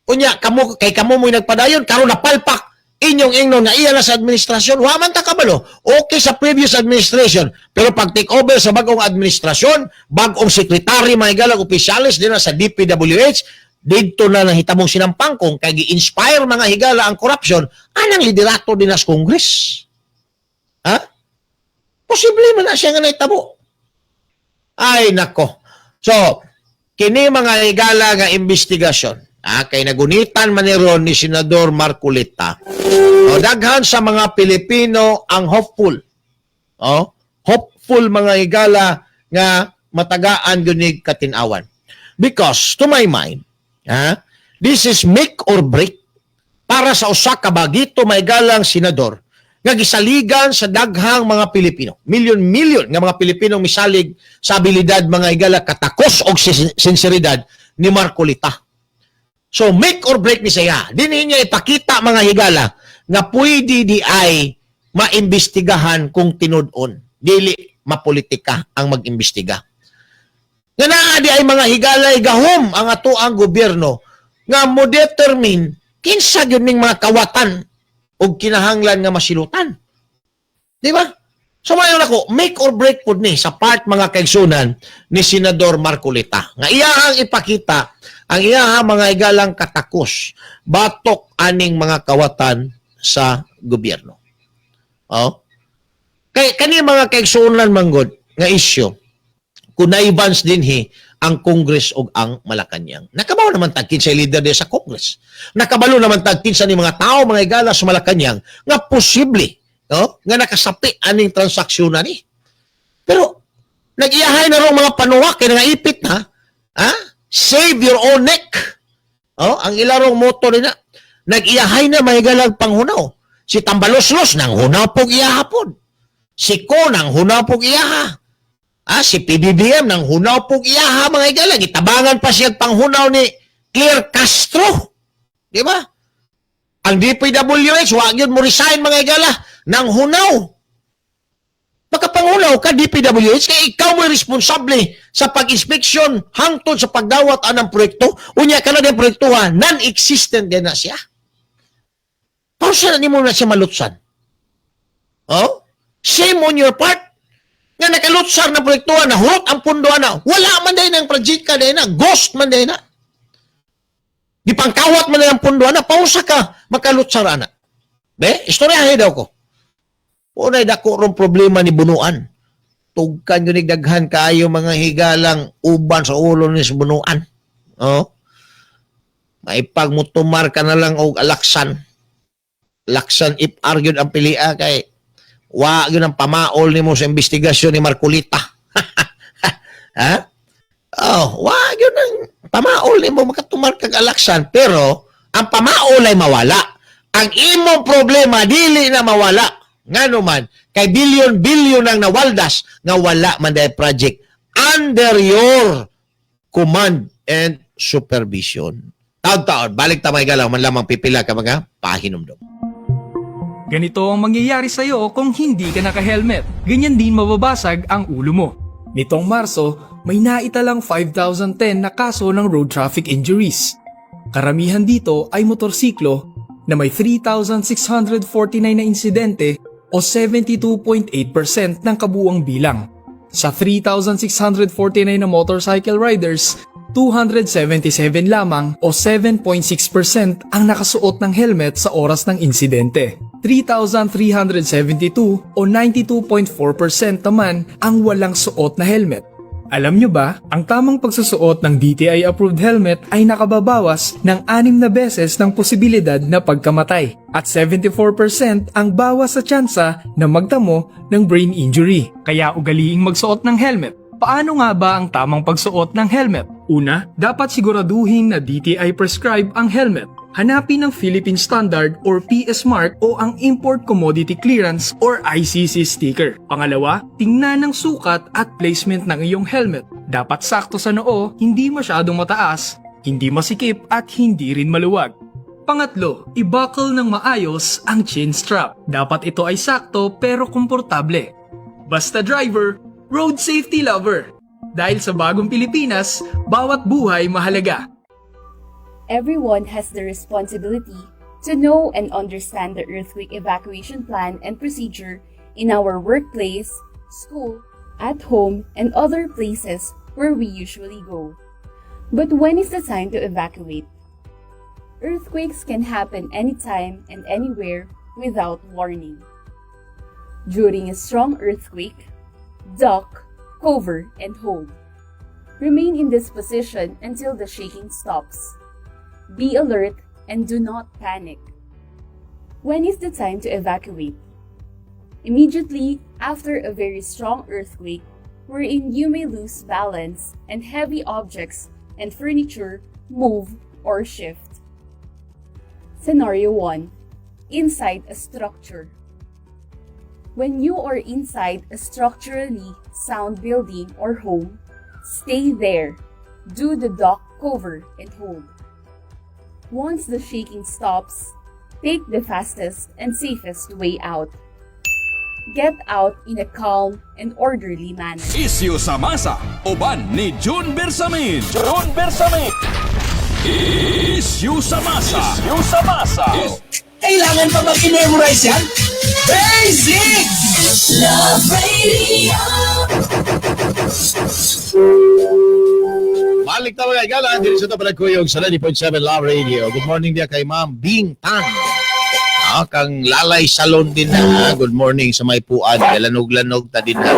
Unya kamo kay kamo mo'y nagpadayon, karon napalpak inyong ingnon nga iya na sa administrasyon, wa man ta kabalo. Okay sa previous administration, pero pag take over sa bagong administrasyon, bagong sekretary, mga galang opisyales din na sa DPWH, didto na nahitamong sinampangkong kay gi-inspire, mga higala, ang corruption anang liderato din sa Congress. Ha? Posible man na siya nga nahitabo. Ay nako. So, kini, mga higala, nga investigasyon, kay nagunitan man ni ron ni Senador Marcoleta. O, daghan sa mga Pilipino ang hopeful. Oh, hopeful, mga higala, nga matagaan gyud katinawan. Because to my mind, this is make or break para sa usa ka bagito may galang senador nga gisaligan sa daghang mga Pilipino. Milyon-milyon nga mga Pilipino misalig sa abilidad, mga higala, katakos og sinseridad ni Marcoleta. So make or break ni siya. Dinhi niya ipakita, mga higala, nga pwede di ay maimbestigahan kung tinud-on. Dili mapolitika ang mag-imbestiga. Nga naa di ay, mga higalay, gahom ang ato ang gobyerno nga mo determine kinsa gyud ning mga kawatan og kinahanglan nga masilutan. Di ba? So mayon ako, make or break pud ni sa part, mga kaigsunan, ni Senador Marcoleta. Nga iyahang ipakita ang iyahang mga higalang katakos batok aning mga kawatan sa gobyerno. Oh. Kay kani, mga kaigsunan, manggod nga issue connivance dinhi ang Congress ug ang Malacanang. Nakabaw naman tag kinsa leader di sa Congress. Nakabalo naman tag kinsa ni mga tao, mga higala, sa Malacanang nga posible, no, nga nakasapi aning transaksyon ni. Pero nag-iyahay na rong mga panuwak kay nangaipit na, ha? Save your own neck. Oh, ang ilarong motto nila. Nag-iyahay na mga higalang panghunaw. Si Tambaloslos nang hunaw pog iyaha pod. Si Ko nang hunaw pog iyaha. Si PBBM nang hunaw pog iyaha, mga higala. Gitabangan pa siya panghunaw ni Claire Castro. Di ba? Ang DPWH, wag yun mo resign, mga higala, nang hunaw. Makapangunaw ka, DPWH, kaya ikaw mo responsable sa pag-inspeksyon hangtod sa pagdawat anang proyekto. Unya ka na din proyekto ha, non-existent din na siya. Pausa na nimo na siya malutsan? Oh? Shame on your part. Nga nakalutsar na proyekto na hurot ang pundo na wala man din ang project ka din na ghost man din na. Gipangkawat man din ang pundo na pausa ka makalutsar ana. Be, istoryahe daw ko. Unay dako rong problema ni Bunuan. Tugkan yun daghan kaayo, mga higalang uban sa ulo ni sa Bonoan. Oh. Maipag mo tumar ka na lang og Alaxan. Alaxan FR yun ang pilia kay wa yun ang pamaol nimo sa investigasyon ni Marcolita. Ha? Oh, wa yun ang pamaol nimo makatumar kag Alaxan, pero ang pamaol ay mawala. Ang imong problema dili na mawala. Ngano man kay bilyon-bilyon ang nawaldas nga wala man dahil project under your command and supervision. Taon-taon, balik ta, mga galaw man lamang pipila ka mga pahinumdom. Ganito ang mangyayari sa'yo kung hindi ka naka-helmet. Ganyan din mababasag ang ulo mo. Nitong Marso, may naitalang 5,010 na kaso ng road traffic injuries. Karamihan dito ay motorsiklo na may 3,649 na insidente o 72.8% ng kabuuang bilang. Sa 3,649 na motorcycle riders, 277 lamang o 7.6% ang nakasuot ng helmet sa oras ng insidente. 3,372 o 92.4% naman ang walang suot na helmet. Alam nyo ba, ang tamang pagsusuot ng DTI-approved helmet ay nakababawas ng anim na beses ng posibilidad na pagkamatay at 74% ang bawas sa tsansa na magtamo ng brain injury. Kaya ugaliing magsuot ng helmet. Paano nga ba ang tamang pagsuot ng helmet? Una, dapat siguraduhin na DTI prescribe ang helmet. Hanapin ang Philippine Standard or PS Mark o ang Import Commodity Clearance or ICC sticker. Pangalawa, tingnan ang sukat at placement ng iyong helmet. Dapat sakto sa noo, hindi masyadong mataas, hindi masikip at hindi rin maluwag. Pangatlo, i-buckle ng maayos ang chin strap. Dapat ito ay sakto pero komportable. Basta driver, road safety lover. Dahil sa bagong Pilipinas, bawat buhay mahalaga. Everyone has the responsibility to know and understand the earthquake evacuation plan and procedure in our workplace, school, at home, and other places where we usually go. But when is the time to evacuate? Earthquakes can happen anytime and anywhere without warning. During a strong earthquake, duck, cover, and hold. Remain in this position until the shaking stops. Be alert and do not panic. When is the time to evacuate? Immediately after a very strong earthquake, wherein you may lose balance and heavy objects and furniture move or shift. Scenario 1: Inside a structure. When you are inside a structurally sound building or home, stay there. Do the duck, cover, and hold. Once the shaking stops, take the fastest and safest way out. Get out in a calm and orderly manner. Isyu sa masa, uban ni June Bersamin. June Bersamin. Isyu sa masa. Isyu sa masa. Kailangan pa bang i-memorize yan? Basics! Love Radio. Balik ta, mga igala, diri sa Panagkuyog sa 90.7 Love Radio. Good morning diya kay Ma'am Bing Tan. Ah, kang Lalay Salon din na. Good morning sa may puan. Galanog-lanog ta din na.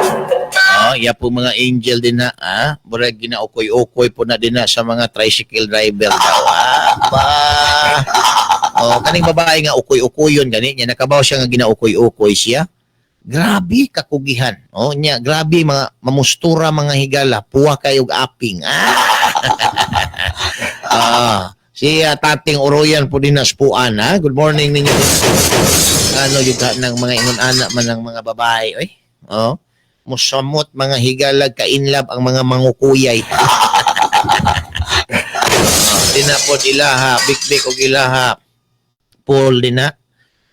Ah, iya po mga angel din na. Ah, murag ginaukoy-ukoy po na din na sa mga tricycle driver daw. Ah, ba. Oh, kaning babae nga ukoy-ukoyon gani niya, nakabaw siya nga ginaukoy-ukoy siya. Grabe kakugihan. Oh, nya grabe mga mamustura, mga higala, puwa kayo og aping. Ah. Ah, si Tating Oroyan po din naspuan, ha. Good morning ninyo. Ano yung ka ng mga ingon ana man ng mga babae, oy. Oh. Musamot, mga higalag, kainlab ang mga mangukuyay. Oh, dinapod ilaha, bikbik og ilaha. Paul din na.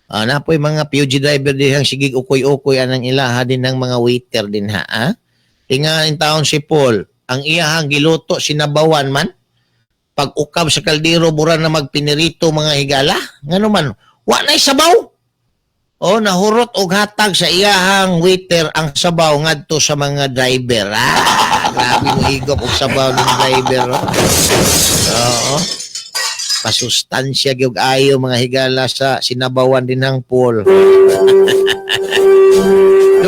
Ah, napoy mga PUG driver dihang sigig ukoy-ukoy anang ilaha din ng mga waiter din ha. Ah? Tinga in taon si Paul, ang iyahang giluto sinabawan man. Pag ukab sa kaldero, bura na magpinirito, mga higala. Ngano man, wa na'y sabaw. O nahurot og hatag sa iyahang waiter ang sabaw ngadto sa mga driver. Ah, grabe mo higop og sabaw ng driver. Oh. Oo. Pasustansya gyud ayo, mga higala, sa sinabawan din ng Paul.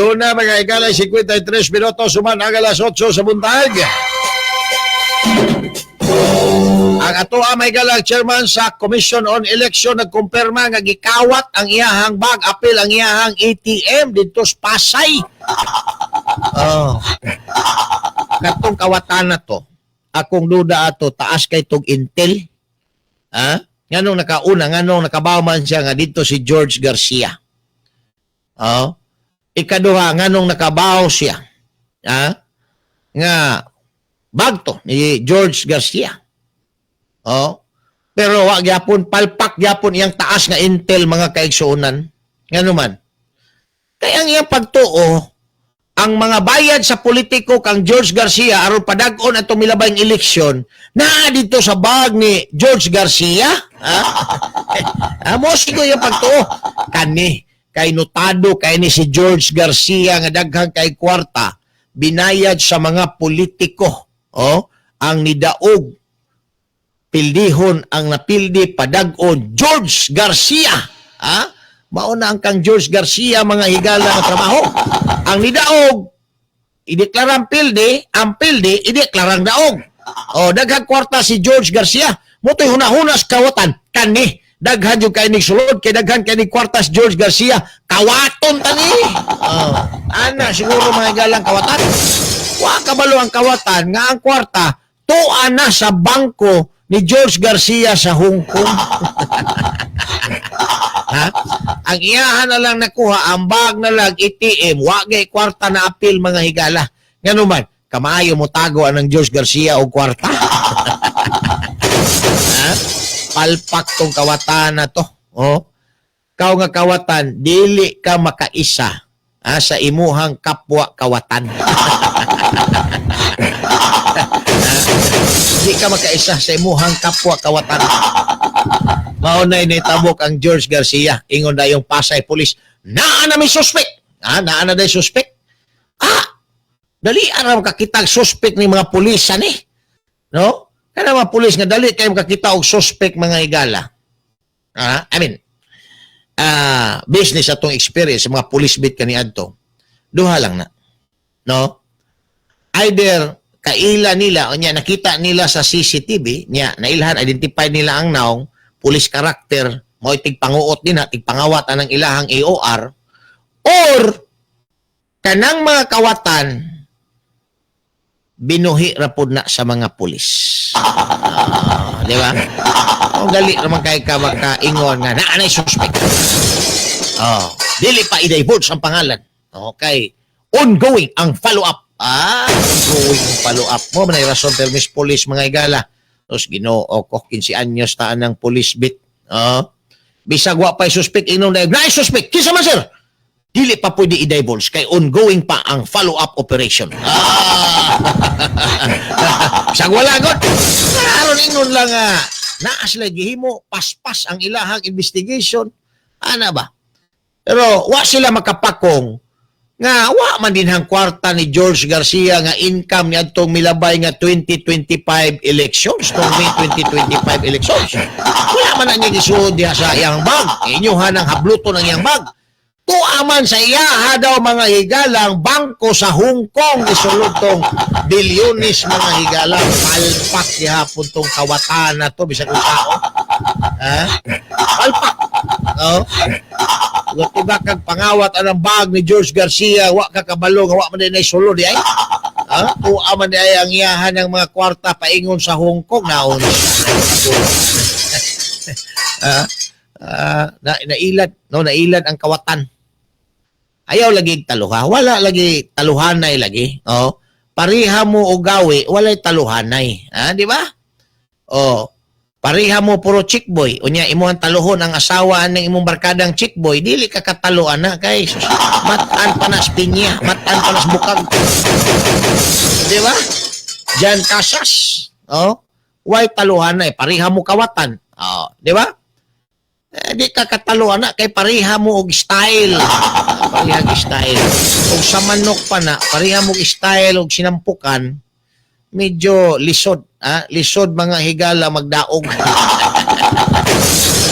Aluna, mga higala, 53 minutos human ang alas 8 sa buntag. Ang ato may galang chairman sa Commission on Election nagkumpirma nga gikawat ang iyahang bag, apil ang iyahang ATM didto sa Pasay. Oh. Katong kawatan na to, akong duda ato taas kay tog Intel. Ha? Nganong nakauna, nganong nakabaw man siya nga didto si George Garcia? Oh. Ikaduha, nganong nakabaw siya? Ha? Nga bagto ni George Garcia. Oh. Pero wa gyapon, palpak gyapon iyang taas nga Intel, mga kaigsuonan. Ngano man? Kay ang iyang pagtuo, ang mga bayad sa politiko kang George Garcia aron padag-on atong milabayng eleksyon naa didto sa bag ni George Garcia. Ha? Ah, mo siguro iyang pagtuo. Kani kay notado kay ni si George Garcia nga daghang kay kwarta binayad sa mga politiko. Oh, ang nidaog pildihon ang napildi padag-on George Garcia. Ha? Mao na ang kang George Garcia, mga higala, nga trabaho. Ang nidaog ideklarang pildi, ang pildi ideklarang daog. O daghang kwarta si George Garcia. Mao to'y hunahunas kawatan kani daghan yung kay nig sulod kay daghan kay nig kwarta si George Garcia, kawaton tani. Oh, ana siguro, mga higalang, kawatan. Wa kabalo ang kawatan nga ang kwarta tuwa na sa bangko ni George Garcia sa Hong Kong. Ha? Ang iyahan na lang nakuha, ang bag na lang, ATM, wa gay kwarta na apil, mga higala. Ngano man, kamayo mo tago anang George Garcia og kwarta. Ha? Palpak tong kawatan na to. Oh. Kau nga kawatan, dili ka makaisa, ha, sa imuhang kapwa kawatan. Di ka makaisa sa imuhang kapwa kawatan. Mao na initabok ang George Garcia. Ingon na yung Pasay Police, naa na may suspect. Ah, naa na day suspect. Ah, dali ara makakita og suspect ni mga pulis ani. No? Kana mga pulis nga dali kay makakita og suspect, mga higala. Ah, I mean, business atong experience sa mga police beat kaniadto. Duha lang na. No? Either kaila nila o nya nakita nila sa CCTV nya nailhan, identify nila ang naong, police character, mo tigpanguot din ha, tigpangawat anang ilahang AOR, or kanang mga kawatan binuhi ra pod na sa mga pulis. Ah, di ba? O dali naman kay ka makaingon nga naa nay suspect. Oh, dili pa i-divulge ang pangalan. Okay. Ongoing ang follow-up. Ah, ongoing ang follow-up mo. Manay rason permis police, mga higala. Tapos Ginoo ko, 15 anyos taan ng police beat. Oh. Bisag wa pa'y suspect, inom na, naay suspect. Kinsa man, sir? Dili pa pwede i-divulge kay ongoing pa ang follow-up operation. Ah! Bisag wala god. Aron ingon lang nga naa sila gihimo, paspas ang ilahang investigation. Ana ba? Pero wa sila makapakong nga wa man din ang kwarta ni George Garcia nga income niadtong milabay nga 2025 elections, tong May 2025 elections. Wala man na niya gisuod diha sa iyang bag. Inyuhan ang habluto ng iyang bag. Tuwa man sa iyaha daw, mga higalang, bangko sa Hong Kong gisulod tong bilyones, mga higalang. Palpak gihapon tong kawatan na to bisag tao. Ha? Palpak. Oh. Tiba kag pangawat anang bag ni George Garcia, wa ka kabalo nga wa man din ay sulod di ay. Ha? Tuwa man di ay ang iyahan ng mga kwarta paingon sa Hong Kong naon. Ah, ah, na, nailad, no, nailad ang kawatan. Ayaw lagi taluha. Wala lagi taluhanay lagi. Oh. Pareha mo og gawi, walay taluhanay. Ah, di ba? Oh. Pareha mo puro chick boy. Unya imuhang taluhon ang asawa ng imong barkadang chick boy, dili ka kataluan na kay sus, matan pa na pinya, matan pa na bukag. Di ba? Diyan kasas. Oh. Way taluhanay, pareha mo kawatan. Oh, di ba? Eh, di ka kataluan na kay pareha mo og style. Ah, pareha og style. Og sa manok pa na, pareha mo og style og sinampukan, medyo lisod. Ah, lisod, mga higala, magdaog.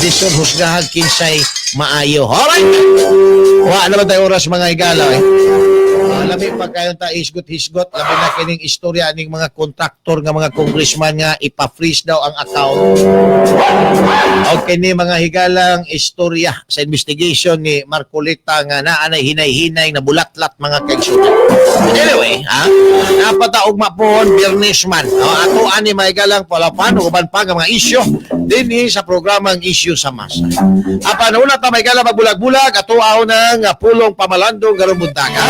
Lisod husgahag kinsay Maayo. Alright! Wa naman tayo oras, mga higala, eh. Labi pa kayo ta hisgot-hisgot, labi na kining istorya ning mga kontraktor nga mga congressman nga ipa-freeze daw ang account. O kini, mga higalang, istorya sa investigation ni Marcoleta nga naa nay hinay-hinay na bulatlat, mga kaigsunan. Anyway, ha? Napataugma po Biyernes man. O, ato ani, mga higalang, palapan uban pa nga mga isyu dinhi sa programang Isyu sa Masa. Apan una ta, mga higalang, magbulag-bulag ato aw ng pulong pamalandong karong buntaga.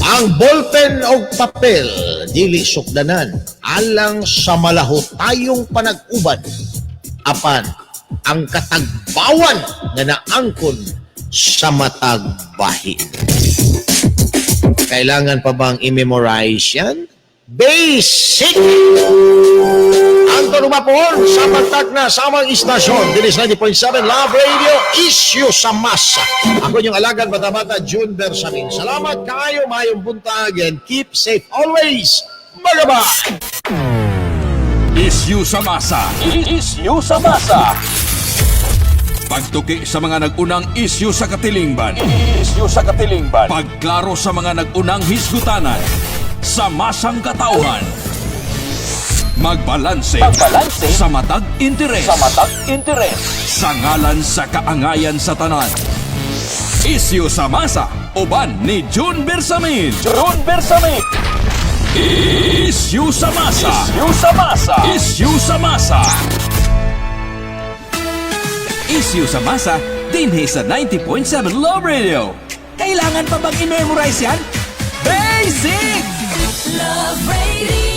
Ang ballpen o papel dili sukdanan alang sa malahutayong panag-uban, apan ang katagbawan nga naangkon sa matag bahin. Kailangan pa bang i-memorize yan? Basic! Anton Umapon sa Pantak na samang istasyon. Dinis 90.7 Love Radio, Issue sa Masa. Ako yung alagad bata-bata, June Bersamin. Salamat kayo, mayong buntag, and keep safe always. Bye-bye! Issue sa masa. Issue sa masa. Pagtuki sa mga nag-unang isyu sa katilingban. Issue sa katilingban. Pagklaro sa mga nag-unang hisgutanan. Sa masang katauhan. Magbalanse. Magbalanse. Sa matag interes. Sa matag interes. Sa ngalan sa kaangayan sa tanan. Isyu sa masa. Uban ni June Bersamin. June Bersamin. Issue sa masa. Issue sa masa. Issue sa masa. Issue sa masa dinhi sa 90.7 Love Radio. Kailangan pa bang i-memorize yan? Basic! Love Radio.